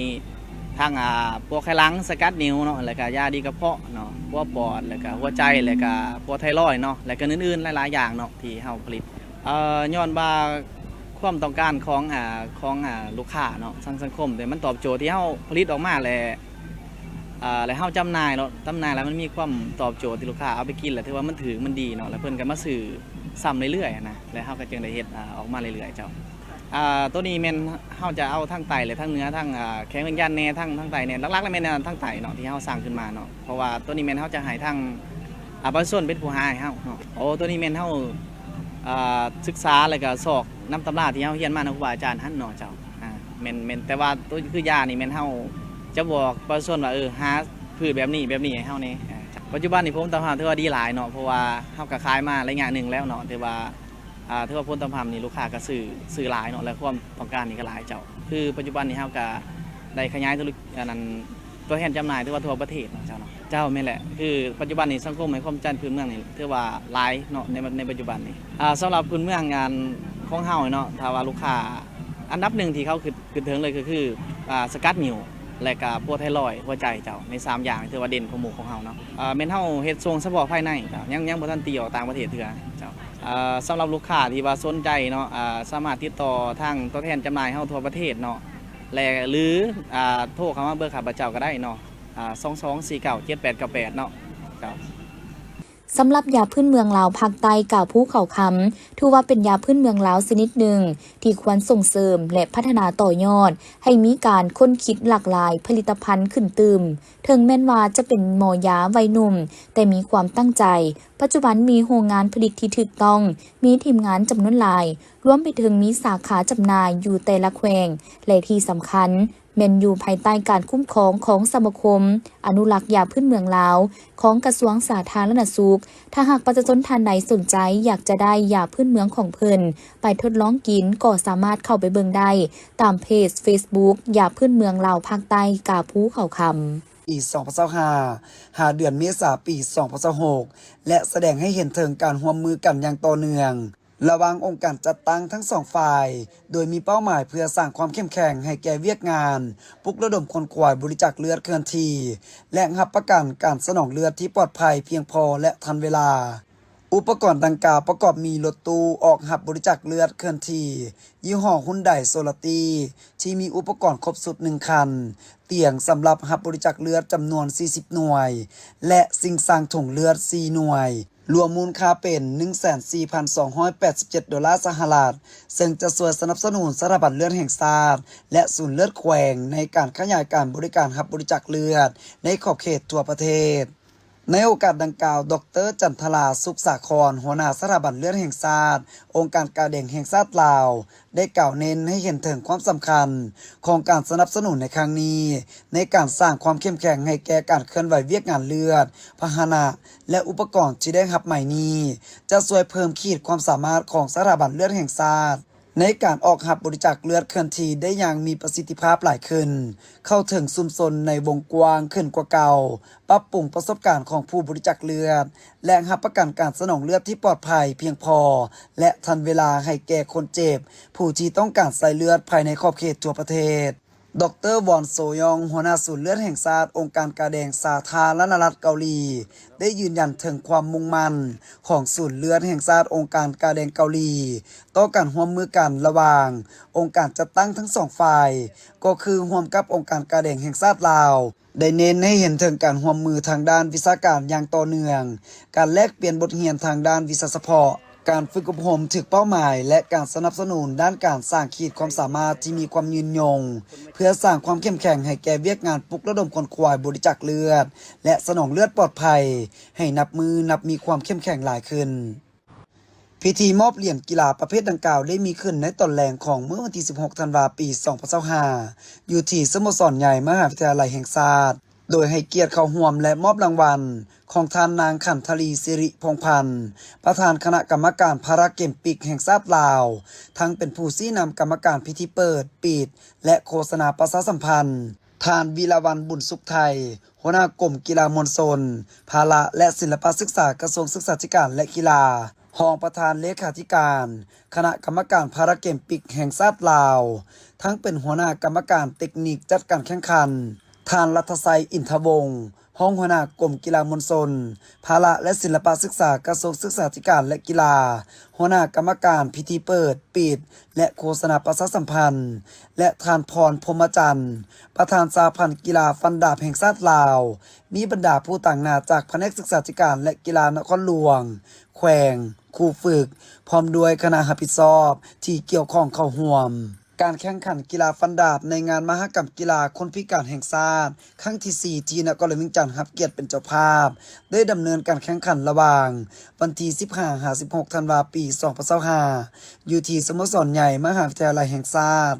ທັງ ອ່າ ປົວໄຂ່ຫຼັງ ສະກັດນິ້ວເນາະ, ແລ້ວກະຢາດີກະເພາະເນາະ, ປົວປອດ ແລ້ວກະຫົວໃຈ ແລ້ວກະປົວໄທຣອຍເນາະ, ແລ້ວກະອື່ນໆຫຼາຍໆຢ່າງເນາະ ທີ່ເຮົາຜະລິດ. ເອີ ຍ້ອນວ່າຄວາມຕ້ອງການຂອງ ອ່າ ຂອງ ອ່າ ລູກຄ້າເນາະ ທາງສັງຄົມ ແຕ່ມັນຕອບໂຈດທີ່ເຮົາຜະລິດອອກມາ ແລະ ອ່າ ແລະເຮົາຈຳໜ່າຍເນາະ, ຈຳໜ່າຍແລ້ວມັນມີຄວາມຕອບໂຈດທີ່ລູກຄ້າເອົາໄປກິນ ແລ້ວຖືວ່າມັນຖືກ ມັນດີເນາະ, ແລ້ວເພິ່ນກໍມາຊື້ຊ້ຳເລື້ອຍໆນະ, ແລ້ວເຮົາກໍຈຶ່ງໄດ້ເຮັດ ອ່າ ອອກມາເລື້ອຍໆເຈົ້າ. ອ່າ ໂຕນີ້ແມ່ນເຮົາຈະເອົາທັງໃຕ້ ແລະ ທັງເໜືອ ທັງ ອ່າ ແຂວງວຽງຈັນແດ່ ທັງ ທັງໃຕ້ແດ່, ຫຼັກໆແລ້ວແມ່ນ ອ່າ ທັງໃຕ້ເນາະ ທີ່ເຮົາສ້າງຂຶ້ນມາເນາະ, ເພາະວ່າໂຕນີ້ແມ່ນເຮົາຈະໃຫ້ທາງ ອ່າ ປະຊາຊົນເປັນຜູ້ຫາໃຫ້ເຮົາເນາະ. ໂອ້ ໂຕນີ້ແມ່ນເຮົາ ອ່າ ສຶກສາ ແລ້ວກໍຊອກນຳຕຳລາທີ່ເຮົາຮຽນມານຳຄູບາອາຈານຫັ້ນເນາະເຈົ້າ. ອ່າ ແມ່ນ ແມ່ນ ແຕ່ວ່າໂຕຄືຢານີ້ແມ່ນເຮົາຈະບອກປະຊາຊົນວ່າ ເອີ ຫາພືດແບບນີ້ ແບບນີ້ໃຫ້ເຮົາແດ່. ອ່າ ປັດຈຸບັນນີ້ຜົນຕອບຮັບຖືວ່າດີຫຼາຍເນາະ, ເພາະວ່າເຮົາກໍຂາຍມາໄລຍະໜຶ່ງແລ້ວເນາະ, ຖືວ່າ ອ່າ ຖືວ່າຜົນຕອບຮັບນີ້ລູກຄ້າກໍຊື້ ຊື້ຫຼາຍເນາະ ແລະ ຄວາມຕ້ອງການນີ້ກໍຫຼາຍເຈົ້າ. ຄືປັດຈຸບັນນີ້ເຮົາກໍໄດ້ຂະຫຍາຍທຸລະກິດ ອັນນັ້ນ ຕົວແທນຈຳໜ່າຍ ຖືວ່າທົ່ວປະເທດເນາະ ເຈົ້າເນາະ. ເຈົ້າ ແມ່ນແຫຼະ ຄືປັດຈຸບັນນີ້ສັງຄົມໃຫ້ຄວາມສົນໃຈພື້ນເມືອງນີ້ ຖືວ່າຫຼາຍເນາະ ໃນ ໃນປັດຈຸບັນນີ້. ອ່າ ສຳລັບພື້ນເມືອງ ອັນ ຂອງເຮົາເນາະ ຖ້າວ່າລູກຄ້າອັນດັບໜຶ່ງທີ່ເຂົາຄິດ ຄິດເຖິງເລີຍ ກໍຄື ອ່າ ສະກັດນິ້ວ ແລະກະປົວໄທຣອຍ ຫົວໃຈ ເຈົ້າ ໃນສາມຢ່າງ ຖືວ່າເດັ່ນກວ່າໝູ່ຂອງເຮົາເນາະ. ເອີ ແມ່ນເຮົາເຮັດຊ່ວງສະເພາະພາຍໃນ ເຈົ້າ ຍັງ ຍັງບໍ່ທັນຕີອອກຕ່າງປະເທດເທື່ອ ເຈົ້າ. ເອີ ສຳລັບລູກຄ້າທີ່ວ່າສົນໃຈເນາະ ອ່າ ສາມາດຕິດຕໍ່ທາງຕົວແທນຈຳໜ່າຍເຮົາທົ່ວປະເທດເນາະ ແລະ ຫຼື ອ່າ ໂທເຂົ້າມາເບີຂ້າພະເຈົ້າກໍໄດ້ເນາະ ອ່າ ສອງສອງສີ່ເກົ້າເຈັດແປດເກົ້າແປດເນາະ ເຈົ້າ. ສຳລັບຢາພື້ນເມືອງລາວພາກໃຕ້ ກາພູເຂົາຄຳ ຖືວ່າເປັນຢາພື້ນເມືອງລາວຊະນິດໜຶ່ງ ທີ່ຄວນສົ່ງເສີມ ແລະ ພັດທະນາຕໍ່ຍອດ ໃຫ້ມີການຄົ້ນຄິດຫຼາກຫຼາຍຜະລິດຕະພັນຂຶ້ນຕື່ມ. ເຖິງແມ່ນວ່າຈະເປັນໝໍຢາໄວໜຸ່ມ ແຕ່ມີຄວາມຕັ້ງໃຈ. ປັດຈຸບັນມີໂຮງງານຜະລິດທີ່ຖືກຕ້ອງ, ມີທີມງານຈຳນວນຫຼາຍ, ລວມໄປເຖິງມີສາຂາຈຳໜ່າຍຢູ່ແຕ່ລະແຂວງ ແລະ ທີ່ສຳຄັນ ແມ່ນຢູ່ພາຍໃຕ້ການຄຸ້ມຄອງຂອງສະມາຄົມອະນຸລັກຢາພື້ນເມືອງລາວ ຂອງກະຊວງສາທາລະນະສຸກ. ຖ້າຫາກປະຊາຊົນທ່ານໃດສົນໃຈຢາກຈະໄດ້ຢາພື້ນເມືອງຂອງເພິ່ນໄປທົດລອງກິນ ກໍສາມາດເຂົ້າໄປເບິ່ງໄດ້ຕາມເພຈເຟສບຸກ ຢາພື້ນເມືອງລາວພາກໃຕ້ ກາພູເຂົາຄຳ. ປີສອງພັນຊາວຫ້າ ຫາເດືອນເມສາປີສອງພັນຊາວຫົກ ແລະ ສະແດງໃຫ້ເຫັນເຖິງການຮ່ວມມືກັນຢ່າງຕໍ່ເນື່ອງ ລະຫວ່າງອົງການຈັດຕັ້ງທັງສອງຝ່າຍ ໂດຍມີເປົ້າໝາຍເພື່ອສ້າງຄວາມເຂັ້ມແຂງໃຫ້ແກ່ວຽກງານປຸກລະດົມຂົນຂວາຍບໍລິຈາກເລືອດເຄື່ອນທີ່ ແລະ ຮັບປະກັນການສະໜອງເລືອດທີ່ປອດໄພ, ພຽງພໍ ແລະ ທັນເວລາ. ອຸປະກອນດັ່ງກ່າວປະກອບມີລົດຕູ້ອອກຮັບບໍລິຈາກເລືອດເຄື່ອນທີ່ ຍີ່ຫໍ້ຮຸນໄດໂຊລາຕີ ທີ່ມີອຸປະກອນຄົບຊຸດໜຶ່ງຄັນ, ຕຽງສຳລັບຮັບບໍລິຈາກເລືອດຈຳນວນສີ່ສິບໜ່ວຍ ແລະ ຊິງຊັງຖົງເລືອດສີ່ໜ່ວຍ. ລວມມູນຄ່າເປັນໜຶ່ງແສນສີ່ພັນສອງຮ້ອຍແປດສິບເຈັດໂດລາສະຫະລັດ, ເຊິ່ງຈະຊ່ວຍສະໜັບສະໜູນສະຖາບັນເລືອດແຫ່ງຊາດ ແລະ ສູນເລືອດແຂວງໃນການຂະຫຍາຍການບໍລິການຮັບບໍລິຈາກເລືອດໃນຂອບເຂດທົ່ວປະເທດ. ໃນໂອກາດດັ່ງກ່າວ, ດອກເຕີ ຈັນທະລາ ສຸກສາຄອນ, ຫົວໜ້າສະຖາບັນເລືອດແຫ່ງຊາດ, ອົງການກາແດງແຫ່ງຊາດລາວ, ໄດ້ກ່າວເນັ້ນໃຫ້ເຫັນເຖິງຄວາມສຳຄັນຂອງການສະໜັບສະໜູນໃນຄັ້ງນີ້ ໃນການສ້າງຄວາມເຂັ້ມແຂງໃຫ້ແກ່ການເຄື່ອນໄຫວວຽກງານເລືອດ, ພາຫະນະ ແລະ ອຸປະກອນທີ່ໄດ້ຮັບໃໝ່ນີ້ ຈະຊ່ວຍເພີ່ມຂີດຄວາມສາມາດຂອງສະຖາບັນເລືອດແຫ່ງຊາດ ໃນການອອກຮັບບໍລິຈາກເລືອດເຄື່ອນທີ່ໄດ້ຢ່າງມີປະສິດທິພາບຫຼາຍຂຶ້ນ, ເຂົ້າເຖິງຊຸມຊົນໃນວົງກວ້າງຂຶ້ນກວ່າເກົ່າ, ປັບປຸງປະສົບການຂອງຜູ້ບໍລິຈາກເລືອດ ແລະ ຮັບປະກັນການສະໜອງເລືອດທີ່ປອດໄພ, ພຽງພໍ ແລະ ທັນເວລາໃຫ້ແກ່ຄົນເຈັບ, ຜູ້ທີ່ຕ້ອງການໃຊ້ເລືອດພາຍໃນຂອບເຂດທົ່ວປະເທດ. ດອກເຕີ ວອນ ໂຊຢອງ, ຫົວໜ້າສູນເລືອດແຫ່ງຊາດ ອົງການກາແດງສາທາລະນະລັດເກົາຫຼີ ໄດ້ຢືນຢັນເຖິງຄວາມມຸ່ງໝັ້ນຂອງສູນເລືອດແຫ່ງຊາດອົງການກາແດງເກົາຫຼີ ຕໍ່ການຮ່ວມມືກັນລະຫວ່າງອົງການຈັດຕັ້ງທັງສອງຝ່າຍ, ກໍຄືຮ່ວມກັບອົງການກາແດງແຫ່ງຊາດລາວ ໄດ້ເນັ້ນໃຫ້ເຫັນເຖິງການຮ່ວມມືທາງດ້ານວິຊາການຢ່າງຕໍ່ເນື່ອງ, ການແລກປ່ຽນບົດຮຽນທາງດ້ານວິຊາສະເພາະ, ການຝຶກອົບຮົມຖືກເປົ້າໝາຍ ແລະ ການສະໜັບສະໜູນດ້ານການສ້າງຂີດຄວາມສາມາດທີ່ມີຄວາມຍືນຍົງ ເພື່ອສ້າງຄວາມເຂັ້ມແຂງໃຫ້ແກ່ວຽກງານປຸກລະດົມຂົນຂວາຍບໍລິຈາກເລືອດ ແລະ ສະໜອງເລືອດປອດໄພ ໃຫ້ນັບມື້ນັບມີຄວາມເຂັ້ມແຂງຫຼາຍຂຶ້ນ. ພິທີມອບຫຼຽນກິລາປະເພດດັ່ງກ່າວໄດ້ມີຂຶ້ນໃນຕອນແລງຂອງມື້ວັນທີສິບຫົກ ທັນວາ ປີສອງພັນຊາວຫ້າ ຢູ່ທີ່ສະໂມສອນໃຫຍ່ມະຫາວິທະຍາໄລແຫ່ງຊາດ ໂດຍໃຫ້ກຽດເຂົ້າຮ່ວມ ແລະ ມອບລາງວັນຂອງທ່ານນາງ ຂັນທະລີ ສິລິພົງພັນ ປະທານຄະນະກຳມະການພາຣາເກມປິກແຫ່ງຊາດລາວ, ທັງເປັນຜູ້ຊີ້ນຳກຳມະການພິທີເປີດ, ປິດ ແລະ ໂຄສະນາປະຊາສຳພັນ, ທ່ານ ວິລະວັນ ບຸນສຸກໄທ ຫົວໜ້າກົມກິລາມວນຊົນ, ພາລະ ແລະ ສິລະປະສຶກສາ ກະຊວງສຶກສາທິການ ແລະ ກິລາ, ຮອງປະທານເລຂາທິການຄະນະກຳມະການພາຣາເກມປິກແຫ່ງຊາດລາວ, ທັງເປັນຫົວໜ້າກຳມະການເຕັກນິກຈັດການແຂ່ງຂັນ, ທ່ານ ລັດທະໄຊ ອິນທະວົງ ຮອງຫົວໜ້າກົມກິລາມວນຊົນ, ພາລະ ແລະ ສິລະປະສຶກສາ ກະຊວງສຶກສາທິການ ແລະ ກິລາ, ຫົວໜ້າກຳມະການພິທີເປີດ, ປິດ ແລະ ໂຄສະນາປະຊາສຳພັນ ແລະ ທ່ານ ພອນ ພົມມະຈັນ ປະທານສະຫະພັນກິລາຟັນດາບແຫ່ງຊາດລາວ, ມີບັນດາຜູ້ຕາງໜ້າຈາກພະແນກສຶກສາທິການ ແລະ ກິລານະຄອນຫຼວງ, ແຂວງ, ຄູຝຶກ ພ້ອມດ້ວຍຄະນະຮັບຜິດຊອບທີ່ກ່ຽວຂ້ອງເຂົ້າຮ່ວມ. ການແຂ່ງຂັນກິລາຟັນດາບໃນງານມະຫະກຳກິລາຄົນພິການແຫ່ງຊາດ ຄັ້ງທີສີ່ ທີ່ນະຄອນຫຼວງວຽງຈັນຮັບກຽດເປັນເຈົ້າພາບ ໄດ້ດຳເນີນການແຂ່ງຂັນລະຫວ່າງວັນທີສິບຫ້າ ຫາ ສິບຫົກ ທັນວາ ປີສອງພັນຊາວຫ້າ ຢູ່ທີ່ສະໂມສອນໃຫຍ່ມະຫາວິທະຍາໄລແຫ່ງຊາດ,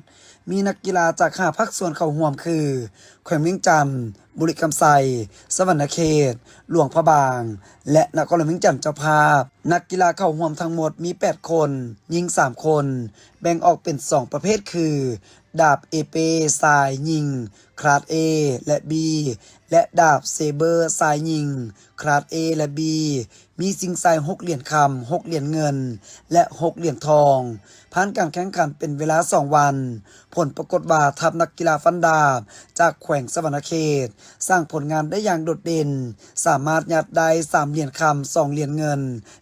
ມີນັກກິລາຈາກຫ້າພາກສ່ວນເຂົ້າຮ່ວມຄື ແຂ ວງວຽງຈັນ, ບໍລິຄຳໄຊ, ສະຫວັນນະເຂດ, ຫຼວງພະບາງ ແລະ ນະຄອນຫຼວງວຽງຈັນເຈົ້າພາບ. ນັກກິລາເຂົ້າຮ່ວມທັງໝົດມີແປດຄົນ, ຍິງສາມຄົນ, ແບ່ງອອກເປັນສອງປະເພດຄື ດາບເອເປຊາຍຍິງ ຄລາດ A ແລະ B ແລະ ດາບເຊເບີຊາຍຍິງ ຄລາດ A ແລະ B ມີຊິງໄຊຫົກຫຼຽນຄຳ, ຫົກຫຼຽນເງິນ ແລະ ຫົກຫຼຽນທອງ. ຜ່ານການແຂ່ງຂັນເປັນເວລາສອງວັນ, ຜົນປາກົດວ່າທັບນັກກິລາຟັນດາບຈາກແຂວງສະຫວັນນະເຂດ ສ້າງຜົນງານໄດ້ຢ່າງໂດດເດັ່ນ, ສາມາດຍາດໄດ້ສາມຫຼຽນຄຳ, ສອງຫຼຽນເງິນ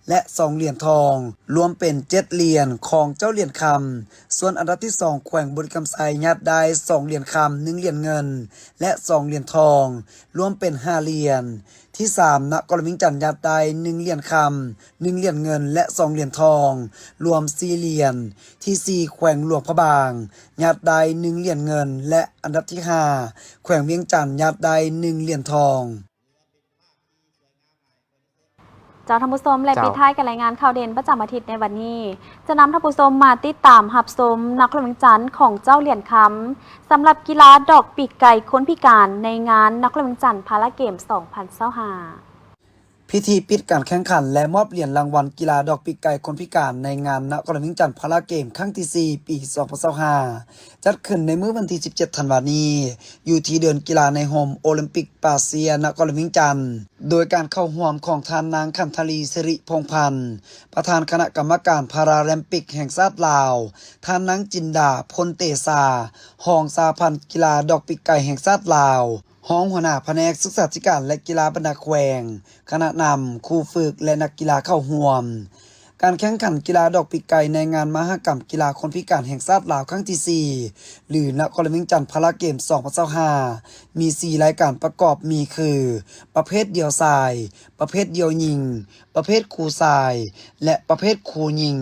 ແລະ ສອງຫຼຽນທອງ, ລວມເປັນເຈັດຫຼຽນ, ຂອງເຈົ້າຫຼຽນຄຳ. ສ່ວນອັນດັບທີສອງ ແຂວງບໍລິຄຳໄຊ ຍາດໄດ້ສອງຫຼຽນຄຳ, ໜຶ່ງຫຼຽນເງິນ ແລະ ສອງຫຼຽນທອງ, ລວມເປັນຫ້າຫຼຽນ. ທີສາມ ນະຄອນຫຼວງວຽງຈັນ ຍາດໄດ້ໜຶ່ງຫຼຽນຄຳ, ໜຶ່ງຫຼຽນເງິນ ແລະ ສອງຫຼຽນທອງ, ລວມສີ່ຫຼຽນ. ທີສີ່ ແຂວງຫຼວງພະບາງ ຍາດໄດ້ໜຶ່ງຫຼຽນເງິນ ແລະ ອັນດັບທີຫ້າ ແຂວງວຽງຈັນ ຍາດໄດ້ໜຶ່ງຫຼຽນທອງ. ເຈົ້າ ທ່ານຜູ້ຊົມ ແລະ ເຈົ້າ ປິດທ້າຍກັບລາຍງານຂ່າວເດັ່ນປະຈຳອາທິດໃນວັນນີ້ ຈະນຳທ່ານຜູ້ຊົມມາຕິດຕາມຮັບຊົມນະຄອນຫຼວງວຽງຈັນຂອງເຈົ້າຫຼຽນຄຳ ສຳລັບກິລາດອກປີກໄກ່ຄົນພິການໃນງານນະຄອນຫຼວງວຽງຈັນພາລາເກມສອງພັນຊາວຫ້າ. ພິທີປິດການແຂ່ງຂັນ ແລະ ມອບຫຼຽນລາງວັນກິລາດອກປີກໄກ່ຄົນພິການໃນງານນະຄອນຫຼວງວຽງຈັນພາລາເກມຄັ້ງທີສີ່ ປີສອງພັນຊາວຫ້າ ຈັດຂຶ້ນໃນມື້ວັນທີສິບເຈັດ ທັນວານີ້ ຢູ່ທີ່ເດີ່ນກິລາໃນຮົ່ມໂອລິມປິກປາເຊຍ ນະຄອນຫຼວງວຽງຈັນ ໂດຍການເຂົ້າຮ່ວມຂອງທ່ານນາງ ຂັນທະລີ ສິລິພົງພັນ ປະທານຄະນະກຳມະການພາຣາລິມປິກແຫ່ງຊາດລາວ, ທ່ານນາງ ຈິນດາ ພົນເຕຊາ ຮອງສະຫະພັນກິລາດອກປີກໄກ່ແຫ່ງຊາດລາວ, ຮອງຫົວໜ້າພະແນກສຶກສາທິການ ແລະ ກິລາບັນດາແຂວງ, ຄະນະນຳ, ຄູຝຶກ ແລະ ນັກກິລາເຂົ້າຮ່ວມ. ການແຂ່ງຂັນກິລາດອກປີກໄກ່ໃນງານມະຫະກຳກິລາຄົນພິການແຫ່ງຊາດລາວຄັ້ງທີສີ່ ຫຼື ນະຄອນຫຼວງວຽງຈັນພາລາເກມສອງພັນຊາວຫ້າ ມີສີ່ລາຍການປະກອບມີຄື ປະເພດດ່ຽວຊາຍ, ປະເພດດ່ຽວຍິງ, ປະເພດຄູ່ຊາຍ ແລະ ປະເພດຄູ່ຍິງ.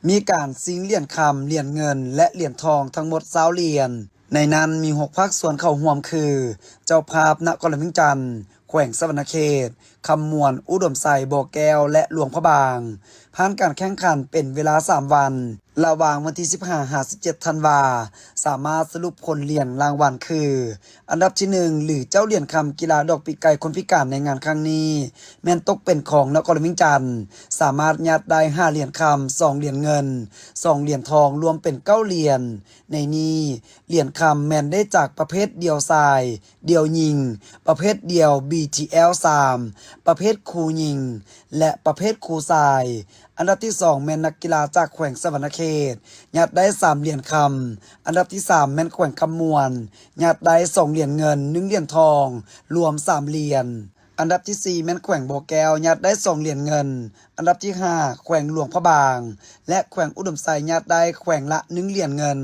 ມີການຊິງຫຼຽນຄຳ, ຫຼຽນເງິນ ແລະ ຫຼຽນທອງທັງໝົດຊາວຫຼຽນ. ໃນນັ້ນມີຫົກພາກສ່ວນເຂົ້າຮ່ວມຄື ເຈົ້າພາບນະຄອນຫຼວງວຽງຈັນ, ແຂວງສະຫວັນນະເຂດ, ຄຳມ່ວນ, ອຸດົມໄຊ, ບໍ່ແກ້ວ ແລະ ຫຼວງພະບາງ. ຜ່ານການແຂ່ງຂັນເປັນເວລາສາມວັນ ລະຫວ່າງວັນທີສິບຫ້າ ຫາ ສິບເຈັດ ທັນວາ ສາມາດສະຫຼຸບຜົນຫຼຽນລາງວັນຄື ອັນດັບທີໜຶ່ງ ຫຼື ເຈົ້າຫຼຽນຄຳກິລາດອກປີກໄກ່ຄົນພິການໃນງານຄັ້ງນີ້ ແມ່ນຕົກເປັນຂອງນະຄອນຫຼວງວຽງຈັນ ສາມາດຍາດໄດ້ຫ້າຫຼຽນຄຳ, ສອງຫຼຽນເງິນ, ສອງຫຼຽນທອງ ລວມເປັນເກົ້າຫຼຽນ. ໃນນີ້ ຫຼຽນຄຳແມ່ນໄດ້ຈາກປະເພດດ່ຽວຊາຍ, ດ່ຽວຍິງ, ປະເພດດ່ຽວ ບີທີແອລ ສາມ, ປະເພດຄູ່ຍິງ ແລະ ປະເພດຄູ່ຊາຍ. ອັນດັບທີສອງ ແມ່ນນັກກິລາຈາກແຂວງສະຫວັນນະເຂດ ຍາດໄດ້ສາມຫຼຽນຄຳ. ອັນດັບທີສາມ ແມ່ນແຂວງຄຳມ່ວນ ຍາດໄດ້ສອງຫຼຽນເງິນ, ໜຶ່ງຫຼຽນທອງ ລວມສາມຫຼຽນ. ອັນດັບທີສີ່ ແມ່ນແຂວງບໍ່ແກ້ວ ຍາດໄດ້ສອງຫຼຽນເງິນ. ອັນດັບທີຫ້າ ແຂວງຫຼວງພະບາງ ແລະ ແຂວງອຸດົມໄຊ ຍາດໄດ້ແຂວງລະໜຶ່ງຫຼຽນເງິນ.